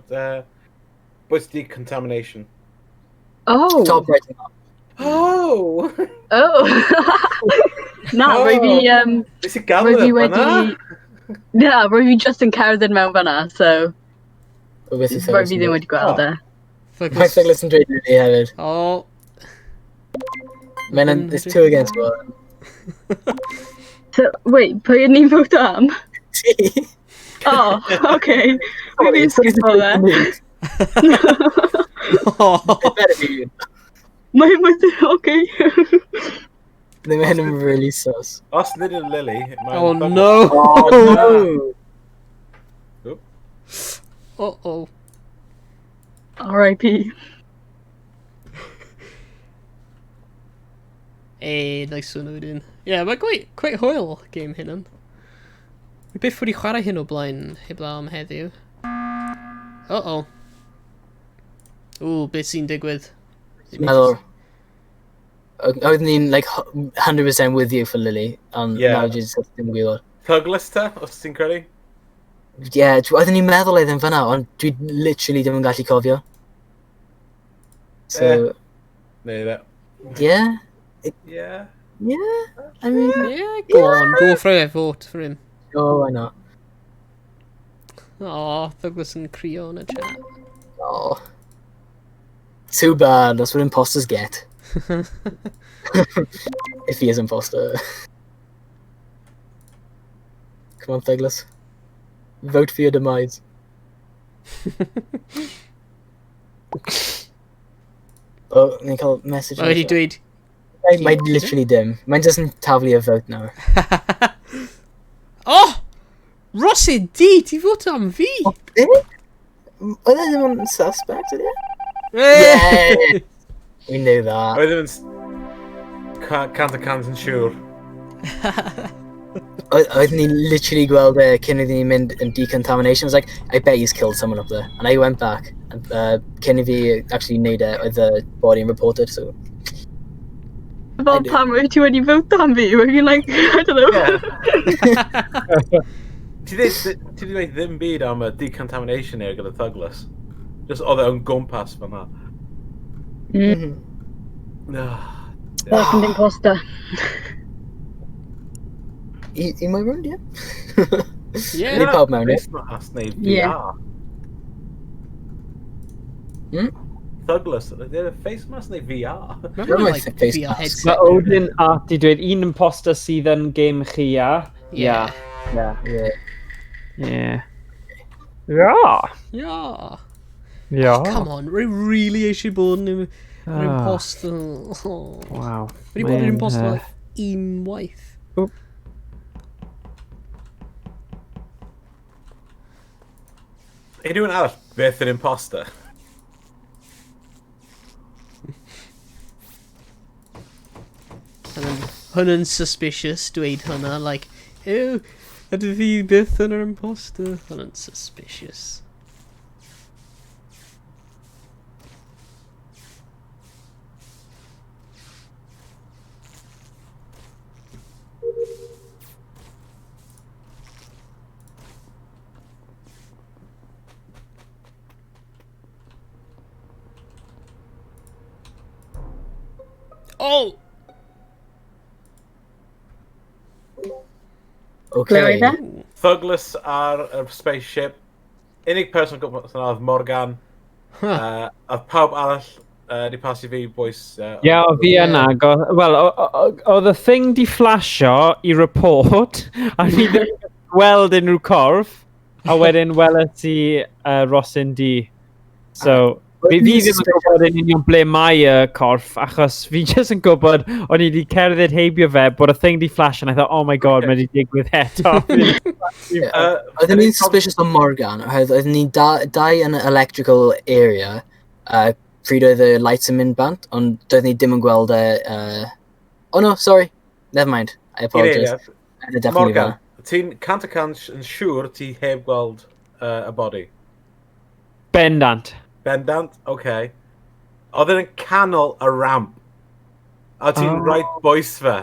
what's decontamination? Oh! Top right. Oh! Oh! Na, rwy fi... Nes i gael e fan'na? Na, rwy fi just yn cerdded mewn fan'na, so... Rwy fi ddim wedi gweld e. Mae Douglas yn dweud Lily hefyd. Oh. Mae'n, it's 2 against 1. So, wait, pwy ydyn ni'n vote am? Ti. Oh, okay. Fi fi'n skipo fe. Oh. It better be you. Mae, mae, okay. Ddim hyn yn really sus. Os nid yn Lily, mae'n... Oh Douglas. no! Oh no! Uh-oh. R.I.P. Eh, nice one wedyn. Yeah, mae quite hwyl game hyn yn. Fi byth wedi chwarae hyn o blaen heblaw am heddiw. Uh-oh. Ooh, beth sy'n digwydd? Meddwl... Oeddwn ni'n like 100% with you for Lily, ond Yeah. nawr jyst ddim yn gwybod. Douglas ta, os ti'n credu? Yeah, oeddwn ni'n meddwl oedd yn fyna, ond dwi literally ddim yn gallu cofio. So, Neu dde. yeah, Yeah. yeah, I mean, Yeah, go on, go for it, vote for him. oh, why not? Aw, Douglas yn crio yn y chat. Oh. Too bad, that's what imposters get. If he is imposter. Come on, Douglas. Vote for your demise. Oh, ni'n cael message. Mae wedi dweud... Mae literally dim. Mae'n just yn taflu y vote nawr. Oh! Rossi D, ti fod am fi! Eh? Oedd e ddim yn suspect, ydy e? Yeah! We knew that. Oedd ddim yn... Cant y cant yn siŵr. Oeddwn ni literally gweld e cyn iddyn ni mynd yn decontamination. I was like, I bet he's killed someone up there. And I went back. And cyn i fi actually neud e, oedd the body yn reported, so... Fel pam wyt ti wedi vote am fi? Roedd fi'n like, I don't know. Yeah. Ti di dweud ddim byd am y decontamination area gyda Douglas. Just oedd e o'n gwmpas fan'na. Second imposter. I my round, yeah? Yeah. Ni pawb mewn, ie? Face mask neu VR. Yeah. Hmm? Douglas, ydy e face mask neu VR? Remember, Mae'n like, face VR mask. headset. Mae Odin Art di dweud un imposter sydd yn game chi, ia? Yeah. Yeah. Yeah. Yeah. Yeah. Yeah. Yeah. Oh, come on, rwy really eisiau bod yn Ah. imposter. Oh. Wow. Wedi bod yn Mae'n, imposter like unwaith. Oop. Unrhyw un arall beth yn imposter? And then hwn yn suspicious dweud hwnna, like, ew, ydw fi byth yn yr imposter. Hwn yn suspicious. Oh! Okay. Ble oedd e? Douglas ar y spaceship. Unig person gwmpas yna oedd Morgan. Huh. A pawb arall di pasu fi, boys. Ie, o fi yna. Wel, oedd y thing di flasio i report, a fi ddim yn gweld unrhyw corff, a wedyn weles i Rosin D. So, fi ddim yn gwybod yn union ble mae y corff, achos fi jyst yn gwybod o'n i wedi cerdded heibio fe, bod y thing di flash, and I thought, oh my god, mae wedi digwydd eto. Oedden ni'n suspicious o Morgan, oherwydd oedden ni'n dau yn y electrical area, pryd oedd y lights yn mynd bant, ond doedden ni ddim yn gweld e... Oh no, sorry, never mind, I apologise. Oedd e definitely Morgan, fan'na. ti'n 100% yn siŵr ti heb gweld y body? Bendant. Bendant, oce. Okay. Oedd e'n canol y ramp. A ti'n Oh. right boes fe.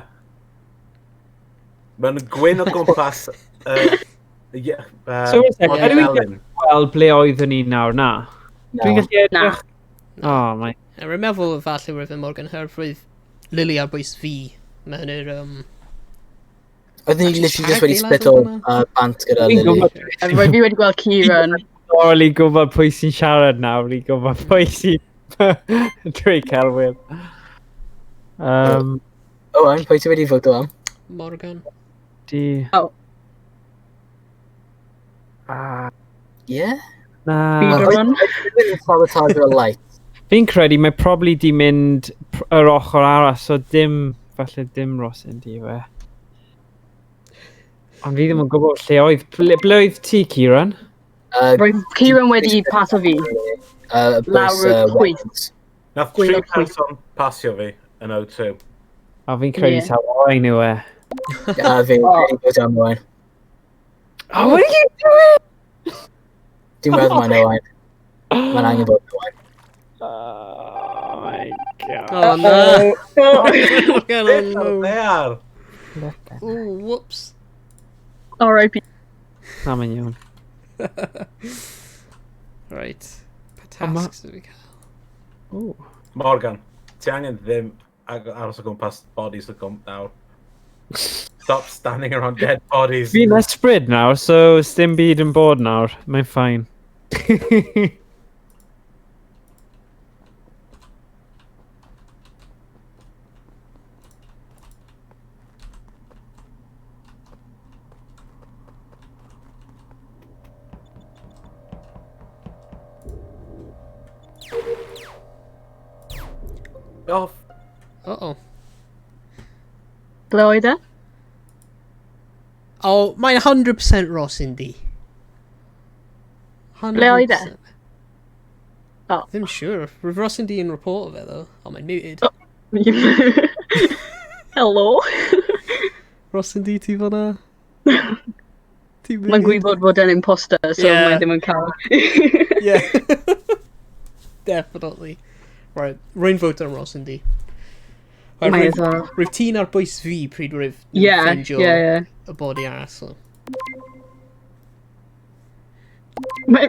Mae'n gwyn o gwmpas... Yeah, So, wait a second, body ydw i'n melyn. Wel, ble oeddwn ni nawr, na? No. Dwi'n gallu Na. edrych... Oh, my... A rwy'n meddwl falle roedd y Morgan Herb roedd Lily ar bwys fi mewn i'r... Oedden ni literally just wedi Siarad split o eilad oedd bant gyda Fi'n Lily. gwybod A roedd fi wedi gweld Kieran. Thoroughly gwybod pwy sy'n siarad nawr, i gwybod pwy sy'n dweud celwydd. Owen, pwy ti wedi voto am? Morgan. D. Oh. Ah, Yeah? na. Speedrun. Dwi'n sabotage y light. Fi'n credu mae probably di mynd yr ochr arall, so dim, falle dim Ross yn di fe. Ond fi ddim yn gwybod lle oedd. Ble oedd ti, Kieran? Roedd Kieran wedi paso fi. Bwys, Lawr y chwith. weapons. Nath tri Gwaelod chwith. person pasio fi yn O2. A fi'n credu Ie. taw Owain yw e. A fi wedi bod am Owain. Oh, what are you doing? Dwi'n meddwl mae'n Owain. Mae'n angen bod yn Owain. Oh my god. Oh no. Oh. Get on no. They are. Oh, whoops. R.I.P. Na, mae'n iawn. Right. Pa Ond ma- tasks do we cael? Ooh. Morgan, ti angen ddim aros o gwmpas bodies o gwmp nawr. Stop standing around dead bodies. Fi'n ysbryd nawr, so sdim byd yn bod nawr. Mae'n fine. Off. Uh-oh. Ble oedd e? Oh, mae'n 100% Ross Indy. 100%. Ble oedd e? Oh. Ddim siŵr. Roedd Ross Indy yn report o fe, though. Oh, mae'n muted. Oh. Hello. Ross Indy, ti fan'na? Ti'n Mae'n muted? gwybod bod e'n imposter, so Yeah. mae ddim yn cael. Yeah. Definitely. Right, rwy'n vote am Ross Indy. Right, Might as well. Rwyf ti'n ar bwys fi pryd rwyf Yeah, ffeindio yeah, yeah. y body arall. So. Mae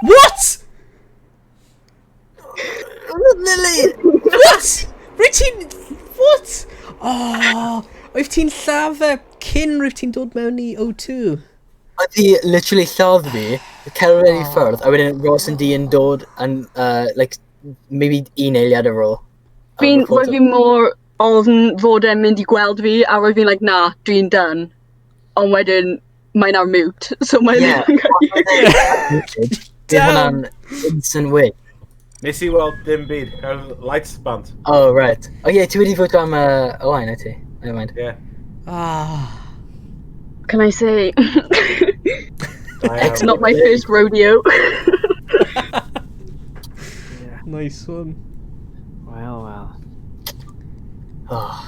What? Lily! What? Rwyt ti'n... What? Oh, oedd ti'n lladd fe cyn rwyt ti'n dod mewn i O2. Oedd hi literally lladd fi, cerdded i ffwrdd, a wedyn Ross and D yn dod yn, like, maybe un eiliad ar ôl. A Fi'n, recordo. roedd fi mor ofn fod e'n mynd i gweld fi, a roedd fi'n like, na, dwi'n done. Ond wedyn, mae'n ar mute, so mae'n Yeah. ddim yn gallu. Bydd hwnna'n instant win. Nes i weld dim byd. Cael lights bant. Oh, right. Oh, yeah, ti wedi fod am Owain, wyt ti? Never mind. Yeah. Ah. Can I say, I it's not my first rodeo. Nice one. Well, well. Oh.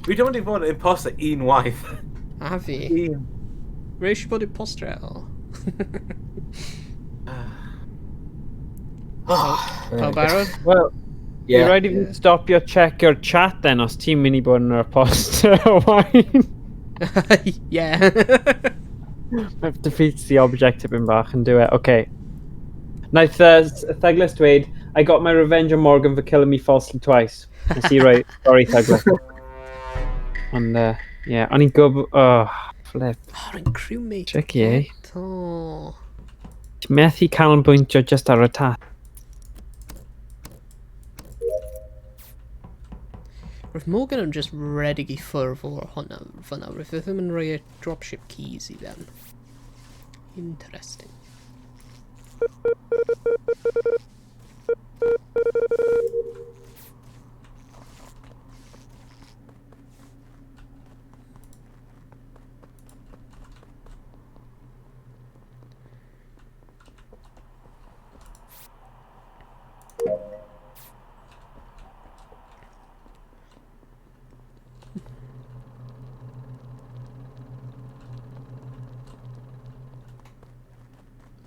Fi ddim wedi bod yn imposter un waith. A fi. Un. Rwy eisiau bod imposter eto. Oh. Pawb barod? Well, yeah. Yeah. Rhaid i fi stopio check your chat then os ti'n mynd i bod yn yr imposter Owain. Yeah. That defeats the objective yn bach and do it. Okay. Naeth Thuglas dweud, I got my revenge on Morgan for killing me falsely twice. Nes i roi, sorry Thuglas. Ond, yeah, o'n i'n gwybod, oh, flip. Oh, rwy'n crewmate. Tricky, eh? Oh. Ti'n methu canolbwyntio just ar y tas. Roedd Morgan yn just redig i ffwrdd o'r hwnna fyna. Roedd e ddim yn rhoi y dropship keys i fewn. Interesting.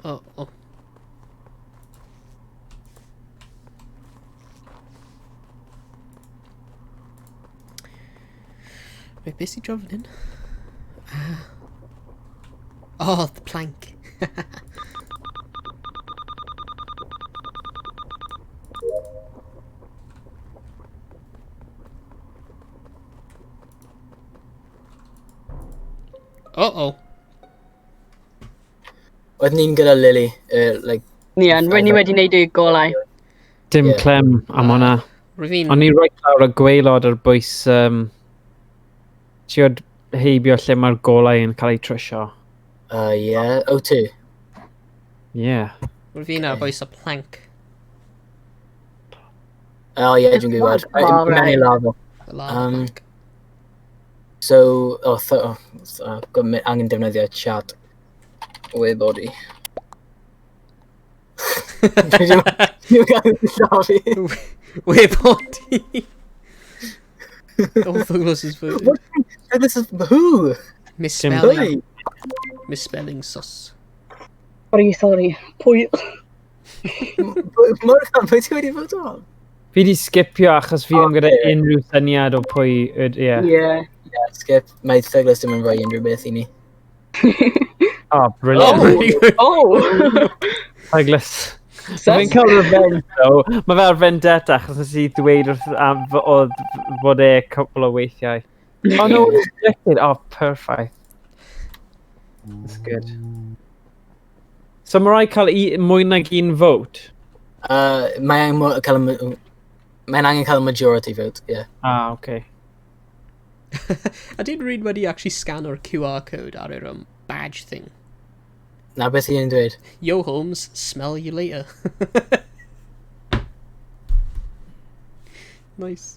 Oh, oh. Wait, beth sy'n drofyn hyn? Ah. Oh, the plank. Uh-oh. Oeddwn ni'n gyda Lily, like... Ni yn, rydyn ni wedi gwneud y golau. Dim Ie. clem am hwnna. Rwy fi'n... O'n i reit lawr y gwaelod ar bwys... Tiod heibio lle mae'r golau yn cael ei trwsio. Yeah, O2. Yeah. Rwy fi'n ar bwys y plank. Oh, yeah, dwi'n gwybod. Oh, Mewn i right. lava. Y lava plank. So, oh, angen defnyddio chat. We're body. Dwi'n gael llafu. We're body. Oh, Douglas is voted. What? This is who? Misspelling. Who? Misspelling sus. Sorry, sorry. Pwy? Morgan, pwy ti wedi fod on? Fi di skipio achos fi ddim gyda Ocê. unrhyw syniad o pwy... Ie. Yeah. Yeah, skip. Mae Douglas ddim yn rhoi unrhyw beth i ni. Oh, brilliant. Oh! Douglas. Sus. Fi'n cael revenge, though. Mae fe ar vendetta achos nes i ddweud wrth am oedd fod e cwpl o weithiau. Oh no, rejected. Oh, perfect. That's good. So mae rhaid cael mwy nag un vote? Mae angen cael mae'n angen cael y majority vote, yeah. Ah, okay. I did read wedi actually scan o'r QR code ar yr badge thing. Na beth i'n dweud? Yo Holmes, smell you later. Nice.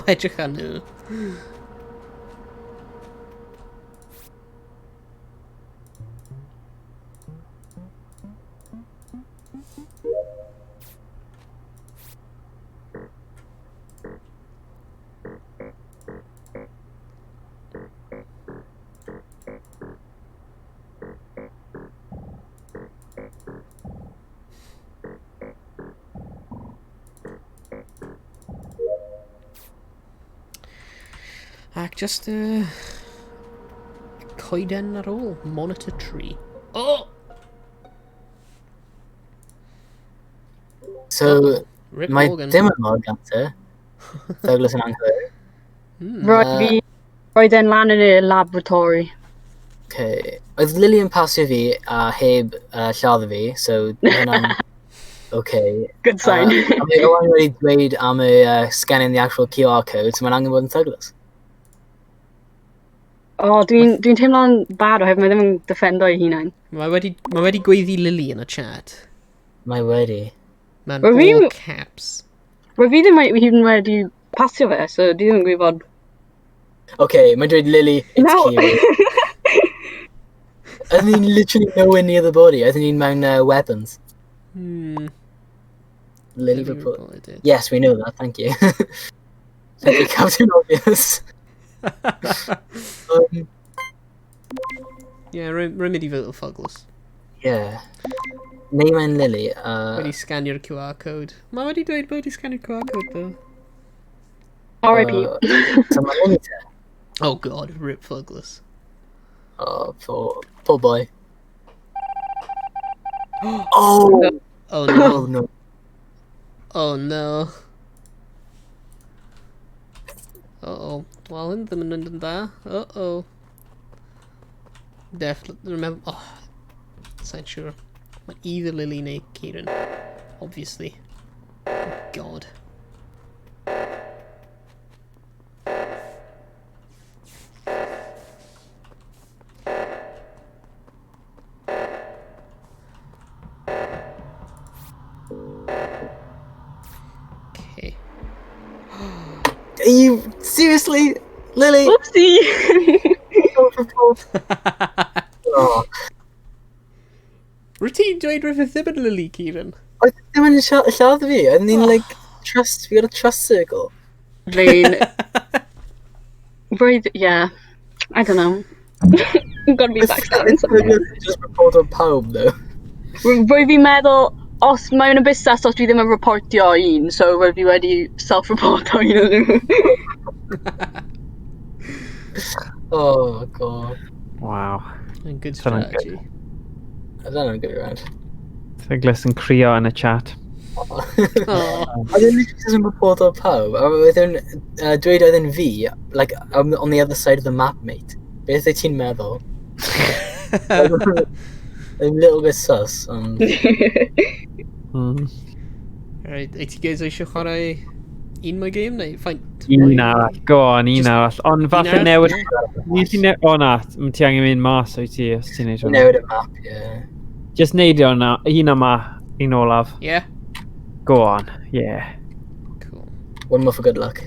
Edrych ar nhw. Ac just coeden ar ôl. Monitor tree. Oh! So, Rip mae Morgan. dim yn Morgan te. Douglas yn anghywir. Roedd fi... Roedd e'n lan yn y laboratory. Okay. Oedd Lily yn pasio fi a heb lladd fi, so mae hwnna'n okay. Good sign. A mae Owain wedi dweud am y scanning the actual QR code, so mae'n angen bod yn Douglas. Oh, dwi'n dwi teimlo'n bad oherwydd mae ddim yn defendo ei hunain. Mae wedi gweiddi Lily yn y chat. Mae wedi. Mae'n Wel, all caps. Roedd fi ddim hyd yn wedi pasio fe, so dwi ddim yn gwybod. Okay, mae'n dweud Lily, it's No. Kiri. Oedden ni'n literally nowhere near the body. Oedden ni'n mewn weapons. Lily Lily report. reported it. Yes, we know that, thank you. Thank you, Captain Obvious. Yeah, rwy'n mynd i fod o Fugles. Yeah. Neu mae'n Lily. Wedi sganio'r QR code. Mae wedi dweud bod wedi sganio'r QR code, though. R.I.P. So mae'n Lily te. Oh god, rip Fugles. Oh, poor boy. Oh! Oh no. Oh no. Oh no. Uh-oh. Well, yn ddim yn mynd yn dda. Uh-oh. Definitely remember... Oh. Sa'n siŵr. Mae either Lily neu Kieran. Obviously. Oh god. Okay. Are you seriously, Lily? Whoopsie! Oh. Rwyt ti'n dweud rhywbeth ddim yn Lily, Kieran? Oedd ddim yn lladd fi. Oedden ni'n like trust, we got a trust circle. Fi'n... Roedd, yeah. I don't know. I'm gonna be backstabbing someone. Just report on pawb, though. Roedd fi'n meddwl, os mae'n y busnes os dwi ddim yn reportio un, so roedd fi wedi self-reporto un ohonyn nhw. Oh, God. Wow. And good Sound good. strategy. I don't know, good round. Douglas yn crio yn y chat. Oh. Oedd e'n literally just yn report o pawb. A oedd e'n dweud oedd e'n fi, like, I'm on the other side of the map, mate. Beth wyt ti'n meddwl? A little bit sus, ond... Right, wyt ti guys eisiau chwarae un mwy game neu faint? Un arall, go on, un Just arall. Ond falle arall, newid... ie. Ni ti ne... O na, ti angen mynd mas o'i ti os ti'n neud hwnna. Newid y map, ie. Just neud hwnna, un yma, un olaf. Yeah. Go on, yeah. Cool. One more for good luck.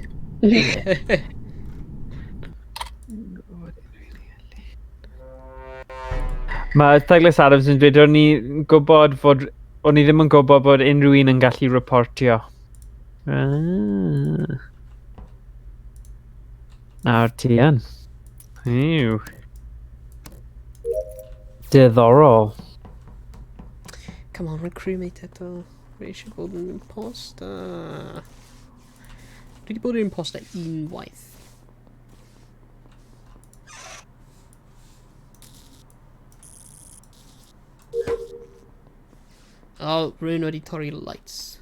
Mae Douglas Adams yn dweud, o'n i'n gwybod fod... O'n i ddim yn gwybod bod unrhyw un yn gallu reportio. Ah. Nawr ti yn. Ew. Diddorol. Come on, mae crewmate eto. Fi eisiau bod yn imposter. Dwi wedi bod yn imposter unwaith. Oh, rhywun wedi torri lights.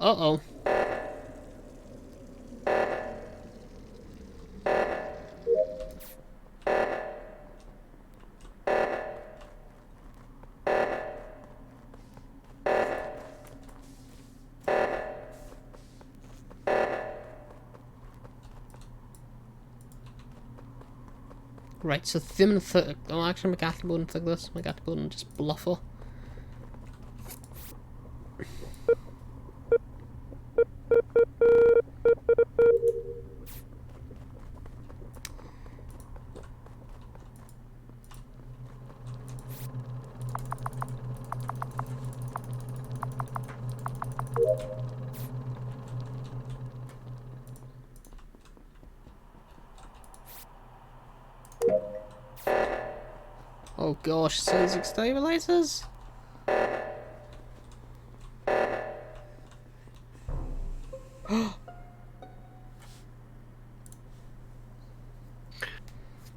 Uh-oh. Right, so ddim yn thug... Oh, actually, mae gallu bod yn thugless. Mae gallu bod yn just bluffer. Oh gosh, seismic stabilizers?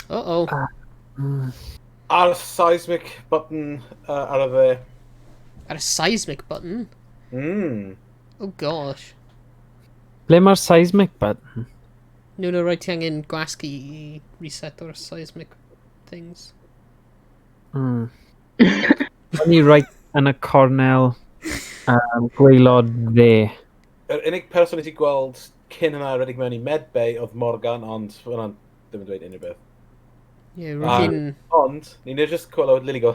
Uh-oh. Ar y seismic button ar y dde. Ar y seismic button? Oh gosh. Ble mae'r seismic button? No, no, right, ti angen gwasgu i reset o'r seismic things. O'n i right yn y cornel gwaelod dde. Yr unig person i ti gweld cyn hynna redeg mewn i medbay oedd Morgan, ond hwnna'n ddim yn dweud unrhyw beth. Ie, rwy'n fi'n... Ond, ni'n just clywed Lily go,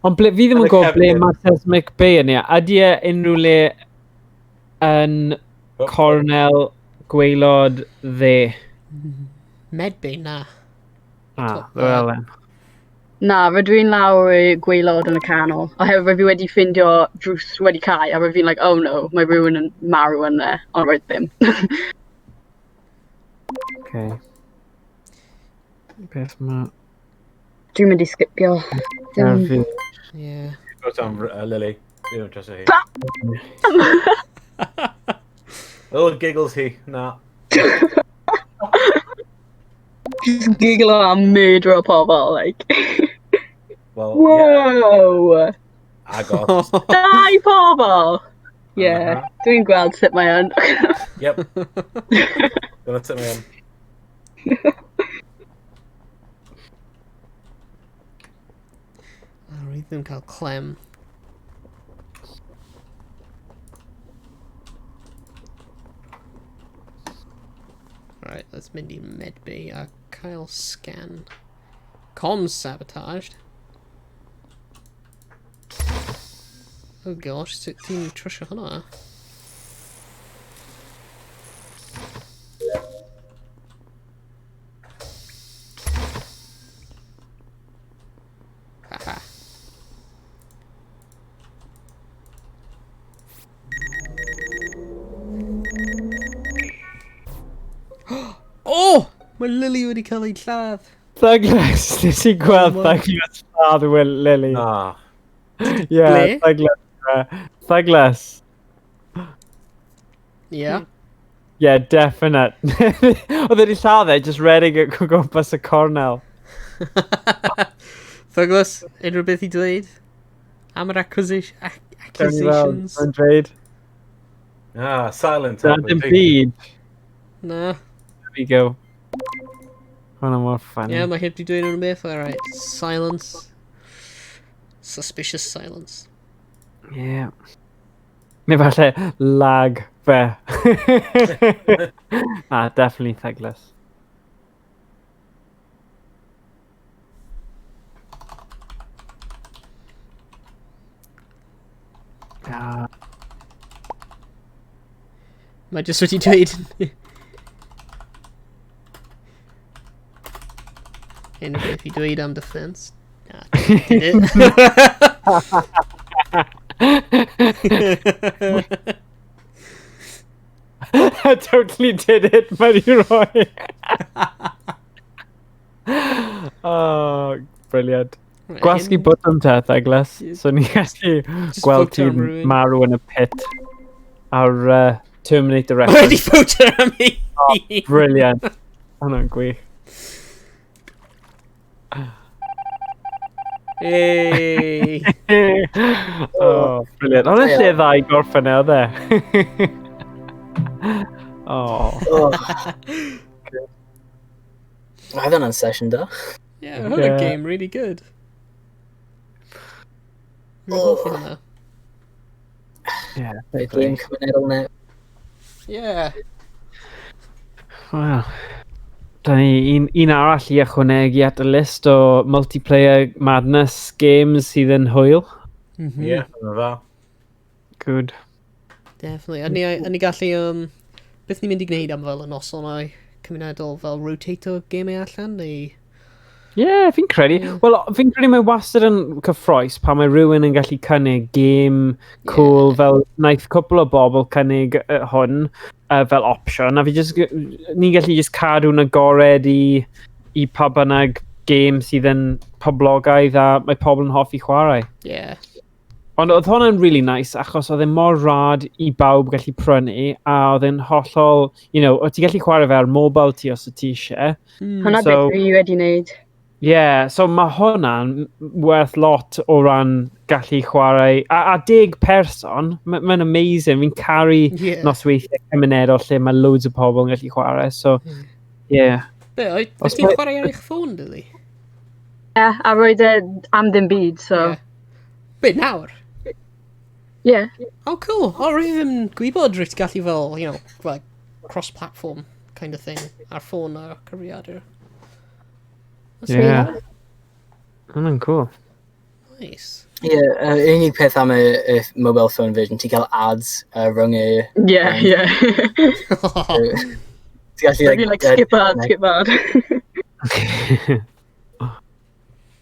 Ond ble, fi ddim Yn yn y gwybod ble cefndir. mae seismic bay yn e. Ydy e unrhyw le yn Oh. cornel gwaelod dde? Medbay, na. Ah, wel then. Na, rydw i'n lawr i gwaelod yn y canol. Oherwydd fi wedi ffindio drws wedi cau, a rydw fi'n like, oh no, mae rhywun yn marw yn there, ond roedd ddim. Okay. Beth mae... Dwi'n mynd i skipio. Ddim... Fi... Yeah. Go down, Lily. We don't trust her here. Little giggles hi. Na. Just giggle am murder o pobl, like. Well, yeah. Whoa! Agos. Dau pobl! Yeah, dwi'n gweld sut mae yn. Yep. Dyna sut mae yn. Oh, rwy ddim cael clem. Right, let's mynd i medbay a cael scan. Comms sabotaged. Oh gosh, sut ti'n trwsio hwnna? Mae Lily wedi cael ei lladd. Douglas, nes i gweld Oh, Douglas lladd Will Lily. Na. Yeah, Ble? Douglas. Douglas. Yeah. Yeah, definite. Oedd wedi lladd e, just redeg o gwmpas y cornel. Douglas, unrhyw beth i dweud? Am yr accusations? Mae'n dweud. Ah, silent. Na, dim byd. Na. There we go. Hwna mor funny. Yeah, mae heb di dweud unrhyw beth. Alright. Silence. Suspicious silence. Yeah. Neu falle lag fe. Ah, definitely Douglas. Ah, Mae jyst wedi dweud... Unrhyw beth i dweud am defense? Na, did it. I totally did it, Mary Roy. Oh, brilliant. Right, Gwasgu hyn- bwtwm te, Douglas. Ie. So ni'n gallu Just gweld vote am ti'n rhywun. marw yn y pit ar Terminator Wedi reference. vote am i! Brilliant. Hwna'n gwych. Hey! Oh, brilliant. Hwna'n lle dda i gorffen e, oedd e? Oh. Oh. Oedd hwnna'n session da. Yeah, hwnna'n Yeah. game really good. Rwy'n hoffi hwnna. Yeah, Mae game cymunedol neu. Yeah. Wel, da ni un arall i ychwanegu at y list o multiplayer madness games sydd yn hwyl. Ie, yna dda. Good. Definitely. A ni gallu, beth ni'n mynd i gwneud am fel y noson o'i cymunedol fel rotato gemau allan, neu... Ie, yeah, fi'n credu. Wel, fi'n credu mae wastad yn cyffroes pan mae rhywun yn gallu cynnig game cool Ie. fel wnaeth cwpl o bobl cynnig hwn fel opsiwn, a fi just, ni'n gallu just cadw'n agored i pa bynnag game sydd yn poblogaidd a mae pobl yn hoffi chwarae. Yeah. Ond oedd hwnna'n really nice achos oedd e mor rad i bawb gallu prynu a oedd e'n hollol, o ti'n gallu chwarae fe ar mobile ti os y ti eisiau. Hwna So- beth fi wedi wneud. Yeah, so mae hwnna'n werth lot o ran gallu chwarae. A 10 person, mae'n amazing. Fi'n caru nosweithiau cymunedol lle mae loads o pobl yn gallu chwarae. So, yeah. Be, oed Os ti'n mae- chwarae ar eich ffôn, Lily? Ie, a roedd e am ddim byd, so... Yeah. Be, nawr? Yeah. Oh, cool. O, rwy ddim yn gwybod rwyt ti'n gallu fel, like, cross-platform kind of thing, ar ffôn a cyfrifiadur. That's really Yeah. Hwnna'n cool. nice. Ie, yr unig peth am y mobile phone version, ti'n cael ads rhwng y... Yeah, yeah. Ti'n gallu, I'd be like, skip ad, skip ad.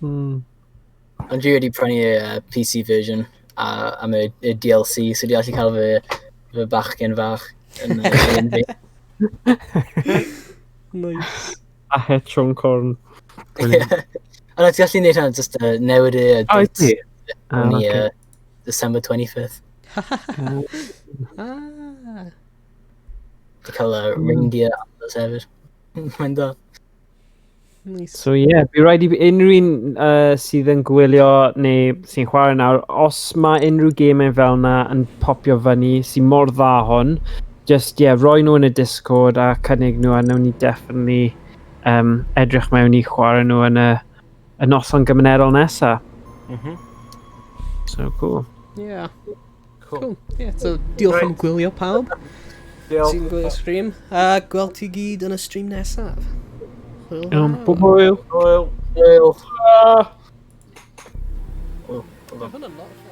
Ond dwi wedi prynu y PC version am y DLC, so dwi gallu cael fy bachgen fach yn yn fi. Nice. A het Sean Corn. Ie. Ond ti'n gallu neud hwnna, just newid y Oh, date ti? Ah, yn i, okay. December 25th. Ah. Ti'n cael reindeer antlers hefyd. Mae'n da. Nice. So ie, yeah, bydd rhaid i unrhyw un sydd yn gwylio neu sy'n chwarae nawr, os mae unrhyw gemau fel yna yn popio fyny sy'n mor dda hwn, just ie, yeah, roi nhw yn y Discord a cynnig nhw a nawn ni definitely edrych mewn i chwarae nhw yn y noson gymunedol nesa. So cool. Yeah. Cool. Cool. Yeah, so diolch am gwylio pawb Diolch. sy'n gwylio stream. A gweld ti gyd yn y stream nesaf. Hwyl fawr. Hwyl. Hwyl. Hwyl. Ah. Hwyl. Mae hwnna'n lot.